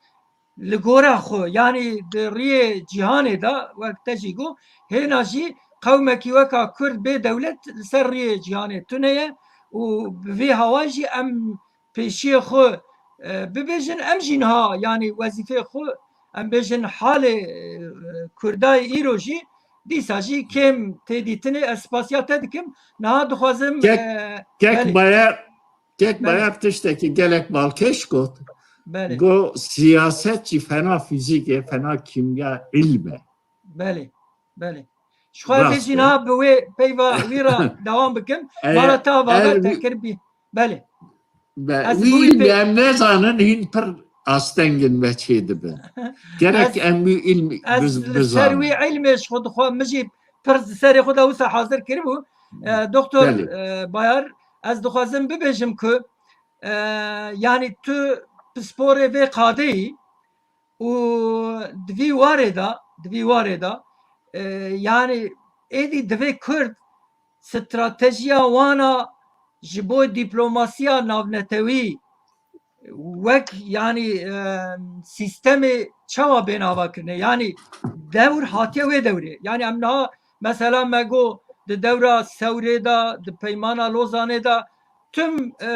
li gora xwe, yanî di riyê cîhanê de, wek te jî got, hêna jî qewmekî weka Kurd bê dewlet li ser riyê cîhanê tune ye û bi vî hawa jî em pêşiyê xwe, e, bibêjin, em jî niha, yanî wezîfeyê xwe, em bêjin halê, e, Kurdayê îro jî dîsa jî kêm tê dîtinê. Ez spasiya te dikim. Niha dixwazim, Kek, e, kek belê. Bayer, kek Belê. Bayer tiştekî gelek balkêş got. Belê. Go siyaset jî fena fîzîk e, fena kîmya, îlm e. Belê, belê. Ji xwe ez Rast jî e. niha bi wê peyva wî re dewam bikim. E, Mala te ava e, be, te kir bî. Belê. Be, Ez wî bûyî îlmî pê- em nezanin, hîn pir astengin me çê dibin. Gerek Ez- em wî îlmî Ez biz- li ser bizanin. wî ilmê ji xwe dixwe, min jî pir serê xwe de wisa hazir kiribû. E, Doktor, Belê. e, Bayar, ez dixwazim bibêjim ku, e, yanî tu pisporê vê qadê yî û di vî warê de, di vî warê de, e, yanî êdî divê Kurd stratejiya wana ji bo diplomasiya navnetewî wek, yanî, e, sîstemê çawa bên avakirinê? Yanî dewr hatiye wê dewrê. Yanî em niha mesela me got di dewra Sewrê de, di peymana Lozanê de tim, e,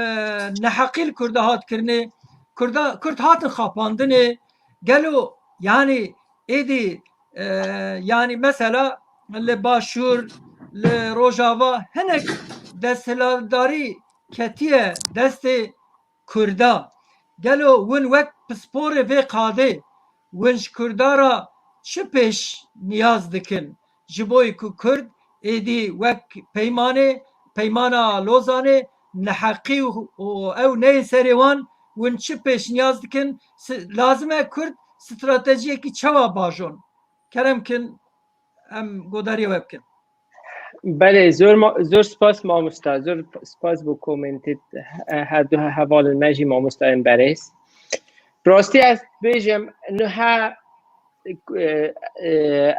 neheqî li Kurda hat kirinê. Kurda, Kurd hatin xapandinê. Gelo, yanî êdî, e, yanî mesela li Başûr, li Rojava hinek desthilatdarî ketiye destê Kurda. Gelo win wek pisporê vê qadê win ji Kurda re çi pêş niyaz dikin? Ji bo ku Kurd êdî wek peymanê, peymana Lozanê neheqî û, û ew neyên serê wan, win çi pêşniyaz dikin? Si-, lazim e Kurd stratejiyekî çawa bajon? Kerem kin, em godariya we bikin. Belê, zor ma-, zor spas mamosta, zor spas bo komentê, he-, her du hevalên me jî mamostayên berêz. Rastî ez bêjim, niha, e, e,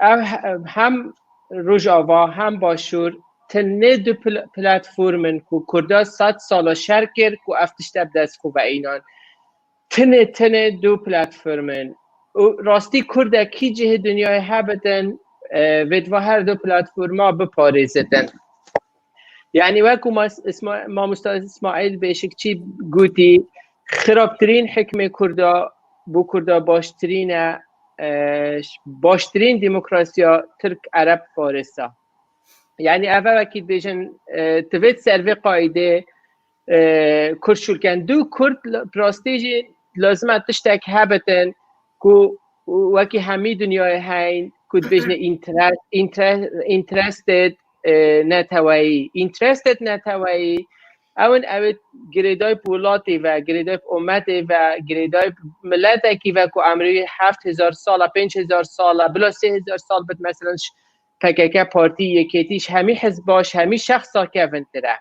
ev he-, hem Rojava hem Başûr tenê du pl-, platform in ku Kurda sed sala şer kir ku ev tişte bi dest xwe ve înan. Tenê, tenê du platform in. Û rastî Kurdek kî cihê dinyayê hebitin, e, vê diva her du platforma biparêzitin. Yanî wekû mas-, Îsma-, mamosta Îsmaîl Beşikçî gotî, xirabtirîn hikmê Kurda, bo Kurda baştirîn e, e, baştirîn demokrasiya Tirk, Ereb, Farisa. Yanî ev e wekî dibêjin, e, divêt ser vê qaîdê, e, Kurd şûlken. Du Kurd la-, bi rastî jî lazim e tiştek hebitin ku wekî hemî dinyayê heyn ku dibêjine interest, inter-, interested, e, neteweyî. Interested neteweyî, ew in ew ê girêdayî bi welatê ve, girêdayî bi umetê ve, girêdayî bi miletekî ve ku emrî heft hezar sal e, pênc hezar sal e, bila sê hezar sal bit, meselen, ş-, P K K partî, yekêtî, ji hemî hizba, ji hemî şexsa kevintir e.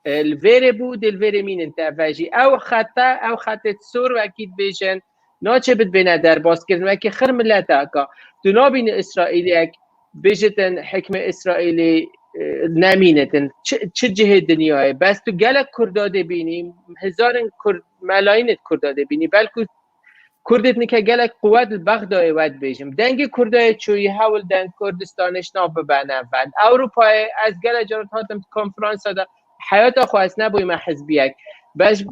E, li vêrê bû, dê li vêrê mînin te ve jî. Ew xete, ew xetê sor wekî dibêjin, naçe bit bêne derbas kirin, wekî xir mileteka. Tu nabîne Îsraîliyek bêjitin hikmê Îsraîlî, e, nemînitin. Çi, çi cihê dinyayê? Bes tu gelek Kurda dê bînî, hezarên Kurd, melayînê Kurda dê bînî. Belkû Kurdê nike gelek quwet li Bexdayê we dibêjim. Dengê Kurdayê çûyî hewl den Kurdistanê ji nav bibene ven. Ewropayê ez gelek caran hatim konferansa de heyata xwe ez nebûyime hizbiyek. Bes,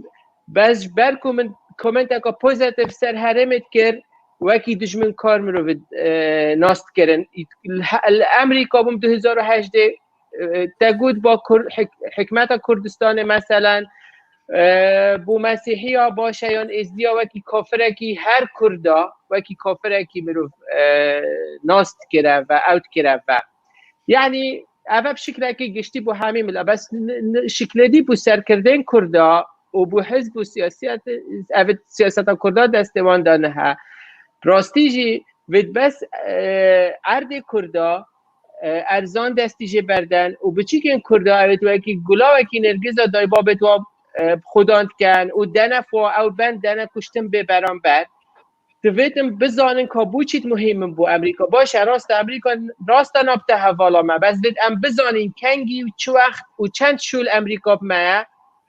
bes ji ber ku min komenteka pozitif ser herêmê dikir, wekî dijmin kar mirovî, e, nas dikirin. Li he-, li Emerîka bûm du hezar û hejdê, e, te got ba Kur-, hik-, hikmeta Kurdistanê meselen, e, bo Mesîhiya baş e yan Êzdiya wekî kafirekî her Kurda, wekî kafirekî mirov, e, nas dikire ve, ew dikire ve. Yanî ev e bi şiklekî giştî bo hemî mila. Bes n-, n-, şikledî bo serkirdên Kurda û bo hizb û siyasiyet, ev siyaseta Kurda destê wan de nihe. Rastî jî vê bes, e, erdê Kurda, e, erzan destî jê berden û biçîkên Kurda, ew ê wekî gulawekî nêrgiza daybabê wan, e, bi xudan diken û denef wa ew ben dene kuştin bê beramber. Divêtin bizanin ka bû çît muhîm in bo Amerîka. Baş e, rast e, Amerîka rast e nabte hevala me. Bes divêt em bizanîn kengî û çi wext û çend şûl Amerîka bi me ye.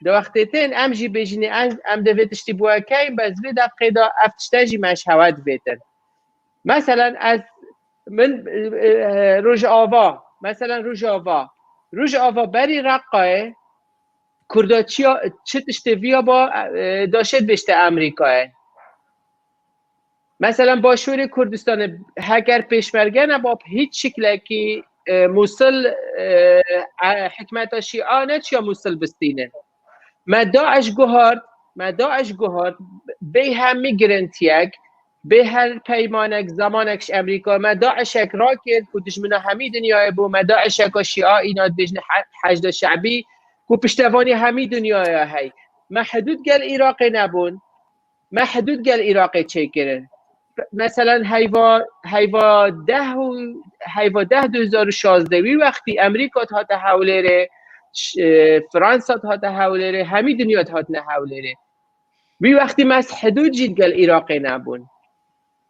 Di wextê tên em jî bêjinê em, em divê tiştî bo we keyin, bes vê deqê de ev tişte jî me ji hewe divêtin. Meselen ez, min, e, e, Rojava, meselen Rojava. Rojava berî Reqayê Kurda çiya, çi tiştê viya ba, e, daşêt bêjte Amerîkayê. Meselen Başûrê Kurdistanê heger pêşmerge neba bi hîç şiklekî, e, Mûsil, e, e, hikmeta Şîa neçiya Mûsil bistînin. Me DAIŞ guhart, me DAIŞ guhart, bê hemî girintiyek, bê her peymanek, zemanek ji Amerîka, me DAIŞek rakir ku dijmina hemî dinyayê bû, me DAIŞeka Şîa îna dibêjin he-, Heşda Şe'bî, ku piştevanî hemî dinyaya hey. Me hidûd gel Iraqê nebûn. Me hidûd gel Iraqê çêkirin. Meselen heyva, heyva deh û, heyva deh du hezar û şazdeh wî wextî Amerîka dihate Hewlêrê, ş-, e, Fransa dihate Hewlêrê, hemî dinya dihatine Hewlêrê. Wî wextî mes hidûd jî digel Iraqê nebûn.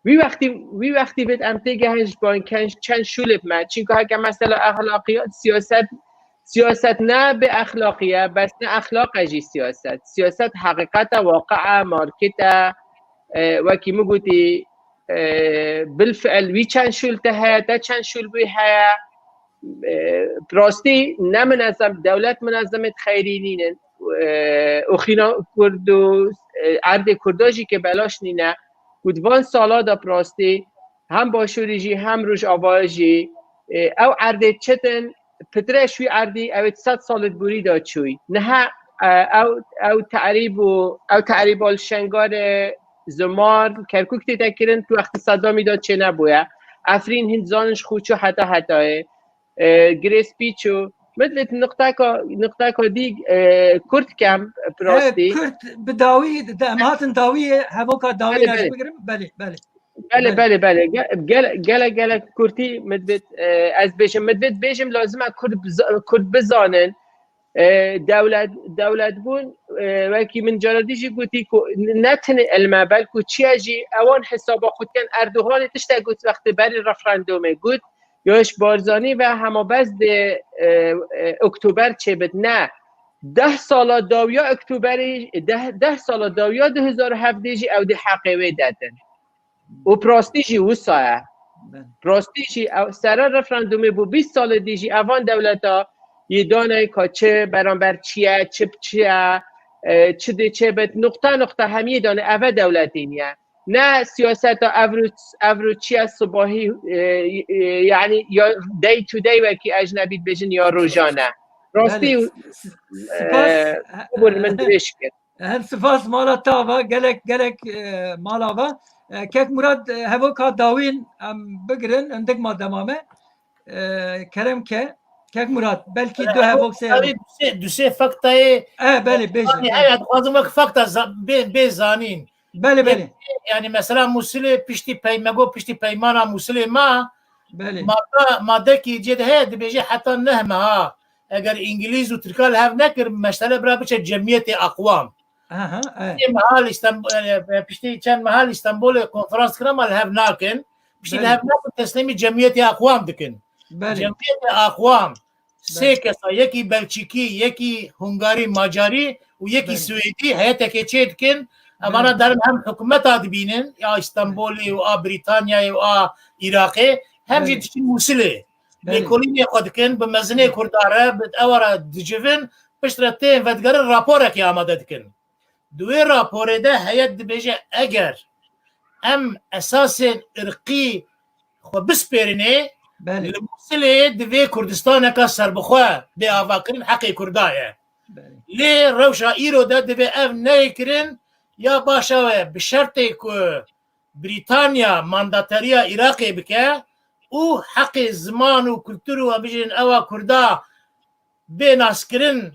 Wî wextî, wî wextî vêt em têgehin ji ban ken-, çend şûlê bi me. Çunku heke mesela exlaqiyat, siyaset, siyaset ne bi exlaqî ye, bes ne exlaq e jî siyaset. Siyaset heqîqet e, waqi e, market e, e, wekî min gotî, e, bilfiil wî çend şûl te heye, te çend şûl wî heye. E, bi rastî ne minezem, dewlet minezemêt xeyrî nînin. E, û xîna Kurd û, e, erdê Kurda jî ke belaş nîne. Ku di van sala de bi rastî hem Başûrî jî hem Rojava jî, e, ew erdê çetin, pitre ji wî erdî ew ê sed salê di borî de çûy. Niha, e, ew, ew terîb û, ew terîba li Şengalê, Zumar, Kerkûk tê de kirin, tu wextî Sedamî de çênebûye. Efrîn hîn dizanin ji xwe çû heta hetayê. E, Girê Spî çû. Min divêt niqteka, niqteka dî, e, kurt kem, bi rastî. Kurt, bi dawî, de, em hatin dawiyê, hevoka dawî Belê, ne belê. Bigirim? Belê, belê. Belê, Belê. belê, belê. Ge-, gele-, gelek, gelek kurtî min divêt, e, ez bêjim. Min divêt bêjim, lazim e kurd biza-, kurd bizanin. E, dewlet, dewletbûn, e, wekî min cara dî jî gotî ku ne tenê ilme, belku çiye jî ewan hesaba xwe dikin. Erdoganê tiştek got wextê berî referandumê got, ya ji Barzanî ve hema bes dê, e, e, Oktober çêbit. Ne. Deh sala dawiya Oktoberê, deh, deh sala dawiya du hezar û hevdeh jî ew dê heqê wê detin. Û bi rastî jî wisa ye. Belê. Bi rastî jî ew sere referandumê bû bîst salê dî jî evan dewleta yê dane ka çi beramber çi ye, çi bi çi ye, e, çi dê çêbit, nuqta nuqta hemiyê dane, eve dewletê niye. Ne siyaseta evro, evro çi ye, sibahî, e, e, yani ya day to day wekî ecnebî dibêjin ya rojane. Rastî, Belê. S-, s-, e, spas, he, bûr min he. Dirêj kir. Her spas mala te ava, gelek, gelek, e, mala va. E, Kek Murad, e, hevoka dawîn em bigirin, hindik ma dema me. E, kerem ke. Kek Murad, belkî du hevok sê Tabii hevok. du sê, du sê faktayê E, belê, bêje, Yanî, belê. Evet, dixwazim wek fakta za-, bê, bê zanîn. Belê, belê. Yani, mesela Musilê piştî peymego, piştî peymana Musilê ma, Belê. madde, madde ki cê de heye, dibêje heta neh meha. Eger Îngilîz û Tirka li hev nekir, meştele bira biçe Cemiyetê Aqwam. Aha, evet. Piştî meha li Stenb-, e, piştî çend meha li Stenbolê konferans kira, ma li hev nakin. Piştî li Belê. hev nakin, teslîmî Cemiyetê Aqwam dikin. Belê. Cemiyetê Aqwam. Sê Belê. kesa, yekî Belçîkî, yekî Hungarî, Macarî û yekî Belê. Swêdî heyetekê çê dikin. Evana Belê. derin hem hikûmeta dibînin, ya Stenbolê û a Brîtanyayê û a Iraqê, hem jî Belê. diçin Mûsilê. Belê. Lêkolînê xwe dikin, bi mezinê Belê. Kurda re, bi ewa re dicivin, piştre tên vedigerin raporekê amade dikin. Di wê raporê de heyet dibêje, eger em esasên irqî xwe bispêrinê, Belê. li Mûsilê divê Kurdistaneka serbixwe bê avakirin, heqê Kurda ye. Belê. Lê rewşa îro de divê ev neyê kirin, ya baş e, bi şertê ku Brîtanya mandateriya Iraqê bike û heqê ziman û kultur û, em bijîn, ewa Kurda bê naskirin,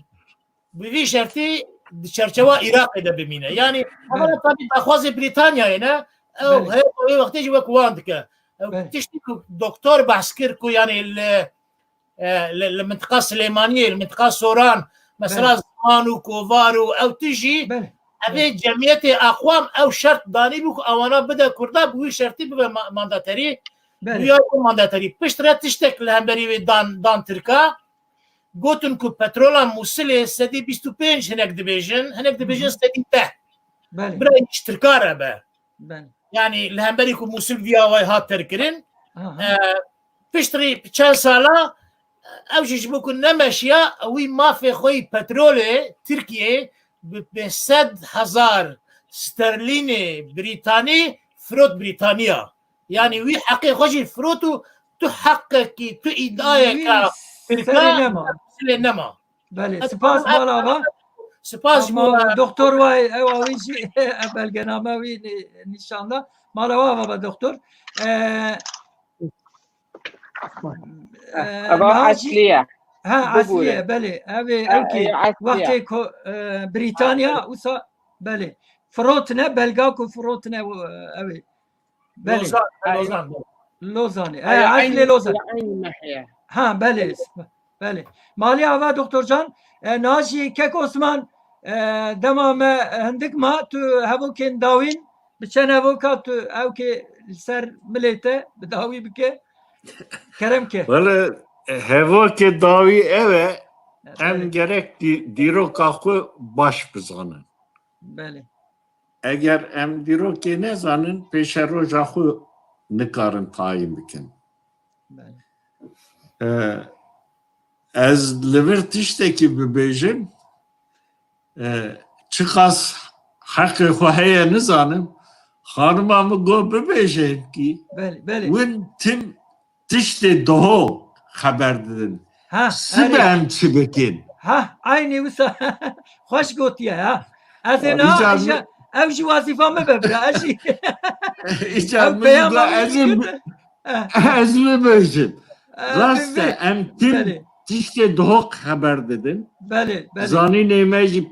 bi vî şertî di çerçewa Iraqê de bimîne. Yanî, Belê. evana tabî daxwazê Brîtanyayê ne, ew Belê. heye wê wextê jî wek wan dike. Ew Belê. tiştî ku doktor behs kir ku, yanî, li, e, li, li mintiqa Silêmaniyê, li mintiqa Soran, mesela Belê. ziman û kovar û ew tijî Belê. Evê cemiyetê aqwam ew şert danî bû ku ewana bide Kurda, bi wî şertî bibe ma-, mandaterî, Belê. Duya ku mandaterî. Piştre tiştek li hemberî wê dan, dan Tirka, gotin ku petrola Mûsilê sedî bîst û pênc hinek dibêjin, hinek dibêjin Hı hı. sedî deh. Belê. Bira ji Tirka re be. Belê. Yani li hemberî ku Mûsil vî awayî hat terkirin, Aha. e, piştrî çend sala, ew jî ji bo ku nemeşiya, wî mafê xwe yî petrolê Tirkiyeyê bi pênc sed hezar sterlînê Brîtanî firot Brîtaniya. Yani wî heqê xwe jî firot û tu heqekî, tu îdiayeka Wî Tirka serî nema. Mûsilê nema. Belê, Ez spas dixwazim mala va. Spas ji Ama mala. Doktor Vay, ew wî jî belgename wî nî-, nîşan da. Mala va va doktor. Ee, Eva e, Naci- Esliye. Ha, Bubure. Esliye, belê. Ev ê, Ha, ew ki, e, Esliye. Wextê ko, e, Britanya, Ha, usa, belê. Firotine, belga ku firotine, ew ê. Belê. Lozan, Ay, Lozan. Lozanê. Ay, E, Eslê aynı, Lozan. Aynı mehiye. Ha, belê. Belê. Malê ava Doktor Can, e, na jî kek Osman, e, dema me hindik ma, tu hevokên dawîn, bi çend hevoka tu ew kê li ser milê te bi dawî bike. Kerem ke. Wele, e, hevokê dawî ew e, E, em belê. Gerek dî-, dîroka xwe baş bizanin. Belê. Eger em dîrokê nezanin, pêşeroja xwe nikarin tayîn bikin. Belê. E, ez li vir tiştekî bibêjim, e, çiqas heqê xwe heye nizanim, xanima min got bibêje hingî, Belê, belê. Win tim tiştê doho xeber didin. Ha, Sibe erê. Em çi bikin? Ha, aynî wisa xweş gotiye ha. Ez ê na, Îcar ez jî, ev jî wazîfa min be bira, ez jî. Îcar Ev min peyama jî min ez ê jî bi-, gotin. Eh. Ez bibêjim. Eh, Rast e, bi-, em tim belê. Tiştê doho xeber didin. Belê, belê. Zanînê me jî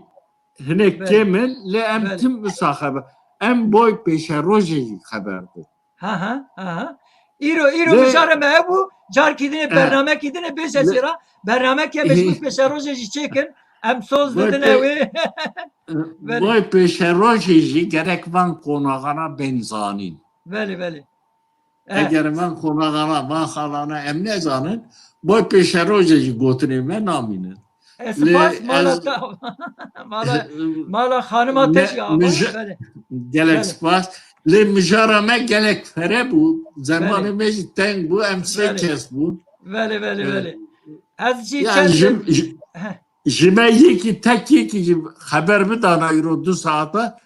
hinek Belê. Kêm in, lê em Belê. Tim wisa xeber. Em boy pêşerojê jî xeber didin. Ha, ha, ha, ha. Îro, îro Lê mijara me hebû, carkî dinê, Eh. Bernamekî dinê bêje Lê jê ra. Bernameke me ji Eh. Pêşerojê jî çêkin. Em soz Vay didin pê-, ew ê. Belê. Vay pêşerojê jî gerek van qonaxana bên zanîn. Belê, belê. Eh. Eger van qonaxana, van xalana em nezanin, vay pêşerojê jî gotinê me namînin. E, Lê spas, mala ez ta-, mala, mala xanima te me-, jî ava, mija-, belê. Gelek Belê. Spas. Lê mijara me gelek fere bû. Zemanê Belê. Me jî teng bû. Em sê Belê. Kes bûn. Belê, belê, Ee, belê. Ez jî yani çend ji, ji, Heh. Ji me yekî, tek yekî jî xeber bidana îro du saeta,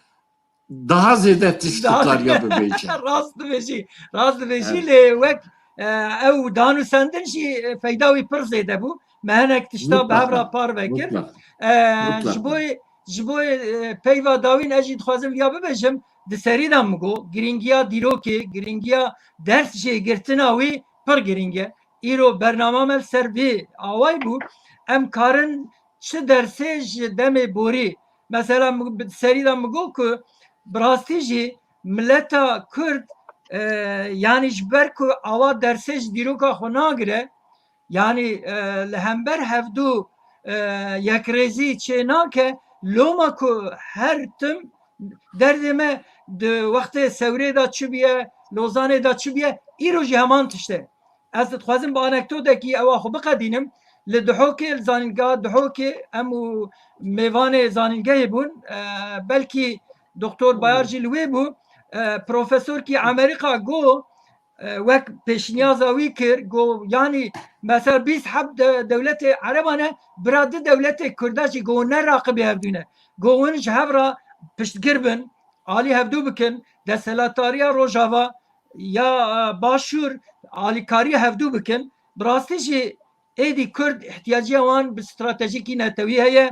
daha zêde tişt Daha dikariya bibêje. Rast dibêjî, rast dibêjî, Evet. Lê wek, e, ew danûsendin jî, e, feyda wî pir zêde bû. Me hinek tişta bi hev re Mutlaka. Parve kir. Mutlaka. E, Mutlaka. Ji bo, ji bo, e, peyva dawîn ez jî dixwazim viya bibêjim, di serî de min got, girîngiya dîrokê, girîngiya ders jêgirtina wî pir girîng e. Îro bernama me li ser vê awayî bû. Em karin çi dersê ji demê borî, mesela, min bi serî de min got ku bi rastî jî mileta Kurd, e, yanî ji ber ku awa dersê ji dîroka xwe nagire, yanî, e, li hember hevdu, e, yekrêzî çê nake, loma ku her tim derdê me di wextê Sewrê de çi bûye, Lozanê de çi bûye, îro jî heman tişt e. Ez dixwazim bi anekdotekî ewa xwe biqedînim. Li Duhokê, li zanîngeha Duhokê em û mêvanê zanîngehê bûn. E, belkî Doktor Bayar jî li wê bû. E, profesorkî Amerîka got, e, wek pêşniyaza wî kir, got, yanî mesela bîst heb de, dewletê Ereban e, bira du dewletê Kurda jî got, ne raqibê hevdû ne. Got, hûn ji hev re piştgir bin, alî hevdû bikin, desthilatdariya Rojava ya, e, Başûr alîkariya hevdû bikin. Bi rastî jî êdî Kurd ihtiyaciya wan bi stratejîkî netewî heye,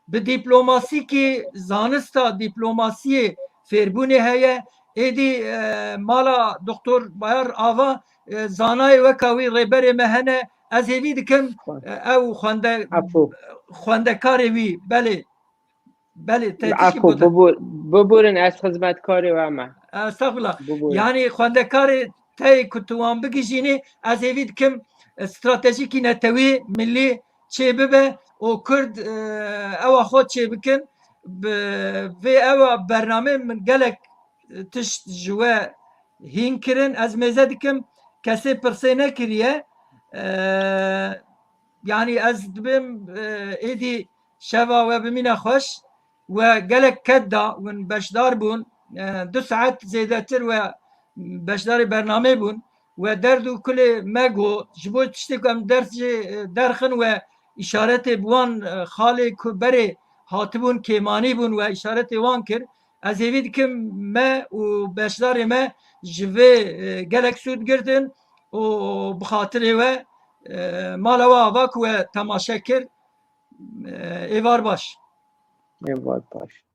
bi dîplomasîkî, zanista dîplomasiyê fêrbûnê heye. Êdî, e, mala Doktor Bayar Ava, e, zanayê weka wî rêberê me hene. Ez hêvî dikim, e, ew xwende-, Efû. Xwendekarê wî, belê. Belê, te tişkî Efû, gotin. Bibû-, bibûrin ez xizmetkarê we me. Estexfirullah. Bibûrin. Yanî xwendekarê te yê ku tu wan bigihîjînî, ez hêvî dikim, e, stratejîkî netewî, milî çê bibe û Kurd, e, ewa xwe çê bikin. bi vê ewa bernamê min gelek tişt ji we hîn kirin. Ez mêze dikim kesê pirsê nekiriye. E, yanî ez dibêm, e, êdî şeva we bimîne xweş. We gelek ked da, win beşdar bûn. E, du saet zêdetir we beşdarê bernamê bûn. We derd û kulê me got, ji bo tiştê ku em ders jê, e, derxin we îşaretê bi wan, e, xalê ku berê hatibûn, kêmanî bûn, we îşaretê wan kir. Ez hêvî dikim me û beşdarê me ji vê, e, gelek sûd girtin û bi xatirê we, e, mala we ava ku we temaşe kir. E, êvar baş. Êvar baş.